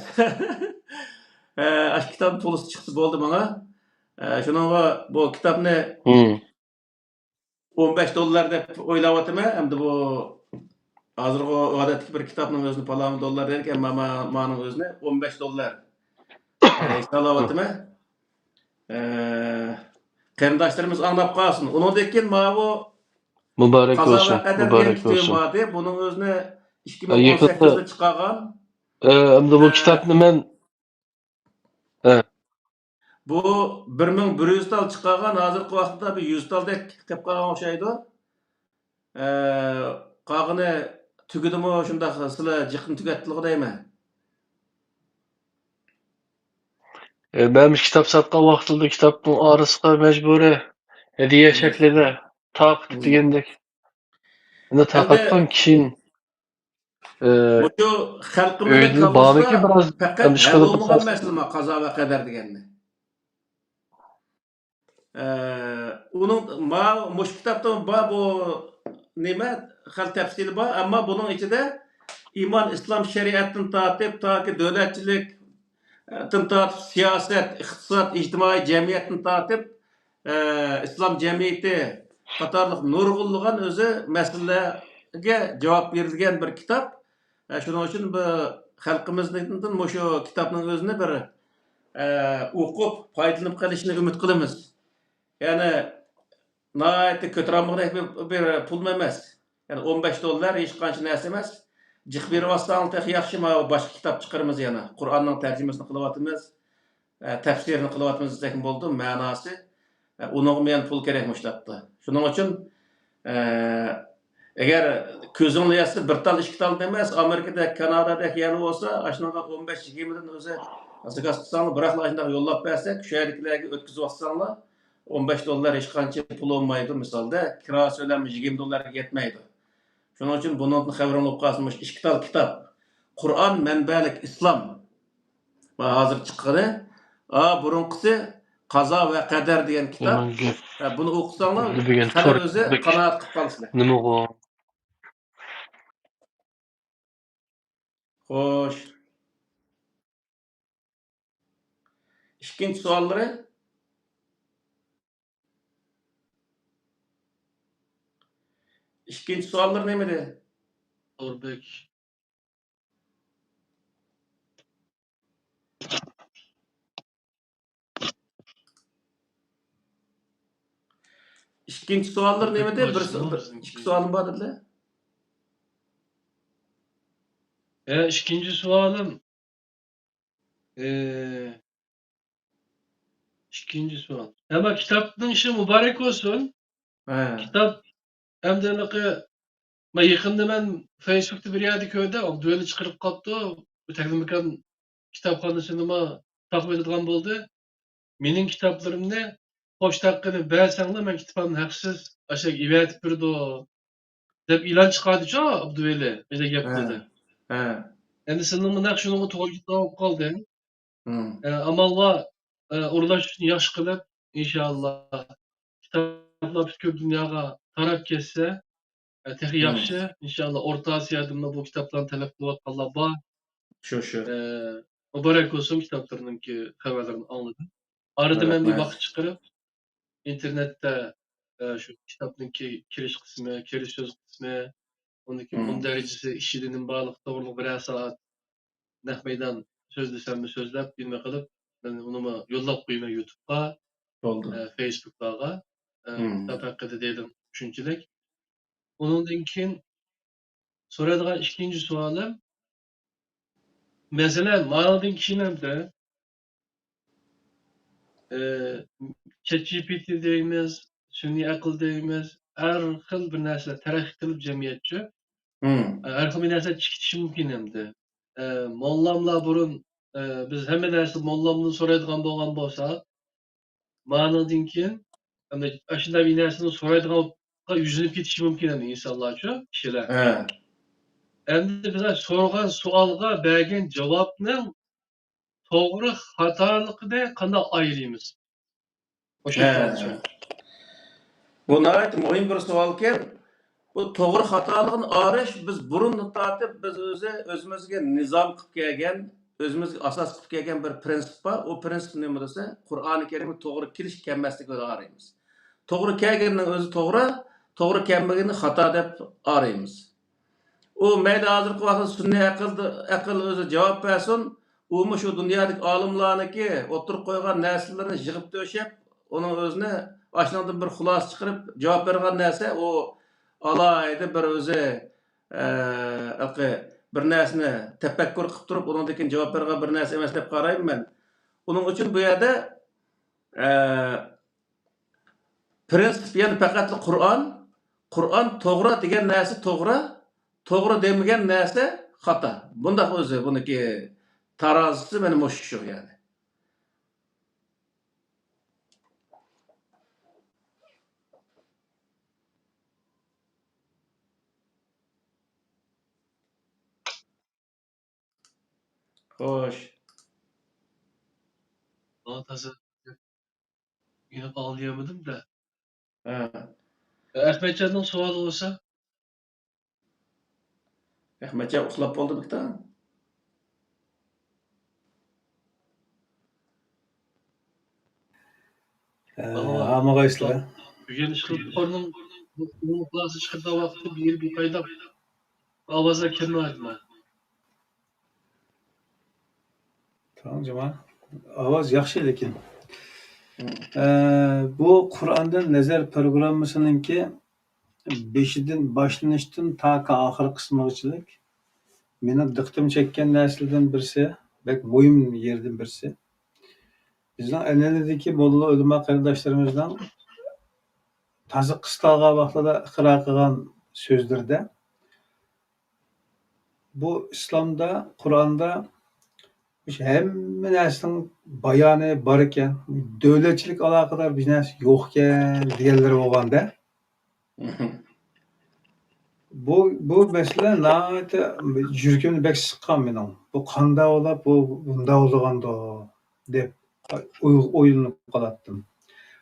ئە، ئاشۇ كىتابنىڭ تولىسى چىقسا بولدى ماڭا. ئە، شۇنىڭغا بۇ كىتابنى ئون بەش دوللار دەپ ئويلاۋاتىمەن. ئەمدى بۇ ھازىرغۇ ئادەتتىكى بىر كىتابنىڭ ئۆزىنى پالان دوللار دەيدىكەن، ئەمما ما-، مانىڭ ئۆزىنى ئون بەش دوللار ھېسابلاۋاتىمەن. ئە، قېرىنداشلىرىمىز ئاڭلاپ قالسۇن. ئۇنىڭدىن كېيىن ماۋۇ مۇبارەك قازا ۋە بولسۇن، قەدەر دېگەن مۇبارەك كىتابىم بولسۇن. باردى. بۇنىڭ ئۆزىنى ئىككى مىڭ ئون سەككىزدە چىقارغان. ئە، ئەمدى بۇ ئە، كىتابنى مەن، ئە. بۇ بىر مىڭ بىر يۈز تال چىقارغان، ھازىرقى ۋاقىتتا بىر يۈز تالدەك كېتىپ قالغان ئوخشايدۇ. ئە، قالغىنى تۈگىدىمۇ، شۇنداق سىلەر جىقنى تۈگەتتىلىغۇ دەيمەن. ئە، مەن كىتاب ساتقان ۋاقتىمدا كىتابنىڭ ئارىسىغا مەجبۇرىي ھەدىيە شەكلىدە تارقىتىپ دېگەندەك. ئەمدى تارقاتقان كىشىنىڭ، ئە، مۇشۇ خەلقىمىزنىڭ كاللىسىدا پەقەت ھەل بولمىغان مەسىلە ما قازا ۋە قەدەر دېگەننى. ئە، ئۇنىڭ ما-، مۇشۇ كىتابتا بار بۇ نېمە، خېلى تەپسىلى بار، ئەمما بۇنىڭ ئىچىدە ئىمان، ئىسلام شەرىئەتتىن تارتىپ، تاكى دۆلەتچىلىك، تىن تارتىپ سىياسەت، ئىقتىساد، ئىجتىمائىي جەمئىيەتتىن تارتىپ، ئە، ئىسلام جەمئىيىتى قاتارلىق نۇرغۇنلىغان ئۆزى مەسىلىلەرگە جاۋاب بېرىلگەن بىر كىتاب. ئە، شۇنىڭ ئۈچۈن بۇ خەلقىمىزنىڭ مۇشۇ كىتابنىڭ ئۆزىنى بىر، ئە، ئوقۇپ پايدىلىنىپ قېلىشىنى ئۈمىد قىلىمىز. يەنى ناھايىتى كۆتۈرەلمىگۈدەك بىر، بىر پۇلمۇ ئەمەس. يەنى ئون بەش دوللار ھېچقانچە نەرسە ئەمەس. جىق بېرىۋاتساڭلار تېخى ياخشى، ماۋۇ باشقا كىتاب چىقىرىمىز يەنە. قۇرئاننىڭ تەرجىمىسىنى قىلىۋاتىمىز، ئە، تەپسىرىنى قىلىۋاتىمىز دېسەكمۇ بولىدۇ، مەناسى. ئە، ئۇنىڭغىمۇ يەنە پۇل كېرەك مۇشۇ كىتابتا. شۇنىڭ ئۈچۈن، ئە، ئەگەر كۆزۈڭلار يەتسە، بىر تال، ئىككى تالدىن ئەمەس، ئامېرىكىدەك، كانادادەك يەرلەر بولسا، ئاشۇنىڭغا ئون بەش يىگىرمىدىن ئۆزى زاكاز قىلساڭلار، بىراقلا ئاشۇنداق يوللاپ بەرسەك، شۇ يەردىكىلەرگە ئۆتكۈزۈۋاتساڭلار، ئون بەش دوللار ھېچقانچە پۇل بولمايدۇ. مىسالدا، كىرا تۆلەم يىگىرمە دوللارغا يەتمەيدۇ. شۇنىڭ ئۈچۈن بۇنىڭدىن خەۋىرىڭ بولۇپ قالسۇن، مۇشۇ ئىككى تال كىتاب، قۇرئان مەنبەلىك ئىسلام، ھازىر چىققىنى، ئا، بۇرۇنقىسى قازا ۋە قەدەر دېگەن كىتاب. يامان گەپ. ھە، بۇنى ئوقۇساڭلار، دېگەن خەلق تور ئۆزى بەك قانائەت قىلىپ قالىسىلەر. نېمە بۇ؟ خوش. ئىككىنچى سوئاللىرى؟ ئىككىنچى سوئاللىرى نېمىدى؟ تور بەك. ئىككىنچى سوئاللار نېمىدى؟ بىر سو-، بىر، ئىككى سوئالىم بار دېدىلە. ھە، ئىككىنچى سوئالىم. ئى، ئىككىنچى سوئال. ھەممە كىتابنىڭ ئىشى مۇبارەك بولسۇن. ھە. كىتاب ئەمدى ھېلىقى، مەن يېقىندا مەن فېيسبۇكتا بىر يەردە كۆردۈم، ئابدۇۋەلى چىقىرىپ قاپتۇ. بۇ تەكلىماكان كىتابخانىسىنىمۇ تاقىۋېتىدىغان بولدى. مېنىڭ كىتابلىرىمنى پوچتا ھەققىنى بەرسەڭلار، مەن كىتابنى ھەقسىز ئاشۇ يەرگە ئېۋەتىپ بېرىدۇ، دەپ ئېلان چىقاردىچۇ ئابدۇۋەلى، ئەجەب گەپ قىلدى. ھە. ئەمدى سېنىڭمۇ نەق شۇنىڭغا توغرا كېلىدىغان بولۇپ قالدى. ئە، ئامال بار، ئە، ئورۇنلاشتۇرۇشنى ياخشى قىلىپ، ئىنشائاللا، كىتابلار پۈتكۈل دۇنياغا تاراپ كەتسە، ئە، تېخى ياخشى. ئىنشائاللا، ئورتا ئاسىيادىمۇ بۇ كىتابلارنى تەلەپ قىلىۋاتقانلار بار. شۇ، شۇ. ئە، مۇبارەك بولسۇن، كىتابلىرىنىڭكى خەۋەرلىرىنى ئاڭلىدىم. ئارىدا مەن بىر ۋاقىت چىقىرىپ، ئىنتېرنېتتە، ئە، شۇ كىتابنىڭكى كىرىش قىسمى، كىرىش سۆز قىسمى، ئۇنىڭكى ئۇن دەرىجىسى ئىچىدە نېمە بارلىقى توغرىلىق بىرەر سائەت نەق مەيدان سۆزلىسەممۇ سۆزلەپ، نېمە قىلىپ، مەن ئۇنىمۇ يوللاپ قويىمەن يۇتۇبقا، بولدى. ئە، فېيسبۇكلارغا. ئە، مم. كىتاب ھەققىدە دېدىم، شۇنچىلىك. ئۇنىڭدىن كېيىن سورايدىغان ئىككىنچى سوئالىم، مەسىلەن، مانىڭدىن كېيىن ئەمدى، ئە، چات جى پى تى دەيمىز، سۈنئىي ئەقىل دەيمىز، ھەر خىل بىر نەرسىلەر تەرەققىي قىلىپ جەمئىيەتچۇ. مم. ئە، ھەر خىل بىر نەرسە چىقىشى مۇمكىن ئەمدى. ئە، موللاملار بۇرۇن، ئە، بىز ھەممە نەرسە موللامدىن سورايدىغان بولغان بولسا، مانىڭدىن كېيىن، ئەمدى ئاشۇنداق بىر نەرسىنى سورايدىغانغا يۈزلىنىپ كېتىشى مۇمكىن ئەمدى ئىنسانلارچۇ، كىشىلەر. ھە. ئەمدى بىز سورىغان سوئالغا بەرگەن جاۋابنىڭ توغرا خاتالىقىنى قانداق ئايرىيمىز؟ مۇشۇ ھە. سوئالچۇ. بۇ ناھايىتى مۇھىم بىر سوئالكەن. بۇ توغرا خاتالىقىنى ئايرىش بىز بۇرۇندىن تارتىپ بىز ئۆزى، ئۆزىمىزگە نىزام قىلىپ كەلگەن، ئۆزىمىزگە ئاساس قىلىپ كەلگەن بىر پرىنسىپ بار. ئۇ پرىنسىپ نېمە دېسە، قۇرئانى كەرىمگە توغرا كېلىش كەلمەسلىكىنى ئايرىيمىز. توغرا كەلگەننىڭ ئۆزى توغرا، توغرا كەلمىگەننى خاتا دەپ ئايرىيمىز. ئۇ مەيلى ھازىرقى ۋاقىتتا سۈنئىي ئەقىل، ئەقىل ئۆزى جاۋاب بەرسۇن، ئۇمۇ شۇ دۇنيادىكى ئالىملارنىڭكى ئوتتۇرىغا قويغان نەرسىلىرىنى يىغىپ تۆشەپ، ئۇنىڭ ئۆزىنى ئاشۇنىڭدىن بىر خۇلاسە چىقىرىپ جاۋاب بەرگەن نەرسە، ئۇ ئالاھىدە بىر ئۆزى، ئە، ھېلىقى بىر نەرسىنى تەپەككۇر قىلىپ تۇرۇپ، ئۇنىڭدىن كېيىن جاۋاب بەرگەن بىر نەرسە ئەمەس دەپ قارايمەن مەن. ئۇنىڭ ئۈچۈن بۇ يەردە، ئە، پرىنسىپ يەنى پەقەتلا قۇرئان، قۇرئان توغرا دېگەن نەرسە توغرا، توغرا دېمىگەن نەرسە خاتا. بۇنداق ئۆزى بۇنىڭكى تارازىسى مانا مۇشۇ شۇ يەنى. خوش. ماڭا تازا ئېنىق ئاڭلىيالمىدىم-دە. ھە. ئەخمەتجاننىڭ سوئالى بولسا؟ ئەخمەتجان ئۇخلاپ بولدىمىكتا؟ ھە، ئاۋۇ ھامىغايسىلەر. بۈگۈن ئىشقىلىپ تورنىڭ ئومۇمىي كلاسى چىقىدىغان ۋاقتى بىر، بىر پايدا. ئاۋازلار كەلمەيدۇ. تامام جۇما. ئاۋاز ياخشى لېكىن. مم. ئە، بۇ قۇرئاندىن نەزەر پروگراممىسىنىڭكى بېشىدىن، باشلىنىشتىن تاكى ئاخىرقى قىسمىغىچىلىك مېنىڭ دىققىتىمنى چەككەن نەرسىلەردىن بىرسى، بەك مۇھىم يېرىدىن بىرسى. بىزنىڭ ئەنئەنىدىكى موللا ئۆلىما قېرىنداشلىرىمىزنىڭ تازا قىستالغان ۋاقتىدا ئىقرار قىلغان سۆزلىرىدە، بۇ ئىسلامدا، قۇرئاندا مۇشۇ ھەممە نەرسىنىڭ بايانى بار ئىكەن، دۆلەتچىلىك ئالاقىدار بىر نەرسە يوق ئىكەن دېگەنلىرى بولغاندا. بۇ، بۇ مەسىلە ناھايىتى يۈرىكىمنى بەك سىققان مېنىڭ. بۇ قانداق بولۇپ، بۇ بۇنداق بولىدىغاندۇ دەپ ئوي-، ئويلىنىپ قالاتتىم.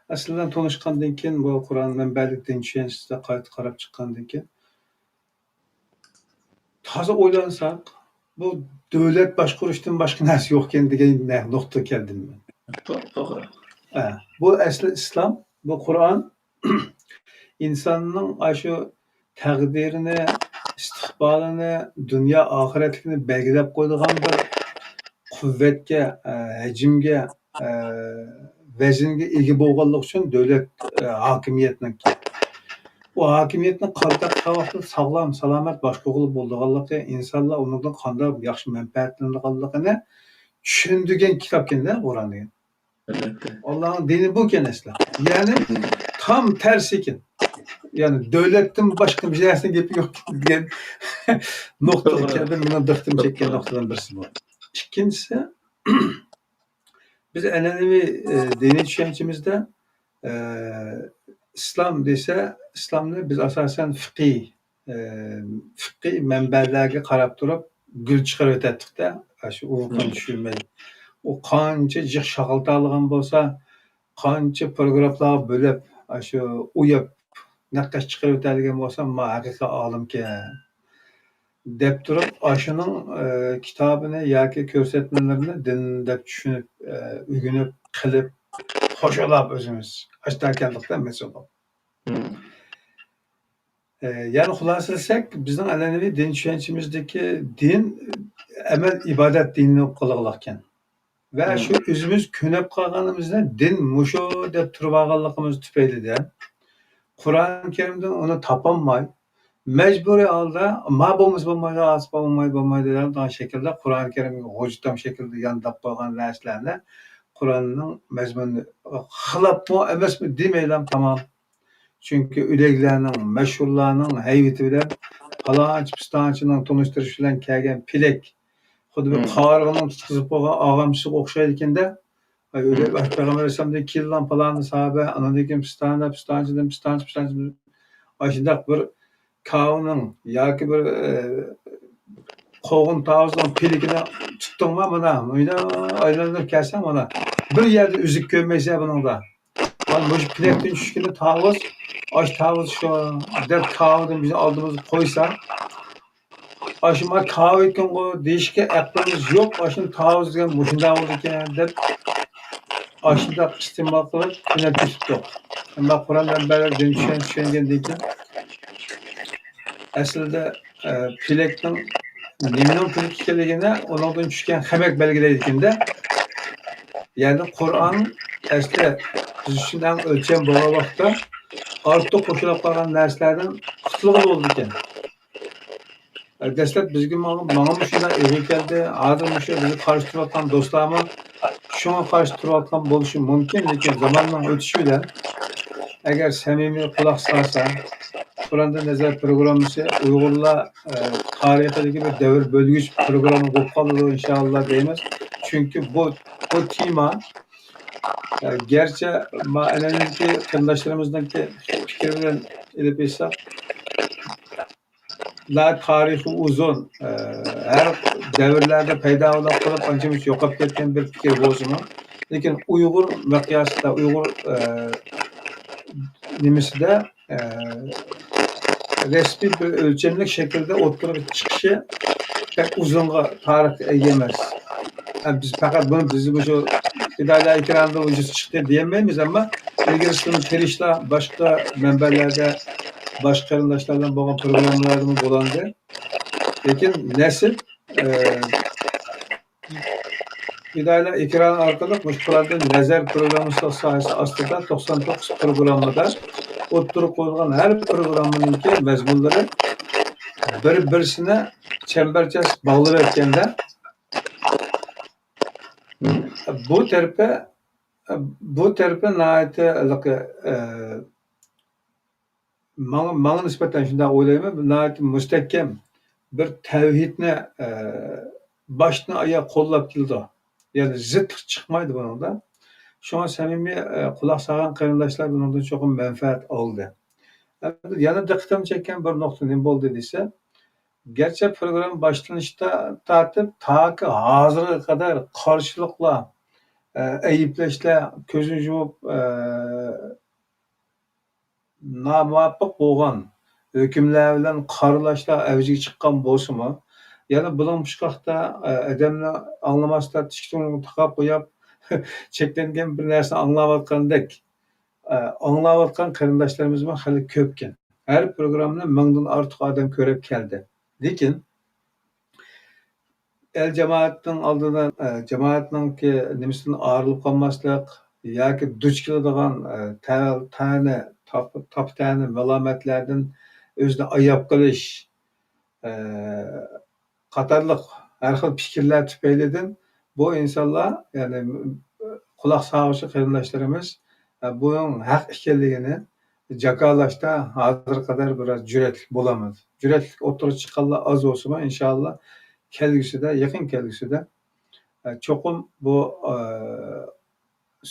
ئەسلىدە تونۇشقاندىن كېيىن، بۇ قۇرئان مەنبەلىك دىن چۈشەنچىسىدە قايتا قاراپ چىققاندىن كېيىن، تازا ئويلانساق، بۇ دۆلەت باشقۇرۇشتىن باشقا نەرسە يوقكەن دېگەن نە-، نۇقتىغا كەلدىم مەن. تو-، توغرا. ھە، بۇ ئەسلى ئىسلام، بۇ قۇرئان ئىنساننىڭ ئاشۇ تەقدىرىنى، ئىستىقبالىنى، دۇنيا ئاخىرەتلىكىنى بەلگىلەپ قويىدىغان بىر قۇۋۋەتكە، ئە، ھەجىمگە، ئە، ۋەزىنگە ئىگە بولغانلىقى ئۈچۈن دۆلەت، ئە، ھاكىمىيەتنىڭكى. ئۇ ھاكىمىيەتنى قانداق ۋاقىتتا ساغلام، سالامەت باشقۇرغىلى بولىدىغانلىقى، ئىنسانلار ئۇنىڭدىن قانداق ياخشى مەنپەئەتلىنىدىغانلىقىنى چۈشەندۈرگەن كىتابكەن-دە، قۇرئان دېگەن. ئەلۋەتتە. ئاللانىڭ دىنى بۇكەن ئەسلى. يەنى تام تەرسىكەن. يەنى دۆلەتتىن باشقا بىر نەرسىنىڭ گېپى يوق دېگەن نۇقتىغا توغرا. كەلدىم. مېنىڭ دىققىتىمنى چەككەن توغرا. نۇقتىدىن بىرسى بۇ. ئىككىنچىسى، بىز ئەنئەنىۋى، ئە، دىنىي چۈشەنچىمىزدە، ئە، ئىسلام دېسە، ئىسلامنى بىز ئاساسەن فىقىي، ئە، فىقىي مەنبەلەرگە قاراپ تۇرۇپ گۈل چىقىرىۋېتەتتۇق-دە، ئاشۇ ئۇۋىقىنى مم. چۈشۈرمەي. ئۇ قانچە جىق شاغىلتالىغان بولسا، قانچە پروگراملارغا بۆلۈپ، ئاشۇ ئويۇپ نەققاش چىقىرىۋېتەلىگەن بولسا، ما ھەقىقىي ئالىمكەن. دەپ تۇرۇپ، ئاشۇنىڭ، ئە، كىتابىنى ياكى كۆرسەتمىلىرىنى دىن دەپ چۈشىنىپ، ئە، ئۆگىنىپ، قىلىپ، قوشۇلاپ ئۆزىمىز ئاشتا كەلدۇق-دە، مەسىلەن. مم. ئە، يەنى خۇلاسىلىسەك، بىزنىڭ ئەنئەنىۋى دىن چۈشەنچىمىزدىكى دىن ئەمەل ئىبادەت دىنى بولۇپ قالغانلىقكەن. ۋە شۇ ئۆزىمىز كۆنۈپ قالغىنىمىزنى دىن مۇشۇ دەپ تۇرۇۋالغانلىقىمىز تۈپەيلىدىن، قۇرئان كەرىمدىن ئۇنى تاپالماي، مەجبۇرىي ھالدا ما بولمىسا بولمايدۇ، ئاسا بولمايدۇ، بولمايدۇ دەيدىغان شەكىلدە قۇرئان كەرىمگە غۇجىتام شەكىلدە يانداپ قويغان نەرسىلەرنى، قۇرئاننىڭ مەزمۇنى خىلاپمۇ ئەمەسمۇ دېمەيلا تامام. چۈنكى ئۆلۈكلەرنىڭ، مەشھۇرلارنىڭ ھەيۋىتى بىلەن پالانچى پىستانچىنىڭ تونۇشتۇرۇشى بىلەن كەلگەن پىلەك، خۇددى بىر قارىغىنىڭ تۇتقۇزۇپ قويغان ئاغامچىسىغا ئوخشايدىكەن-دە. ئاي، ئۆلۈك پەيغەمبەر ئەلەيھىسسالامدىن كېيىنلا پالانى ساھابە، ئاندىن كېيىن پىستانە، پىستانچىدىن، پىستانچى، پىستانچىدىن، ئاشۇنداق بىر كاۋىنىڭ ياكى بىر، ئە، قوغۇن تاۋۇزنىڭ پىلىكىنى تۇتتۇڭما، مانا، مۇنداق ئايلاندۇرۇپ كەلسەڭ، مانا، بىر يەردە ئۈزۈك كۆرمەيسەن بۇنىڭدا. مانا مۇشۇ پىلەكتىن چۈشكىنى تاۋۇز، ئاش تاۋۇز شۇ دەپ كاۋىدىن بىزنىڭ ئالدىمىزغا قويسا، ئاشۇ ما كاۋىكىنغۇ دېيىشكە ئەقلىمىز يوق، ئاشۇنى تاۋۇز دېگەن مۇشۇنداق بولىدىكەن دەپ، ئاشۇنداق ئىستېمال قىلىپ تۈنەپ كېتىپتۇق. ئەمما قۇرئان مەنبەلەر دىن چۈشەن-، چۈشەنگەندىن كېيىن، ئەسلىدە، ئە، پىلەكنىڭ نېمىنىڭ پىلىكى ئىكەنلىكىنى ئۇنىڭدىن چۈشكەن خەمەك بەلگىلەيدىكەن-دە. يەنى قۇرئان ئەسلى بىز ئۈچۈن ئەڭ ئۆلچەم بولغان ۋاقىتتا ئارتۇق قوشۇلۇپ قالغان نەرسىلەردىن قۇتۇلغىلى بولىدىكەن. دەسلەپ بىزگە ماڭا، ماڭىمۇ شۇنداق ئېغىر كەلدى. ھازىر مۇشۇ بىزگە قارشى تۇرۇۋاتقان دوستلارمۇ شۇڭا قارشى تۇرۇۋاتقان بولۇشى مۇمكىن، لېكىن زاماننىڭ ئۆتۈشى بىلەن ئەگەر سەمىمىي قۇلاق سالسا، قۇرئاندىن نەزەر پروگراممىسى ئۇيغۇرلار، ئە، تارىخىدىكى بىر دەۋر بۆلگۈچ پروگرامما بولۇپ قالىدۇ، ئىنشائاللا دەيمىز. چۈنكى بۇ، بۇ تېما، ئە، گەرچە ما ئەنئەنىۋى قېرىنداشلىرىمىزنىڭكى پىكرى بىلەن ئېلىپ ئېيتساق، لا تارىخى ئۇزۇن، ئە، ھەر دەۋرلەردە پەيدا بولۇپ قېلىپ، ئانچە-مۇنچە يوقاپ كەتكەن بىر پىكىر بولسىمۇ، لېكىن ئۇيغۇر مىقياسىدا، ئۇيغۇر، ئە، نېمىسىدە، ئە، رەسمىي بىر ئۆلچەملىك شەكىلدە ئوتتۇرىغا چىقىشى بەك ئۇزۇنغا تارىخقا ئىگە ئەمەس. ئە، بىز پەقەت بۇنى بىز مۇشۇ پىدائىيلار ئېكرانىدا ۋۇجۇدقا چىقتى دېيەلمەيمىز، ئەمما ئىلگىرىسىدىن پىرىشتە باشقا مەنبەلەردە باشقا قېرىنداشلار بىلەن بولغان پروگراممىلاردىمۇ بولغانىدى. لېكىن نەسىپ، ئە، پىدائىيلار ئېكرانى ئارقىلىق مۇشۇ قۇرئاندىن نەزەر پروگراممىسى ساھەسى ئاستىدا توقسان توققۇز پروگراممىدا ئوتتۇرىغا قويۇلغان ھەر پروگراممىنىڭكى مەزمۇنلىرى بىر-بىرسىنى چەمبەرچاس باغلىۋەتكەندە، بۇ تەرىپى، بۇ تەرىپى ناھايىتى ھېلىقى، ئە، ماڭا، ماڭا نىسبەتەن شۇنداق ئويلايمەن، بۇ ناھايىتى مۇستەھكەم بىر تەۋھىدنى، ئە، باشتىن ئاياغ قوللاپ كېلىدۇ. يەنى زىتلىق چىقمايدۇ بۇنىڭدا. شۇڭا سەمىمىي، ئە، قۇلاق سالغان قېرىنداشلار بۇنىڭدىن چوقۇم مەنپەئەت ئالدى. ئەمدى يەنە دىققىتىمنى چەككەن بىر نۇقتا نېمە بولدى دېسە، گەرچە پروگرامما باشلىنىشتا تارتىپ تاكى ھازىرغا قەدەر قارشىلىقلار، ئە، ئەيىبلەشلەر، كۆزنى يۇمۇپ، ئە، نامۇۋاپىق بولغان ھۆكۈملەر بىلەن قارىلاشلار ئەۋجىگە چىققان بولسىمۇ، يەنە بۇلۇڭ پۇچقاقتا، ئە، ئادەمنى ئاڭلىماستا تىكتۇڭغا تاقاپ قويۇپ، چەكلەنگەن بىر نەرسىنى ئاڭلاۋاتقاندەك، ئە، ئاڭلاۋاتقان قېرىنداشلىرىمىزمۇ خېلى كۆپكەن. ھەر پروگراممىنى مىڭدىن ئارتۇق ئادەم كۆرۈپ كەلدى. لېكىن ئەل جامائەتنىڭ ئالدىدا، ئە، جامائەتنىڭكى نېمىسىدىن ئايرىلىپ قالماسلىق ياكى دۇچ كېلىدىغان، ئە، تە-، تەنە، تاپ-، تاپا-تەنە مالامەتلەردىن ئۆزىنى ئاياپ قېلىش، ئە، قاتارلىق ھەر خىل پىكىرلەر تۈپەيلىدىن بۇ ئىنسانلار، يەنى، قۇلاق سالغۇچى قېرىنداشلىرىمىز، ئە، بۇنىڭ ھەق ئىكەنلىكىنى جاكارلاشتا ھازىرغا قەدەر بىرئاز جۈرئەتلىك بولالمىدى. جۈرئەتلىك ئوتتۇرىغا چىققانلار ئاز بولسىمۇ، ئىنشائاللا، كەلگۈسىدە، يېقىن كەلگۈسىدە، ئە، چوقۇم بۇ، ئە،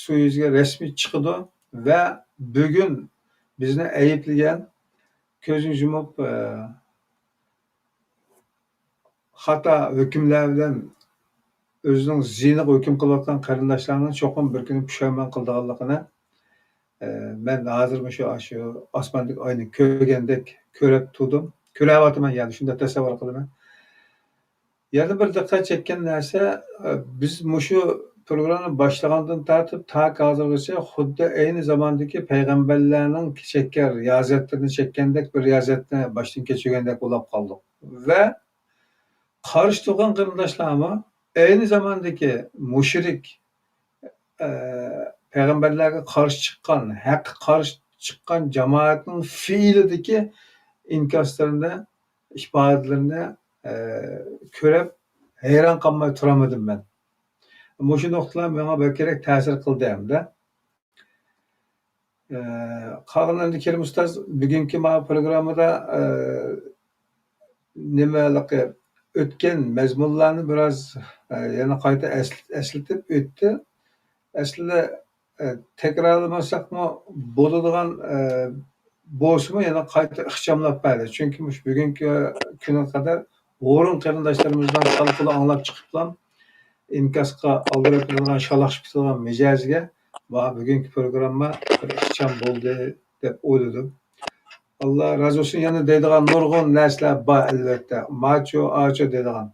سۇ يۈزىگە رەسمىي چىقىدۇ ۋە بۈگۈن بىزنى ئەيىبلىگەن، كۆزىنى يۇمۇپ، ئە، خاتا ھۆكۈملەر بىلەن ئۆزىنىڭ زىيىنىغا ھۆكۈم قىلىۋاتقان قېرىنداشلارنىڭ چوقۇم بىر كۈنى پۇشايمان قىلىدىغانلىقىنى، ئە، مەن ھازىر مۇشۇ، ئاشۇ ئاسماندىكى ئاينى كۆرگەندەك كۆرۈپ تۇردۇم. كۆرۈۋاتىمەن، يەنى شۇنداق تەسەۋۋۇر قىلىمەن. يەنە بىر دىققەت چەككەن نەرسە، ئە، بىز مۇشۇ پروگراممىنى باشلىغاندىن تارتىپ تاكى ھازىرغىچە خۇددى ئەينى زاماندىكى پەيغەمبەرلەرنىڭ چەككەن رىيازەتلىرىنى چەككەندەك بىر رىيازەتنى باشتىن كەچۈرگەندەك بولۇپ قالدۇق. ۋە قارشى تۇرغان قېرىنداشلارمۇ ئەينى زاماندىكى مۇشرىك، ئە، پەيغەمبەرلەرگە قارشى چىققان، ھەققە قارشى چىققان جامائەتنىڭ فېئىلىدىكى ئىنكاسلىرىنى، ئىپادىلىرىنى، ئە، كۆرۈپ ھەيران قالماي تۇرالمىدىم مەن. مۇشۇ نۇقتىلار ماڭا بەكرەك تەسىر قىلدى ھەمدە. ئە، قالغان ئەمدى كېرىم ئۇستاز بۈگۈنكى ماۋۇ پروگراممىدا، ئە، نېمە ھېلىقى ئۆتكەن مەزمۇنلارنى بىراز، ئە، يەنە قايتا ئەسل-، ئەسلىتىپ ئۆتتى. ئەسلىدە، ئە، تەكرارلىمىساقمۇ بولىدىغان، ئە، بولسىمۇ يەنە قايتا ئىخچاملاپ بەردى. چۈنكى مۇشۇ بۈگۈنكى كۈنگە قەدەر ھۇرۇن قېرىنداشلىرىمىزنىڭ خەلقىلا ئاڭلاپ چىقىپلا ئىنكاسقا ئالدىراپ كېتىدىغان، شالاقشىپ كېتىدىغان مىجەزگە، ۋاھ، بۈگۈنكى پروگرامما بىر ئىخچام بولدى دەپ ئويلىدىم. ئاللا رازى بولسۇن، يەنە دەيدىغان نۇرغۇن نەرسىلەر بار، ئەلۋەتتە. ماچۇ، ئاچۇ دەيدىغان.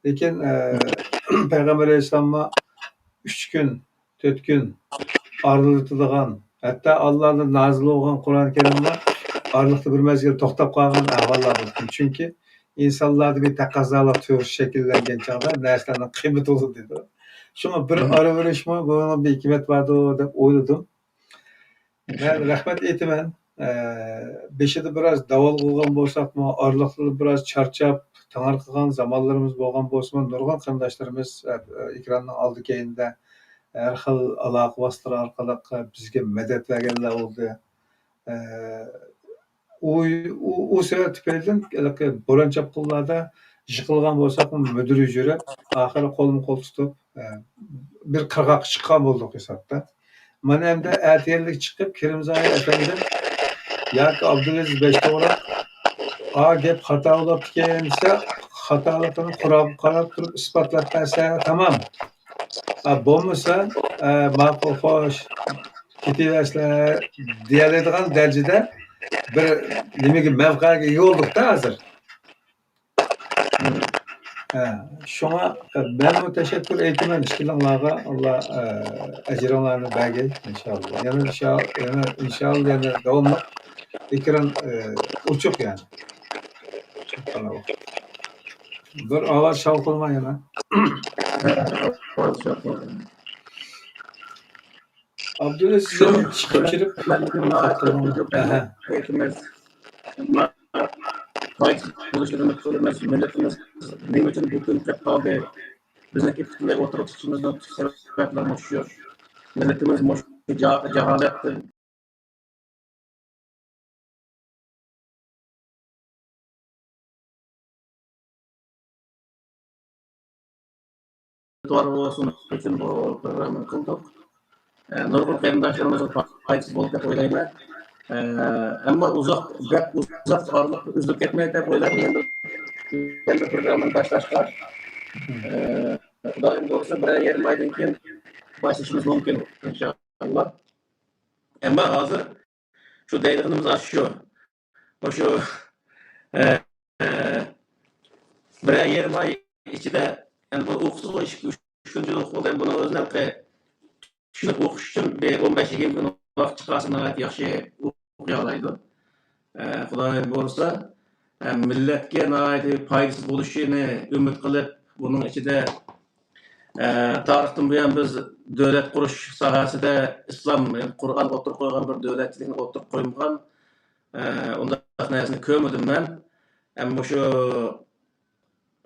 لېكىن، ئە، پەيغەمبەر ئەلەيھىسسالاممۇ ئۈچ كۈن، تۆت كۈن ئارىلىتىدىغان، ھەتتا ئاللادىن نازىل بولغان قۇرئان كەرىملا ئارىلىقتا بىر مەزگىل توختاپ قالغان ئەھۋاللار بولغان. چۈنكى ئىنسانلاردا بىر تەقەززالىق تۇيغۇسى شەكىللەنگەن چاغدا نەرسىلەرنىڭ قىممىتى بولىدۇ دەيدۇ. شۇڭا بىر ئارىۋېرىشمۇ بۇنىڭ بىر ھېكمەت باردۇ دەپ ئويلىدىم. مەن رەھمەت ئېيتىمەن. ئە، بېشىدا بىراز داۋالغۇغان بولساقمۇ، ئارىلىقلىرى بىراز چارچاپ، تەڭرىقىغان زامانلىرىمىز بولغان بولسىمۇ، نۇرغۇن قېرىنداشلىرىمىز، ئە، ئېكراننىڭ ئالدى كەينىدە ھەر خىل ئالاقە ۋاسىتىلىرى ئارقىلىق بىزگە مەدەت بەرگەنلەر بولدى. ئە، ئۇ، ئۇ، ئۇ سەۋەب تۈپەيلىدىن ھېلىقى بوران-چاپقۇنلاردا يىقىلغان بولساقمۇ مۇدىر ھۆجرە، ئاخىرى قولمۇ قول تۇتۇپ، ئە، بىر قىرغاققا چىققان بولدۇق ھېسابتا. مانا ئەمدى ئەتىگەنلىك چىقىپ، كېرىمزايە ئەپەندىم ياكى ئابدۇلئەزىز بەشتوغرا، ئا، گەپ خاتا بولاپتىكەن دېسە، خاتالىقىنى قۇرئانغا قاراپ تۇرۇپ ئىسپاتلاپ بەرسە تامام. ئا، بولمىسا، ئە، ماقۇل، خوش، كېتىۋەرسىلەر دېيەلەيدىغان دەرىجىدە بىر نېمىگە، مەۋقەگە ئىگە بولدۇقتا ھازىر. ھە، شۇڭا، ئە، مەنمۇ تەشەككۈر ئېيتىمەن ئىككىلىڭلارغا. ئاللا، ئە، ئەجرىڭلارنى بەرگەي، ئىنشاللا. يەنە ئىنشا-، يەنە ئىنشاللا يەنە داۋاملىق ئېكران، ئە، ئوچۇق يەنە. بىر ئاۋاز شاۋقۇنما يەنە. ئابدۇلئەزىز شۇ يەنە چىقىپ كىرىپ، مەن خەت قىلدىڭمۇ؟ ئەھە. قايسى بولۇشىنى ئۈمىد قىلىمىز. مىللىتىمىز نېمە ئۈچۈن بۇ كۈنگە كەپ قالدى؟ بىزنىڭكى پۈتۈنلەي ئوتتۇرىغا چىقىشىمىزنىڭ سەۋەبلىرى مۇشۇ. مىللىتىمىز مۇشۇ جا-، جاھالەتتىن ئۈمىدۋار بولسۇن ئۈچۈن بۇ پروگراممىنى قىلدۇق. ئە، نۇرغۇن قېرىنداشلىرىمىزغا پايدىسى بولدى دەپ ئويلايمەن. ئە، ئەمما ئۇزاق، بەك ئۇزاق ئارىلىق ئۈزۈلۈپ كەتمەيدۇ دەپ ئويلايمەن. يەنە، يەنە بىر پروگراممىنى باشلاشقا، ئە، خۇدايىم بۇيرۇسا بىرەر يېرىم ئايدىن كېيىن باشلىشىمىز مۇمكىن، ئىنشاللا. ئەمما ھازىر شۇ دەيدىغىنىمىز ئاشۇ شۇ. مۇشۇ، ئە، ئە، بىرەر يېرىم ئاي ئىچىدە، يەنى بۇ ئوقۇسىغۇ ئىككى، ئۈچ كۈن ئوقۇپ بولدى. بۇنىڭ ئۆزىنى ھېلىقى چۈشىنىپ ئوقۇش ئۈچۈن بىر ئون بەش يىگىرمە كۈن ۋاقىت چىقارسا ناھايىتى ياخشى ئوقۇيالايدۇ. ئە، خۇدايىم بۇيرۇسا، ئە، مىللەتكە ناھايىتى پايدىسى بولۇشىنى ئۈمىد قىلىپ، بۇنىڭ ئىچىدە، ئە، تارىختىن بۇيان بىز دۆلەت قۇرۇش ساھەسىدە ئىسلام، يەنى قۇرئان ئوتتۇرىغا قويغان بىر دۆلەتچىلىكنى ئوتتۇرىغا قويمىغان، ئە، ئۇنداق نەرسىنى كۆرمىدىم مەن. ئەمما مۇشۇ،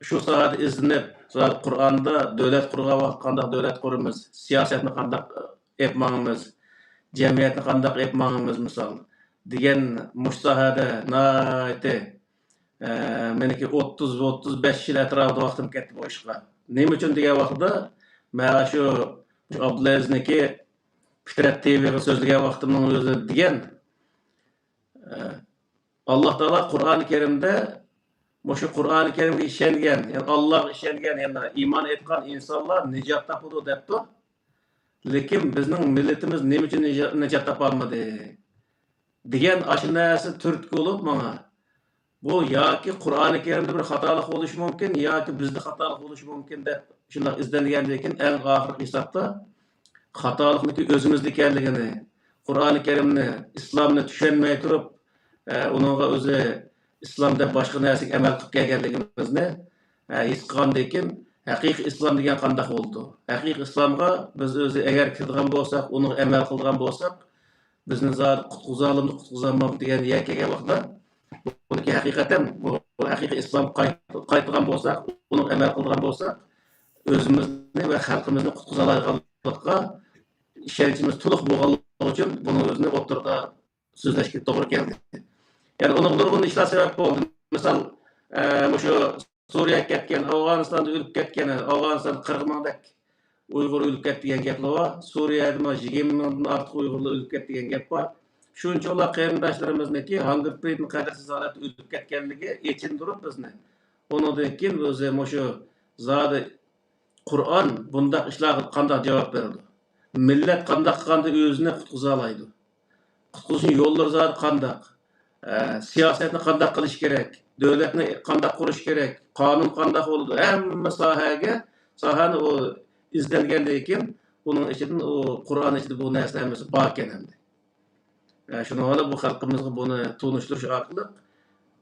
شۇ ساھەدە ئىزدىنىپ، قۇرئاندا دۆلەت قۇرغان ۋاقىت قانداق دۆلەت قۇرىمىز، سىياسەتنى قانداق ئېلىپ ماڭىمىز، جەمئىيەتنى قانداق ئېلىپ ماڭىمىز، مىسال، دېگەن مۇشۇ ساھەدە ناھايىتى، ئە، مېنىڭكى ئوتتۇز، ئوتتۇز بەش يىل ئەتراپىدا ۋاقتىم كەتتى بۇ ئىشقا. نېمە ئۈچۈن دېگەن ۋاقىتتا، مانا شۇ، شۇ ئابدۇلئەزىزنىڭكى پىترەت تىۋىغا سۆزلىگەن ۋاقتىمنىڭ ئۆزىدە دېگەن، ئاللا تائالا قۇرئانى كەرىمدە مۇشۇ قۇرئانى كەرىمگە ئىشەنگەن، يەنى ئاللاغا ئىشەنگەن، يەنى ئىمان ئېيتقان ئىنسانلار نىجات تاپىدۇ دەپتۇ. لېكىن بىزنىڭ مىللىتىمىز نېمە ئۈچۈن نىجا-، نىجات تاپالمىدى؟ دېگەن ئاشۇ نەرسە تۈرتكە بولۇپ ماڭا، بۇ ياكى قۇرئانى كەرىمدە بىر خاتالىق بولۇشى مۇمكىن، ياكى بىزدە خاتالىق بولۇشى مۇمكىن دەپ شۇنداق ئىزدەنگەندىن كېيىن، ئەڭ ئاخىرقى ھېسابتا خاتالىقنىڭكى ئۆزىمىزدە ئىكەنلىكىنى، قۇرئانى كەرىمنى، ئىسلامنى چۈشەنمەي تۇرۇپ، ئە، ئۇنىڭغا ئۆزى ئىسلام دەپ باشقا نەرسىگە ئەمەل قىلىپ كەلگەنلىكىمىزنى، ئە، ھېس قىلغاندىن كېيىن، ھەقىقىي ئىسلام دېگەن قانداق بولىدۇ؟ ھەقىقىي ئىسلامغا بىز ئۆزى ئەگەر كىرىدىغان بولساق، ئۇنىڭغا ئەمەل قىلىدىغان بولساق، بىزنى زادى قۇتقۇزالامدۇ، قۇتقۇزالمامدۇ دېگەن يەرگە كەلگەن ۋاقىتتا، بۇنىڭكى ھەقىقەتەن بۇ ھەقىقىي ئىسلامغا قايت-، قايتىدىغان بولساق، ئۇنىڭغا ئەمەل قىلىدىغان بولساق، ئۆزىمىزنى ۋە خەلقىمىزنى قۇتقۇزالايدىغانلىققا ئىشەنچىمىز تولۇق بولغانلىقى ئۈچۈن بۇنىڭ ئۆزىنى ئوتتۇرىدا سۆزلەشكە توغرا كەلدى. يەنى ئۇنىڭغا نۇرغۇن ئىشلار سەۋەب بولدى. مىسال، ئە، مۇشۇ سۈرىيەگە كەتكەن، ئافغانىستاندا ئۆلۈپ كەتكەن، ئافغانىستاندا قىرىق مىڭدەك ئۇيغۇر ئۆلۈپ كەتتى دېگەن گەپلەر بار. سۈرىيەدىمۇ يىگىرمە مىڭدىن ئارتۇق ئۇيغۇرلار ئۆلۈپ كەتتى دېگەن گەپ بار. شۇنچىۋالا قېرىنداشلىرىمىزنىڭكى ھاڭگىرپېيتنى قەدىرسىز ھالەتتە ئۆلۈپ كەتكەنلىكى ئېچىندۇرۇپ بىزنى. ئۇنىڭدىن كېيىن ئۆزى مۇشۇ زادى قۇرئان بۇنداق ئىشلارغا قانداق جاۋاب بېرىدۇ؟ مىللەت قانداق قىلغاندا ئۆزىنى قۇتقۇزالايدۇ؟ قۇتقۇزۇشنىڭ يوللىرى زادى قانداق؟ ئە، سىياسەتنى قانداق قىلىش كېرەك؟ دۆلەتنى قانداق قۇرۇش كېرەك؟ قانۇن قانداق بولىدۇ؟ ھەممە ساھەگە، ساھەنى ئۇ ئىزدەنگەندىن كېيىن، ئۇنىڭ ئىچىدىن ئۇ قۇرئان ئىچىدە بۇ نەرسىلەر ھەممىسى باركەن ئەمدى. ئە، شۇنىڭ بىلەن بۇ خەلقىمىزغا بۇنى تونۇشتۇرۇش ئارقىلىق،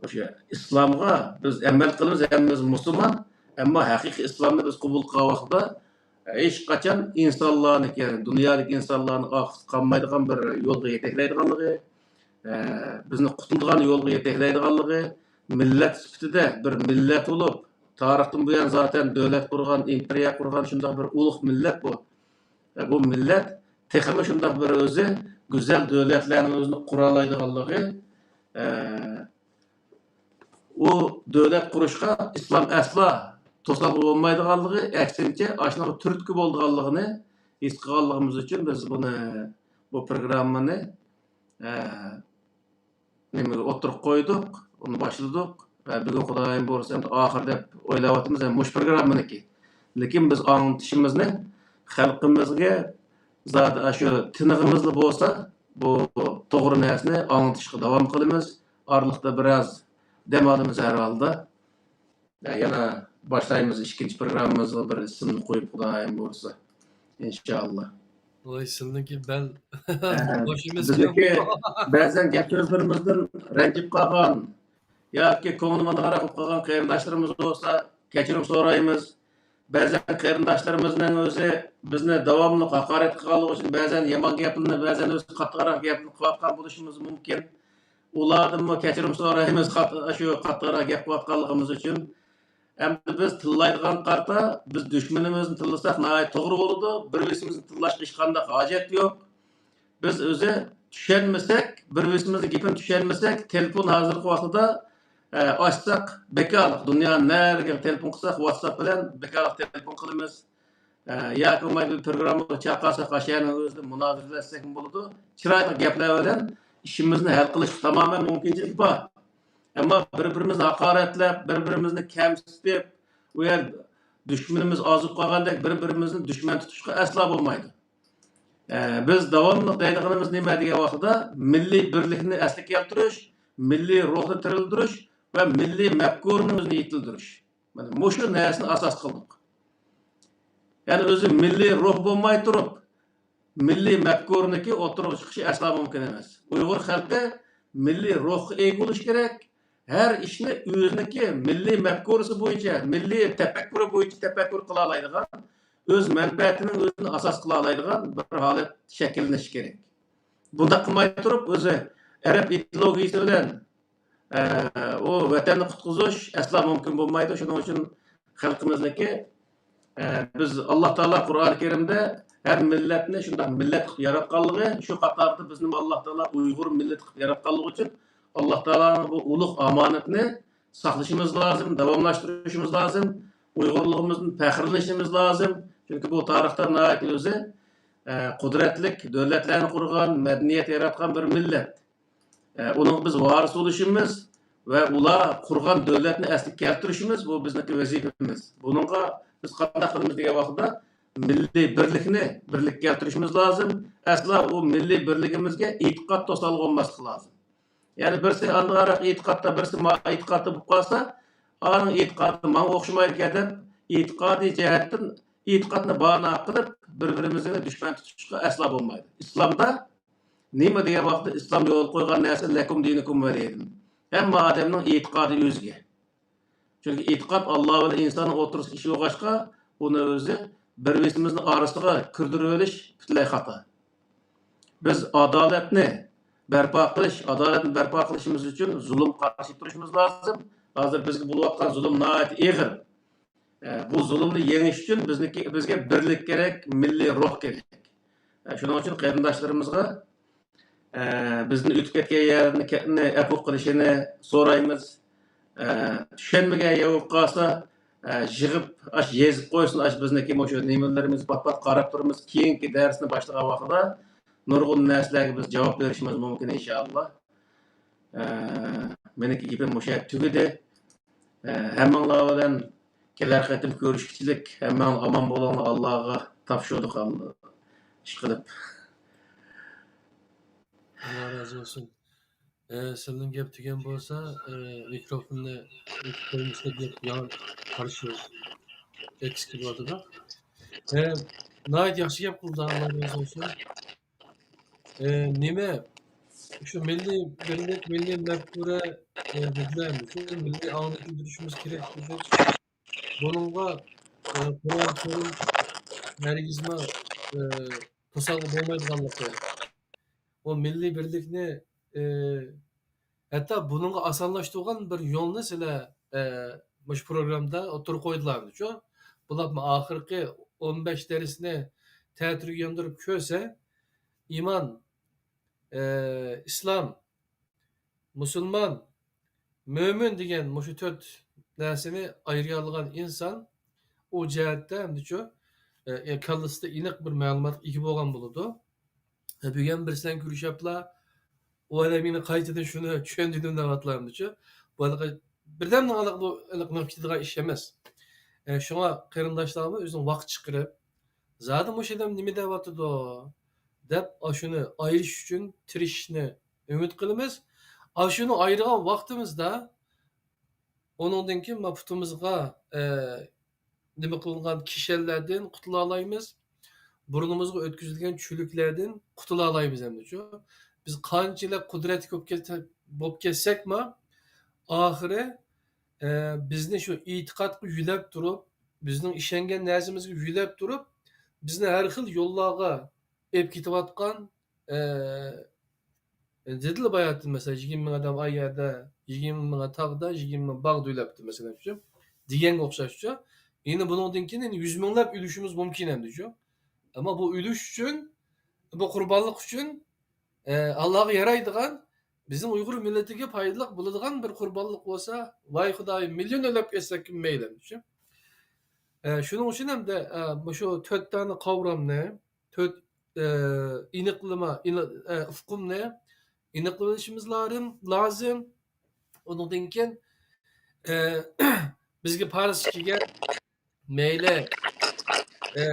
ئوشۇ ئىسلامغا بىز ئەمەل قىلىمىز، ھەممىمىز مۇسۇلمان، ئەمما ھەقىقىي ئىسلامنى بىز قوبۇل قىلغان ۋاقىتتا، ھېچقاچان ئىنسانلارنىكى، يەنى دۇنيادىكى ئىنسانلارنىڭ ئارقىسىدا قالمايدىغان بىر يولغا يېتەكلەيدىغانلىقى، ئە، بىزنى قۇتۇلىدىغان يولغا يېتەكلەيدىغانلىقى، مىللەت سۈپىتىدە بىر مىللەت بولۇپ، تارىختىن بۇيان زاتەن دۆلەت قۇرغان، ئىمپېرىيە قۇرغان شۇنداق بىر ئۇلۇغ مىللەت بۇ. بۇ مىللەت تېخىمۇ شۇنداق بىر ئۆزى گۈزەل دۆلەتلەرنى ئۆزىنى قۇرالايدىغانلىقى، ئە، ئۇ دۆلەت قۇرۇشقا ئىسلام ئەسلا توسالغۇ بولمايدىغانلىقى، ئەكسىنچە، ئاشۇنىڭغا تۈرتكە بولىدىغانلىقىنى ھېس قىلغانلىقىمىز ئۈچۈن بىز بۇنى، بۇ پروگراممىنى، ئە، نېمىگە ئوتتۇرىغا قويدۇق، ئۇنى باشلىدۇق. ۋە بۈگۈن خۇدايىم بۇيرۇسا ئەمدى ئاخىر دەپ ئويلاۋاتىمىز، ھەم مۇشۇ پروگراممىنىكى. لېكىن بىز ئاڭلىتىشىمىزنى خەلقىمىزگە زادى شۇ تىنىقىمىزلا بولسا، بۇ توغرا نەرسىنى ئاڭلىتىشقا داۋام قىلىمىز. ئارىلىقتا بىراز دەم ئالىمىز ھەر ھالدا. يەنە باشلايمىز ئىككىنچى پروگراممىمىزغا بىر ئىسىمنى قويۇپ، خۇدايىم بۇيرۇسا. ئىنشائاللا. ۋاي، سىزنىڭكى بەل بوش ئەمەسكەن. بىزنىڭكى بەزەن گەپ سۆزلىرىمىزدىن رەنجىپ قالغان ياكى كۆڭلى مانداقراق بولۇپ قالغان قېرىنداشلىرىمىز بولسا، كەچۈرۈم سورايمىز. بەزەن قېرىنداشلىرىمىزنىڭ ئۆزى بىزنى داۋاملىق ھاقارەت قىلغانلىقى ئۈچۈن بەزەن يامان گەپلىرىنى، بەزەن ئۆزى قاتتىقراق گەپنى قىلىۋاتقان بولۇشىمىز مۇمكىن. ئۇلاردىنمۇ كەچۈرۈم سورايمىز، قات-، شۇ قاتتىقراق گەپ قىلىۋاتقانلىقىمىز ئۈچۈن. ئەمدى بىز تىللايدىغان قارىتا، بىز دۈشمىنىمىزنى تىللىساق ناھايىتى توغرا بولىدۇ. بىر-بىرىمىزنى تىللاشقا ھېچقانداق ھاجەت يوق. بىز ئۆزى چۈشەنمىسەك، بىر-بىرىمىزنىڭ گېپىنى چۈشەنمىسەك، تېلېفون ھازىرقى ۋاقتىدا، ئە، ئاچساق بىكارلىق. دۇنيانىڭ نەرىگە تېلېفون قىلساق، ۋاتساپ بىلەن بىكارلىق تېلېفون قىلىمىز. ئە، ياكى بولمايدۇ، بىر پروگراممىغا چاقىرساق، ئاشۇ يەرنىڭ ئۆزىدە مۇنازىرىلەشسەكمۇ بولىدۇ. چىرايلىق گەپلەر بىلەن ئىشىمىزنى ھەل قىلىشقا تامامەن مۇمكىنچىلىك بار. ئەمما بىر-بىرىمىزنى ھاقارەتلەپ، بىر-بىرىمىزنى كەمسىتىپ، ئۇ يەر دۈشمىنىمىز ئازىيىپ قالغاندەك بىر-بىرىمىزنى دۈشمەن تۇتۇشقا ئەسلا بولمايدۇ. ئە، بىز داۋاملىق دەيدىغىنىمىز نېمە دېگەن ۋاقتىدا، مىللىي بىرلىكنى ئەسلىگە كەلتۈرۈش، مىللىي روھنى تىرىلدۈرۈش ۋە مىللىي مەپكۇرىمىزنى يېتىلدۈرۈش. مانا مۇشۇ نەرسىنى ئاساس قىلدۇق. يەنى ئۆزى مىللىي روھ بولماي تۇرۇپ، مىللىي مەپكۇرنىڭكى ئوتتۇرىغا چىقىشى ئەسلا مۇمكىن ئەمەس. ئۇيغۇر خەلقى مىللىي روھقا ئىگە بولۇشى كېرەك. ھەر ئىشنى ئۆزىنىڭكى مىللىي مەپكۇرىسى بويىچە، مىللىي تەپەككۇرى بويىچە تەپەككۇر قىلالايدىغان، ئۆز مەنپەئەتىنىڭ ئۆزىنى ئاساس قىلالايدىغان بىر ھالەت شەكىللىنىشى كېرەك. بۇنداق قىلماي تۇرۇپ، ئۆزى ئەرەب ئىدېئولوگىيىسى بىلەن ئە، ئۇ ۋەتەننى قۇتقۇزۇش ئەسلا مۇمكىن بولمايدۇ. شۇنىڭ ئۈچۈن خەلقىمىزنىڭكى، ئە، بىز ئاللا تائالا قۇرئانى كەرىمدە ھەر مىللەتنى شۇنداق مىللەت قىلىپ ياراتقانلىقى، شۇ قاتاردا بىزنى ئاللا تائالا ئۇيغۇر مىللىتى قىلىپ ياراتقانلىقى ئۈچۈن ئاللا تائالانىڭ بۇ ئۇلۇغ ئامانىتىنى ساقلىشىمىز لازىم، داۋاملاشتۇرۇشىمىز لازىم، ئۇيغۇرلۇقىمىزدىن پەخىرلىنىشىمىز لازىم. چۈنكى بۇ تارىختا ناھايىتى ئۆزى، ئە، قۇدرەتلىك دۆلەتلەرنى قۇرغان، مەدەنىيەت ياراتقان بىر مىللەت. ئە، ئۇنىڭغا بىز ۋارىس بولۇشىمىز ۋە ئۇلار قۇرغان دۆلەتنى ئەسلىگە كەلتۈرۈشىمىز، بۇ بىزنىڭكى ۋەزىپىمىز. بۇنىڭغا بىز قانداق قىلىمىز دېگەن ۋاقىتتا، مىللىي بىرلىكنى بىرلىككە كەلتۈرۈشىمىز لازىم. ئەسلا ئۇ مىللىي بىرلىكىمىزگە ئېتىقاد توسالغۇ بولماسلىقى لازىم. يەنى بىرسى ئاندىنراق ئېتىقادتا، بىرسى ما ئېتىقادتا بولۇپ قالسا، ئانىڭ ئېتىقادى ماڭا ئوخشىمايدىكەن دەپ، ئېتىقادىي جەھەتتىن ئېتىقادنى باھانە قىلىپ، بىر-بىرىمىزنى دۈشمەن تۇتۇشقا ئەسلا بولمايدۇ. ئىسلامدا نېمە دېگەن ۋاقىتتا ئىسلام يولغا قويغان نەرسە لەكۇم دىنۇكۇم ۋەلىيە دىن. ھەممە ئادەمنىڭ ئېتىقادى ئۆزىگە. چۈنكى ئېتىقاد ئاللا بىلەن ئىنساننىڭ ئوتتۇرىسىدىكى ئىش بولغاچقا، ئۇنى ئۆزى بىر-بىرسىمىزنىڭ ئارىسىغا كىردۈرۈۋېلىش پۈتۈنلەي خاتا. بىز ئادالەتنى بەرپا قىلىش، ئادالەتنى بەرپا قىلىشىمىز ئۈچۈن زۇلۇم قارشى تۇرۇشىمىز لازىم. ھازىر بىزگە بولۇۋاتقان زۇلۇم ناھايىتى ئېغىر. ئە، بۇ زۇلۇمنى يېڭىش ئۈچۈن بىزنىڭكى، بىزگە بىرلىك كېرەك، مىللىي روھ كېرەك. ئە، شۇنىڭ ئۈچۈن قېرىنداشلىرىمىزغا، ئە، بىزدىن ئۆتۈپ كەتكەن يەرنى ئەپۇ قىلىشىنى سورايمىز. ئە، چۈشەنمىگەن يەر بولۇپ قالسا، ئە، يىغىپ، ئاش يېزىپ قويسۇن، ئاش بىزنىڭكى مۇشۇ نېمىلىرىمىز پات-پات قاراپ تۇرىمىز. كېيىنكى دەرسنى باشلىغان ۋاقتىدا نۇرغۇن نەرسىلەرگە بىز جاۋاب بېرىشىمىز مۇمكىن، ئىنشائاللا. ئە، مېنىڭكى گېپىم مۇشۇ يەردە تۈگىدى. ئە، ھەممىڭلار بىلەن كېلەر قېتىم كۆرۈشكۈچىلىك، ھەممىڭلار ئامان بولۇڭلار، ئاللاغا تاپشۇردۇق، ئىشقىلىپ. ئاللا رازى بولسۇن. ئە، سىلىنىڭ گەپ تۈگەن بولسا، ئە، مىكروفوننى ئېچىپ قويمىسا، گەپ ياڭ قارشى ئېكىسكە بولىدۇ. ئە، ناھايىتى ياخشى گەپ قىلدى، ئاللا رازى بولسۇن. ئە، نېمە، شۇ مىللىي بىرلىك، مىللىي مەپكۇرە، ئە، دېدىلەر، شۇ مىللىي ئاڭنى بىلدۈرۈشىمىز كېرەك دېدۇق. بۇنىڭغا، ئە، قۇرئان كەرىم ھەرگىزمۇ، ئە، توسالغۇ بولمايدىغانلىقى. بۇ مىللىي بىرلىكنى، ئى، ھەتتا بۇنىڭغا ئاسانلاشتۇرغان بىر يولنى سىلەر، ئى، مۇشۇ پروگراممىدا ئوتتۇرىغا قويدۇلارمىشۇ. بۇلارمۇ ئاخىرقى ئون بەش دەرسنى تەتۈرگە ياندۇرۇپ كۆرسە، ئىمان، ئى، ئىسلام، مۇسۇلمان، مۆمىن دېگەن مۇشۇ تۆت نەرسىنى ئايرىيالىغان ئىنسان ئۇ جەھەتتە ئەمدىچۇ، ئى، كاللىسىدا ئېنىق بىر مەلۇماتقا ئىگە بولغان بولىدۇ. بۈگۈن بىرسى بىلەن كۆرۈشۈپلا، ئۇ ئادەم مېنى قايتىدىن شۇنى چۈشەندۈردۈم دەۋاتىلامدىچۇ. بۇ ھېلىقى بىردەمدىن ئالاقە بۇ ھېلىقى مېڭىپ كېتىدىغان ئىش ئەمەس. ئە، شۇڭا قېرىنداشلارمۇ ئۆزىنىڭ ۋاقىت چىقىرىپ، زادى مۇشۇ ئادەم نېمە دەۋاتىدۇ دەپ، ئاشۇنى ئايرىش ئۈچۈن تىرىشىشنى ئۈمىد قىلىمىز. ئاشۇنى ئايرىغان ۋاقتىمىزدا ئۇنىڭدىن كېيىن مانا پۇتىمىزغا، ئە، نېمە قىلىنغان كىشەنلەردىن قۇتۇلالايمىز، بۇرنىمىزغا ئۆتكۈزۈلگەن چۈلۈكلەردىن قۇتۇلالايمىز ئەمدىچۇ. بىز قانچىلىك قۇدرەتلىك بولۇپ كەتسە-، بولۇپ كەتسەكمۇ، ئاخىرى، ئە، بىزنى شۇ ئېتىقادقا يۆلەپ تۇرۇپ، بىزنىڭ ئىشەنگەن نەرسىمىزگە يۆلەپ تۇرۇپ، بىزنى ھەر خىل يوللارغا ئېلىپ كېتىۋاتقان، ئە، دېدىلا باياتىن، مەسىلەن، يىگىرمە مىڭ ئادەم ئاي يەردە، يىگىرمە مىڭ تاغدا، يىگىرمە مىڭ باغدا ئۆلەپتۇ، مەسىلەن، شۇ دېگەنگە ئوخشاش شۇ. يەنە بۇنىڭدىن كېيىن يەنە يۈز مىڭلاپ ئۆلۈشىمىز مۇمكىن ئەمدى شۇ. ئەمما بۇ ئۆلۈش ئۈچۈن، بۇ قۇربانلىق ئۈچۈن، ئە، ئاللاغا يارايدىغان، بىزنىڭ ئۇيغۇر مىللىتىگە پايدىلىق بولىدىغان بىر قۇربانلىق بولسا، ۋاي خۇدايىم، مىليون ئۆلۈپ كەتسەكمۇ مەيلى ئەمدى شۇ. ئە، شۇنىڭ ئۈچۈن ھەمدە، ئە، مۇشۇ تۆت دانە قاۋرامنى، تۆت، ئە، ئېنىقلىما، ئېنىق-، ئە، ئۇقۇمنى ئېنىقلىۋېلىشىمىز لارىم-، لازىم. ئۇنىڭدىن كېيىن، ئە، بىزگە پارسچىگە مەيلى، ئە،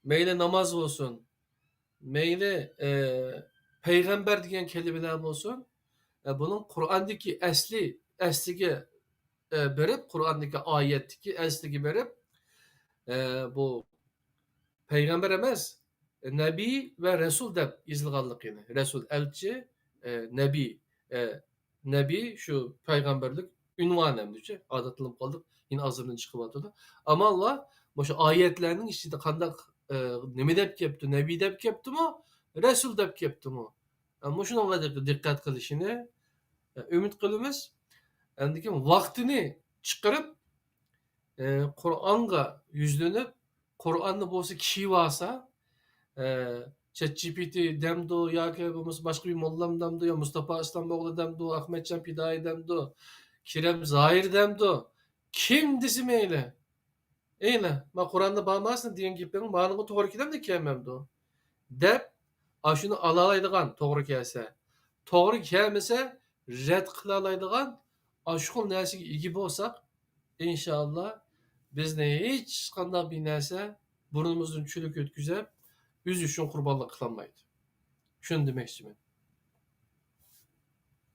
مەيلى ناماز بولسۇن، مەيلى، ئە، پەيغەمبەر دېگەن كەلىمىلەر بولسۇن، ئە، بۇنىڭ قۇرئاندىكى ئەسلى، ئەسلىگە، ئە، بېرىپ، قۇرئاندىكى ئايەتتىكى ئەسلىگە بېرىپ، ئە، بۇ پەيغەمبەر ئەمەس، نەبىي ۋە رەسۇل دەپ يېزىلغانلىقىنى، رەسۇل، ئەلچى، ئە، نەبىي، ئە، نەبىي شۇ پەيغەمبەرلىك ئۇنۋان ئەمدىچۇ، ئادەتلىنىپ قالدۇق، يەنە ئاغزىمدىن چىقىۋاتىدۇ. ئەمما ئاللا مۇشۇ ئايەتلەرنىڭ ئىچىدە قانداق، ئە، نېمە دەپ كەپتۇ، نەبىي دەپ كەپتۇمۇ، رەسۇل دەپ كەپتۇمۇ؟ ئە، مۇشۇنىڭغا دىق-، دىققەت قىلىشىنى، ئە، ئۈمىد قىلىمىز. ئەمدىكىن ۋاقتىنى چىقىرىپ، ئى، قۇرئانغا يۈزلىنىپ، قۇرئاننى بولسا كىشى بارسا، ئى، چات جى پى تى دەمدۇ ياكى بولمىسا باشقا بىر موللام دەمدۇ يا مۇستاپا ئىسلام ئوغلى دەمدۇ، ئەخمەتجان پىدائىي دەمدۇ، كېرەم زاھىر دەمدۇ، كىم دېسە مەيلى. ئەينى، ما قۇرئاندا بارماسمۇ دېگەن گېپىڭ مانىڭغا توغرا كېلەمدۇ، كەلمەمدۇ؟ دەپ، ئاشۇنى ئالالايدىغان توغرا كەلسە، توغرا كەلمىسە، رەت قىلالايدىغان ئاشۇ خىل نەرسىگە ئىگە بولساق، ئىنشائاللا، بىزنى ھېچقانداق بىر نەرسە بۇرنىمىزدىن چۈلۈك ئۆتكۈزۈپ، ئۆزى ئۈچۈن قۇربانلىق قىلالمايدۇ. شۇنى دېمەكچىمەن.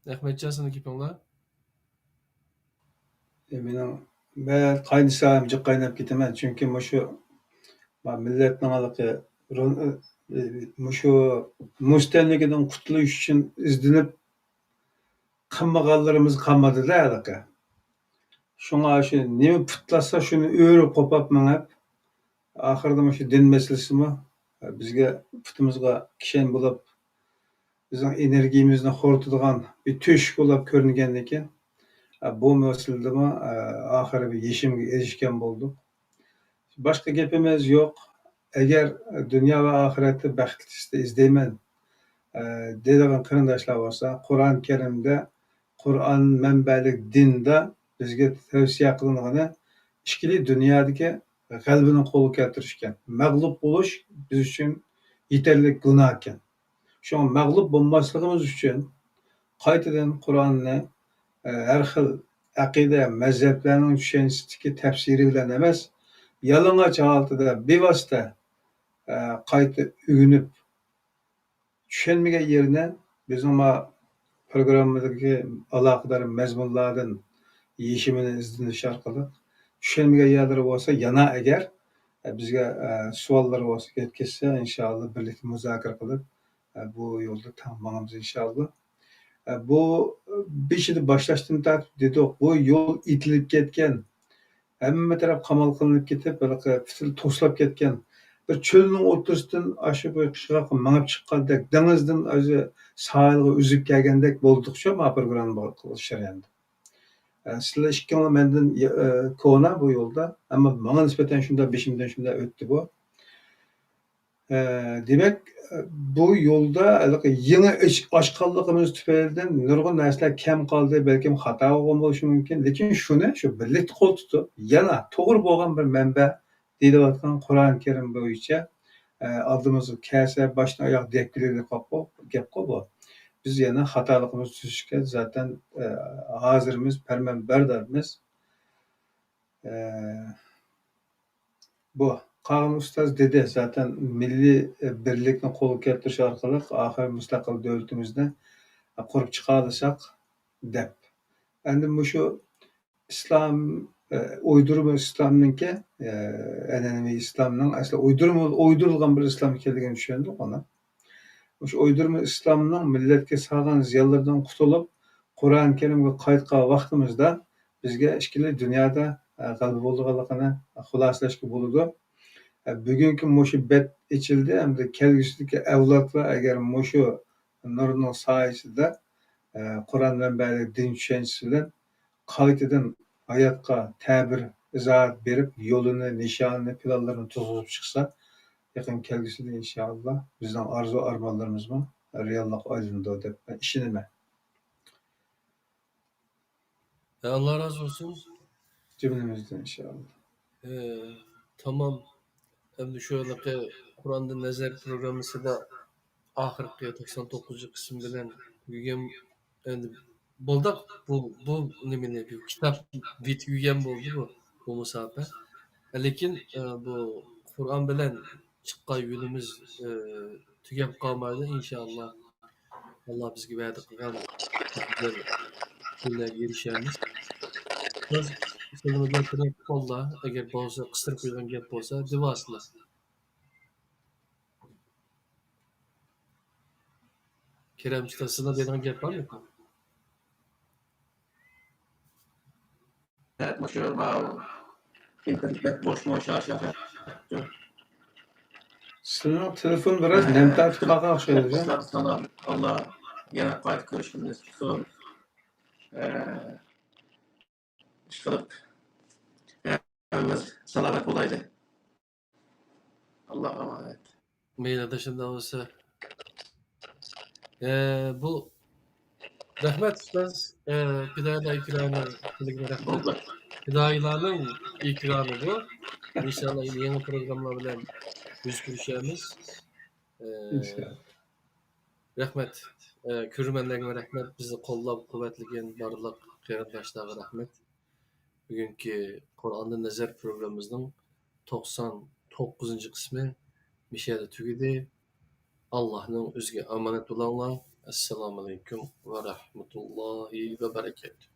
ئەخمەتجان، سېنىڭ گېپىڭلار. ئە، مېنىڭ، مەن قاينىسام جىق قايناپ كېتىمەن، چۈنكى مۇشۇ، ما، مىللەتنىڭ ھېلىقى رون-، ئە، مۇشۇ مۇستەملىكىدىن قۇتۇلۇش ئۈچۈن ئىزدىنىپ قىلمىغانلىرىمىز قالمىدىدە ھېلىقى. شۇڭا شۇ نېمە پۇتلاتسا، شۇنى ئۆرە قوپاپ مېڭىپ، ئاخىرىدا مۇشۇ دىن مەسىلىسىمۇ بىزگە، پۇتىمىزغا كىشەن بولۇپ، بىزنىڭ ئېنېرگىيىمىزنى خورىتىدىغان بىر تۆشۈك بولۇپ كۆرۈنگەندىكىن، بۇ مەسىلىدىمۇ ئاخىرى بىر يېشىمغا ئېرىشكەن بولدۇق. باشقا گېپىمىز يوق. ئەگەر دۇنيا ۋە ئاخىرەتتە بەخت ئىزدەيمەن، ئە، دەيدىغان قېرىنداشلار بولسا، قۇرئان كەرىمدە، قۇرئان مەنبەلىك دىندا بىزگە تەۋسىيە قىلىنغىنى ئىككىلى دۇنيادىكى غەلىبىنى قولغا كەلتۈرۈش ئىكەن. مەغلۇپ بولۇش بىز ئۈچۈن يېتەرلىك گۇناھ ئىكەن. شۇڭا مەغلۇپ بولماسلىقىمىز ئۈچۈن قايتىدىن قۇرئاننى، ئە، ھەر خىل ئەقىدە، مەزھەپلەرنىڭ چۈشەنچىسىدىكى تەپسىرى بىلەن ئەمەس، يالىڭاچ ھالىتىدە بىۋاسىتە، ئە، قايتا ئۆگىنىپ، چۈشەنمىگەن يېرىنى بىزنىڭ ما پروگراممىدىكى ئالاقىدار مەزمۇنلاردىن يېشىمىنى ئىزدىنىش ئارقىلىق، چۈشەنمىگەن يەرلىرى بولسا يەنە ئەگەر، ئە، بىزگە، ئە، سوئاللىرى بولسا يەتكۈزسە، ئىنشائاللا بىرلىكتە مۇزاكىرە قىلىپ، ئە، بۇ يولدا تەڭ ماڭىمىز ئىنشائاللا. ئە، بۇ بېشىدا باشلاشتىن تارتىپ دېدۇق، بۇ يول ئېتىلىپ كەتكەن، ھەممە تەرەپ قامال قىلىنىپ كېتىپ، ھېلىقى پۈتۈن توسۇلۇپ كەتكەن. بىر چۆلنىڭ ئوتتۇرىسىدىن ئاشۇ بىر قىرغاققا مېڭىپ چىققاندەك، دېڭىزدىن ئۆزى ساھىلغا ئۈزۈپ كەلگەندەك بولدۇق شۇ، ما پروگرامما قىلىش جەريانىدا. ئە، سىلەر ئىككىڭلار مەندىن، ئە، كونا بۇ يولدا، ئەمما ماڭا نىسبەتەن شۇنداق بېشىمدىن شۇنداق ئۆتتى بۇ. ئە، دېمەك، بۇ يولدا ھېلىقى يېڭى ئېچ-، ئاچقانلىقىمىز تۈپەيلىدىن نۇرغۇن نەرسىلەر كەم قالدى، بەلكىم خاتا بولغان بولۇشى مۇمكىن. لېكىن شۇنى، شۇ بىرلىكتە قول تۇتۇپ، يەنە توغرا بولغان بىر مەنبە دېيىلىۋاتقان قۇرئان كەرىم بويىچە، ئە، ئالدىمىزغا كەلسە، باشتىن ئاياغ دەپ كېلىدىغان گەپقۇ بۇ. بىز يەنە خاتالىقىمىزنى تۈزۈشكە زاتەن، ئە، ھازىرمىز، پەرمانبەردارمىز. ئە، بۇ قاغان ئۇستاز دېدى، زاتەن مىللىي بىرلىكنى قولغا كەلتۈرۈش ئارقىلىق ئاخىر مۇستەقىل دۆلىتىمىزنى قۇرۇپ چىقالىساق دەپ. ئەمدى مۇشۇ ئىسلام، ئە، ئويدۇرما ئىسلامنىڭكى، ئە، ئەنئەنىۋى ئىسلامنىڭ ئەسلى ئويدۇرما، ئويدۇرۇلغان بىر ئىسلام ئىكەنلىكىنى چۈشەندۇق ئۇنى. مۇشۇ ئويدۇرما ئىسلامنىڭ مىللەتكە سالغان زىيانلىرىدىن قۇتۇلۇپ، قۇرئان كەرىمگە قايتقان ۋاقتىمىزدا بىزگە ئىككىلى دۇنيادا، ئە، غەلىبە بولىدىغانلىقىنى خۇلاسىلەشكە بولىدۇ. ئە، بۈگۈنكى مۇشۇ بەت ئېچىلدى، ئەمدى كەلگۈسىدىكى ئەۋلادلار ئەگەر مۇشۇ نۇرنىڭ سايىسىدا، ئە، قۇرئان مەنبەلىك دىن چۈشەنچىسى بىلەن قايتىدىن ھاياتقا تەبىر، ئىزاھات بېرىپ، يولىنى، نىشانىنى، پىلانلىرىنى تۇرغۇزۇپ چىقسا، يېقىن كەلگۈسىدە ئىنشائاللا بىزنىڭ ئارزۇ ئارمانلىرىمىزمۇ رېئاللىققا ئايلىنىدۇ دەپ مەن ئىشىنىمەن. ئاللا رازى بولسۇن. جۈملىمىزدىن ئىنشائاللا. ئە، تامام. ئەمدى شۇ ھېلىقى قۇرئاندىن نەزەر پروگراممىسىدا ئاخىرقى توقسان توققۇزىنچى قىسىم بىلەن تۈگىگەن، ئەمدى بولدى. بۇ، بۇ نېمىنى، بۇ كىتاب بىتىپ يۈرگەن بولدى بۇ، بۇ مۇساپە. لېكىن، ئە، بۇ قۇرئان بىلەن چىققان يولىمىز، ئە، تۈگەپ قالمايدۇ، ئىنشائاللا. ئاللا بىزگە ۋەدە قىلغان بىر كۈنلەرگە ئېرىشەرمىز. سىز، سىزنىڭ گەپلىرىڭىز قولدا، ئەگەر بولسا قىستۇرۇپ قويغان گەپ بولسا، دېۋاسىلا. كېرەم ئۇستاز، سىزنىڭ دەيدىغان گەپ بارمىكىن؟ ھە، مۇشۇ ماۋۇ ئىنتېرنېت بەك بوشمۇ، شارشاپ كەتتى. سىزنىڭ تېلېفون بىراز نەم تارتىپ قالغان ئوخشايدۇ. سالام، ئاللا يەنە قايتا كۆرۈشكىمىز قىلسۇن. ئە، ئىشقىلىپ، ھەممىمىز سالامەت بولايلى. ئاللاغا ئامانەت. مەيلى، ئاداش، ئۇنداق بولسا. ئە، بۇ، رەھمەت، ئۇستاز. ئە، پىدائىيلار ئېكرانى، رەھمەت. بولدى. پىدائىيلارنىڭ ئېكرانى بۇ. ئىنشائاللا، يەنە يېڭى پروگراممىلار بىلەن يۈز كۆرۈشەرمىز. ئە، ئىنشائاللا. رەھمەت. ئە، كۆرۈرمەنلەرگىمۇ رەھمەت. بىزنى قوللاپ قۇۋۋەتلىگەن بارلىق قېرىنداشلارغا رەھمەت. بۈگۈنكى قۇرئاندىن نەزەر پروگراممىمىزنىڭ توقسان توققۇزىنچى قىسمى مۇشۇ يەردە تۈگىدى. ئاللاھنىڭ ئۆزىگە ئامانەت بولۇڭلار. ئەسسالامۇئەلەيكۇم ۋە رەھمەتۇللاھى ۋە بەرەكاتۇھ.